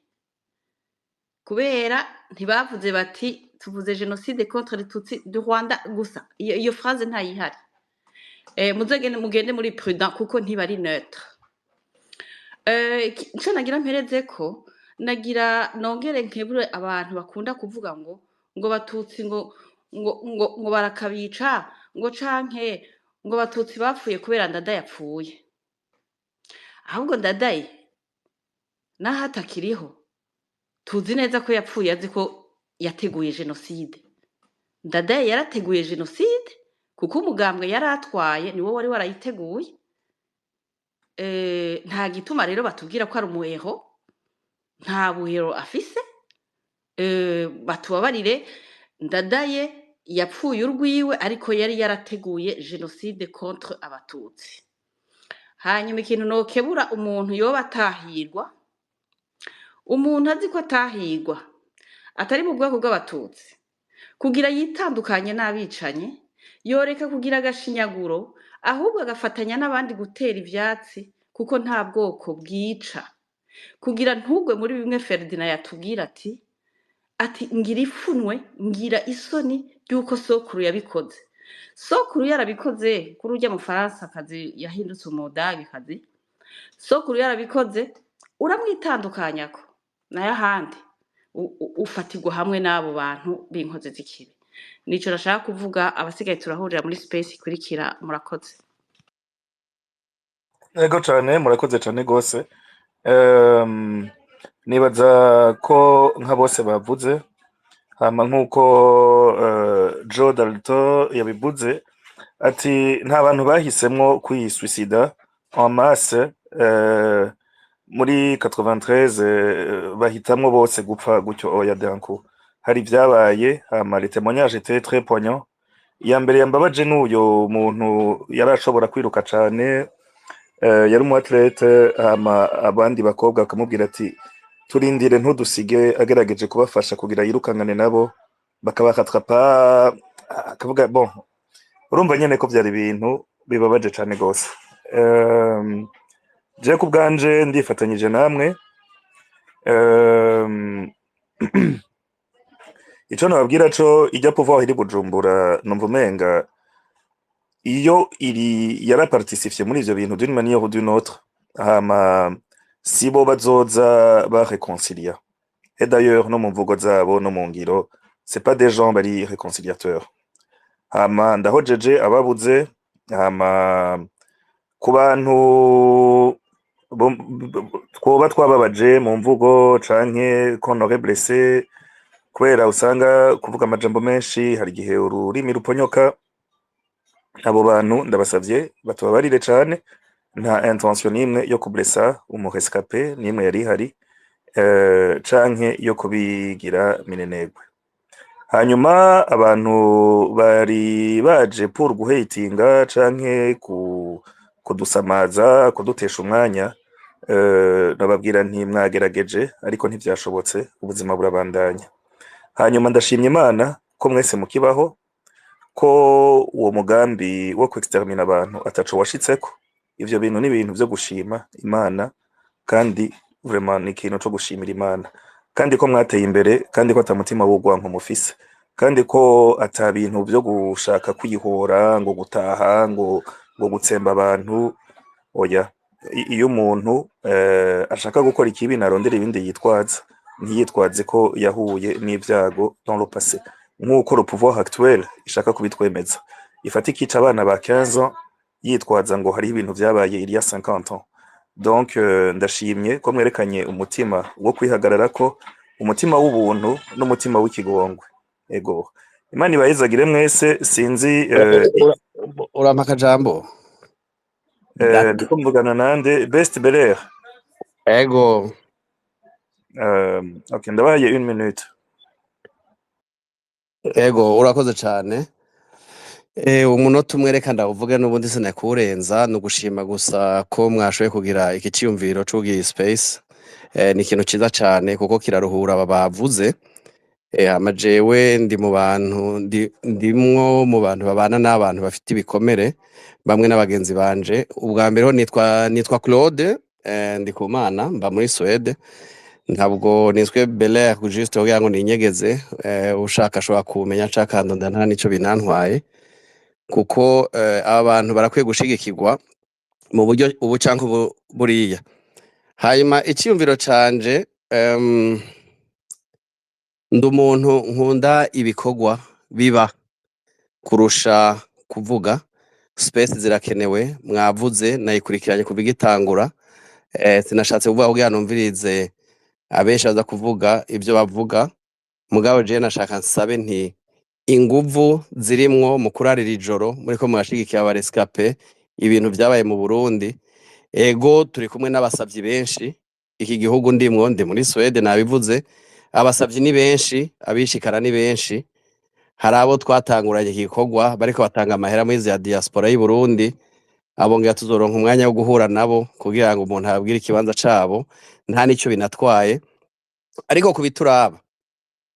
Kubera ntibavuze bati tuvuze jenoside contre les Tutsi du Rwanda gusa, iyo phrase ntayihari. Muzegende mugende muri prudent kuko ntibari neutre. Ico nagira mpereze ko nagira nongere nkebure abantu bakunda kuvuga ngo batutsi ngo barakabica, ngo canke ngo batutsi bapfuye kubera Ndadaye yapfuye. Ahubwo Ndadaye naho atakiriho tuzi neza ko yapfuye azi ko yateguye jenoside. Ndadaye yarateguye jenoside kuko umugambwe yari atwaye niwo wari warayiteguye. Nta gituma rero batubwira ko ari umuhero, nta buhero afise. Batubabarire, Ndadaye yapfuye urwiwe ariko yari yarateguye jenoside contre abatutsi. Hanyuma ikintu nokebura umuntu yoba atahirwa, umuntu azi ko atahirwa Atari mu bwoko bw'abatutsi kugira yitandukanye n'abicanyi, yoreka kugira agashinyaguro, ahubwo agafatanya n'abandi gutera ivyatsi, kuko nta bwoko bwica. Kugira ntugwe muri bimwe Ferdinand yatubwira ati ngira ipfunwe, ngira isoni ry'uko sokuru yabikoze. Sokuru yarabikoze kuri urya mufaransa kazi yahindutse umudage kazi, sokuru yarabikoze uramwitandukanyako, nayo ahandi ufatirwa hamwe n'abo bantu b'inkozi z'ikibi. Nico nashaka kuvuga, abasigaye turahurira muri space ikurikira. Murakoze. Ego cane, murakoze cane gose. Nibaza ko nka bose bavuze, hama nk'uko Joe Dalton yabivuze ati nta bantu bahisemwo kwisuicida en masse muri 93, bahitamwo bose gupfa gutyo, oya, d'un coup. Hari ivyabaye, hama les témoignages étaient très poignants. Iya mbere yambabaje n'uyo muntu yari ashobora kwiruka cane, yari umu athlète, hama abandi bakobwa bakamubwira ati turindire ntudusige, agerageje kubafasha kugira yirukangane nabo bakabarattrapa, akavuga bon, urumva nyene ko vyari ibintu bibabaje cane gose. Je ku bwanje ndifatanyije namwe. Ico nababwira co ijya pouvoir iri Bujumbura, numva umenga iyo iri yaraparticipye muri ivyo bintu d'une manière ou d'une autre, hama sibo bazoza bareconcilia. Et d'ailleurs no mu mvugo zabo no mu ngiro, c'est pas des gens bari réconciliateurs. Hama ndahojeje ababuze, hama ku bantu twoba twababaje mu mvugo canke qu'on aurait blessé, kubera usanga kuvuga amajambo menshi hari igihe ururimi ruponyoka, abo bantu ndabasavye batubabarire cane. Nta intention n'imwe yo kublessa umurescapé n'imwe yari ihari, canke yo kubigira minenegwe. Hanyuma abantu bari baje pour guhatinga canke kudusamaza, kudutesha umwanya, nababwira nti mwagerageje ariko ntivyashobotse, ubuzima burabandanya. Hanyuma ndashimye Imana ko mwese mukibaho, ko uwo mugambi wo kwextermina abantu ataco washitseko. Ivyo bintu ni ibintu vyo gushima Imana, kandi vraiment ni ikintu co gushimira Imana, kandi ko mwateye imbere, kandi ko ata mutima w'urwanko mufise, kandi ko ata bintu vyo gushaka kwihora ngo gutaha ngo gutsemba abantu, oya. Iyo umuntu ashaka gukora ikibi narondera ibindi yitwaza, ntiyitwaze ko yahuye n'ivyago dans le passé, nk'uko le pouvoir actuel ishaka kubitwemeza, ifata ikica abana ba 15 ans yitwaza ngo hariho ibintu vyabaye il y a 50 ans. Donc ndashimye ko mwerekanye umutima wo kwihagararako, umutima w'ubuntu n'umutima w'ikigongwe. Ego, Imana ibahezagire mwese. Sinzi Urampa akajambo gato? Ndiko mvugana nande? Best Belair? Ego. Ok, ndabahaye une minute. Ego, urakoze cane. Umunota umwe reka ndawuvuge, n'ubundi sinakurenza. Ni ugushima gusa ko mwashoboye kugira iki ciyumviro c'ugira space. Ni ikintu ciza cane kuko kiraruhura aba bavuze. Hama jewe ndi mu bantu ndimwo mu bantu babana n'abantu bafite ibikomere bamwe n'abagenzi banje. Ubwa mbere ho nitwa Claude Ndikumana, mba muri Suède. Ntabwo niswe Belair juste kugira ngo ninyegeze, ushaka ashobora kumenya cakandonda, nta nico binantwaye, kuko aba bantu barakwiye gushigikirwa mu buryo ubu canke ubu buriya. Hanyuma iciyumviro canje, ndi umuntu nkunda ibikorwa biba kurusha kuvuga. Space zirakenewe, mwavuze, nayikurikiranye kuva igitangura. Sinashatse kuvuga kugira numvirize abenshi baza kuvuga ivyo bavuga, mugabo jewe nashaka nsabe nti inguvu zirimwo mu kurarira ijoro muriko murashigikira abarescapés, ibintu vyabaye mu Burundi. Ego, turi kumwe n'abasavyi benshi iki gihugu ndimwo, ndi muri Suède nabivuze, abasavyi ni benshi, abishikana ni benshi. Hari abo twatanguranye iki gikorwa bariko batanga amahera muri za diaspora y'i Burundi, abo ngira tuzoronka umwanya wo guhura nabo kugira ngo umuntu ababwire ikibanza cabo, nta nico binatwaye. Ariko kubituraba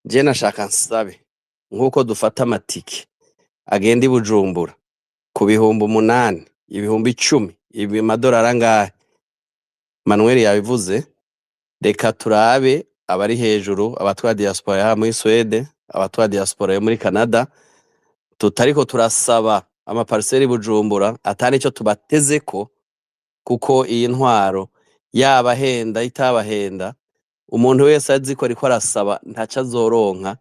Je nashaka nsabe nk'uko dufata amatike agenda i Bujumbura ku 8000, 10,000, ibi madolari angahe, Manuel yabivuze. Reka turabe abari hejuru, abatwa diaspora ya muri Swede, abatwa diaspora yo muri Canada, tutariko turasaba amapariseri Bujumbura atari ico tubatezeko, kuko iyi ntwaro yabahenda itabahenda, umuntu wese azi ko ariko arasaba ntaco azoronka.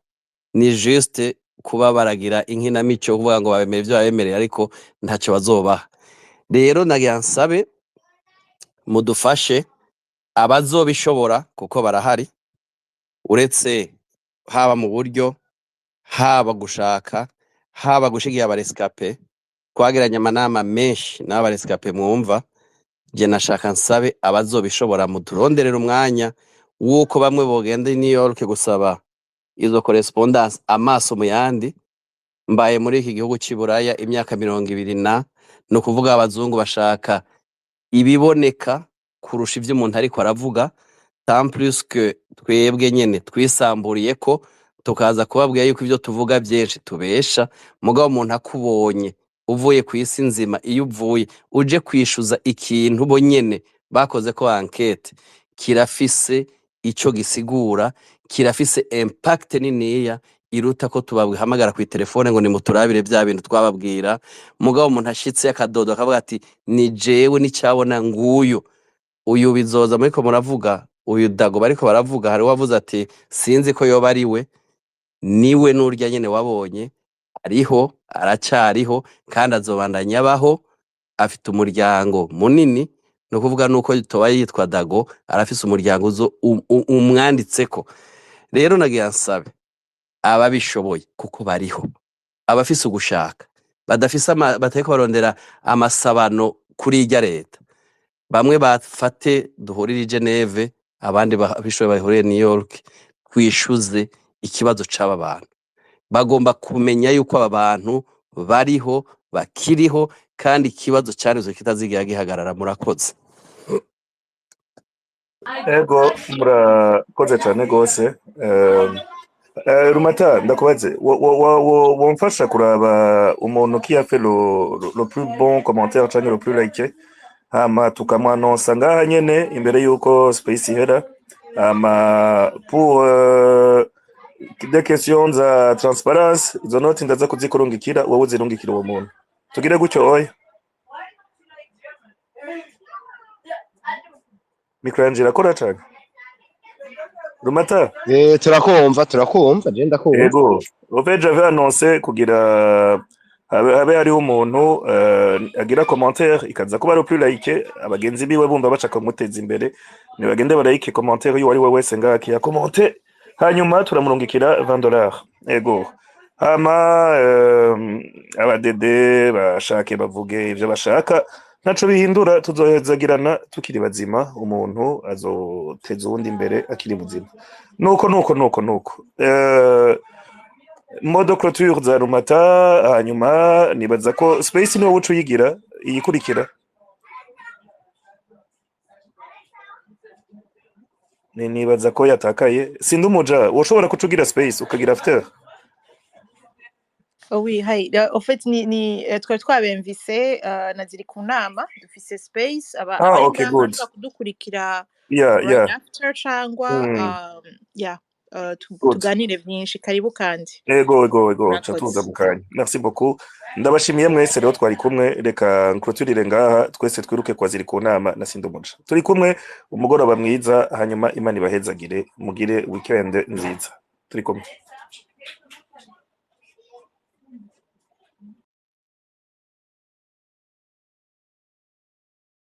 Ni juste kuba baragira inkinamico kuvuga ngo babemeye ivyo babemereye, ariko ntaco bazobaha. Rero nagira nsabe mudufashe abazobishobora, kuko barahari, uretse haba mu buryo, haba gushaka, haba gushigira abarescapés. Twagiranye amanama menshi n'abarescapés mwumva. Je nashaka nsabe abazobishobora muturonderera umwanya w'uko bamwe bogenda i New York gusaba izo correspondance amaso mu yandi. Mbaye muri iki gihugu c'i Buraya imyaka 20 na, ni ukuvuga abazungu bashaka ibiboneka kurusha ivyo umuntu ariko aravuga, tant plus que twebwe nyene twisamburiye ko tukaza kubabwira yuko ivyo tuvuga vyinshi tubesha. Mugabo umuntu akubonye uvuye ku isi nzima, iyo uvuye uje kwishuza ikintu bo nyene bakoze ko enquête, kirafise ico gisigura, kirafise impact niniya iruta ko tubahamagara ku telefone ngo nimuturabire vya bintu twababwira. Mugabo umuntu ashitse akadodo akavuga ati ni jewe nicabona nguyu uyu bizoza muriko muravuga, uyu dago bariko baravuga. Hari uwavuze ati sinzi ko yoba ari we, niwe nurya nyene wabonye ariho, aracariho kandi azobandanya abaho, afite umuryango munini. Ni ukuvuga nuko toba yitwa Dago, arafise umuryango uzo umwanditseko. Rero nagira nsabe ababishoboye, kuko bariho abafise ugushaka, badafise batariko barondera amasabano kuri irya leta, bamwe bafate duhurire i Geneve, abandi babishoboye bahurire New York, twishuze ikibazo c'aba bantu. Bagomba kumenya yuko aba bantu bariho, bakiriho, kandi ikibazo carizo kitazigera gihagarara. Murakoze. Ego, murakoze cyane rwose. Rumata, ndakubaze, womfasha kuraba umuntu qui a fait le plus bon commentaire canke le plus liké, hama tukamwanonsa ngaha nyene imbere yuko space ihera, hama pour des questions za transparence, izo noti ndaza kuzikurungikira, wowe uzirungikira uwo muntu. Tugire gutyo? Oya, micro yanje irakora cane, Rumata? Turakumva, turakumva, je ndakumva. Ego, au fait j'avais annoncé kugira habe hariho umuntu agira commentaire ikaza kuba le plus like, abagenzi biwe bumva bashaka kumuteza imbere, nibagende barayike commentaire y'uwo ari we wese ngaha ya commenter, hanyuma turamurungikira $20. Ego, hama abadede bashake bavuge ivyo bashaka, ntaco bihindura, tuzohezagirana tukiri bazima. Umuntu azoteza uwundi imbere akiri muzima. Nuko nuko nuko nuko mot de clôture za Rumata, hanyuma nibaza ko space niwe uca uyigira iyikurikira. Nibaza ko yatakaye. Sindi umuja, woshobora kuca ugira space ukagira after. Oh oui, hi. En fait, ni twari twabemvise na ziri ku nama, dufise space aba Ah, abari okay, ngaha good. bashobora kudukurikira right after cyangwa yeah, Good. tuganire byinshi. Karibu kandi. Ego, ca tuza Murakoze. mu kanya. Merci beaucoup, ndabashimiye mwese. Rero twari kumwe, reka nclôturire ngaha, twese twiruke kwa ziri ku nama na Sindumuja. Turi kumwe, umugoroba mwiza, hanyuma Imana ibahezagire, mugire weekend nziza. Turi kumwe.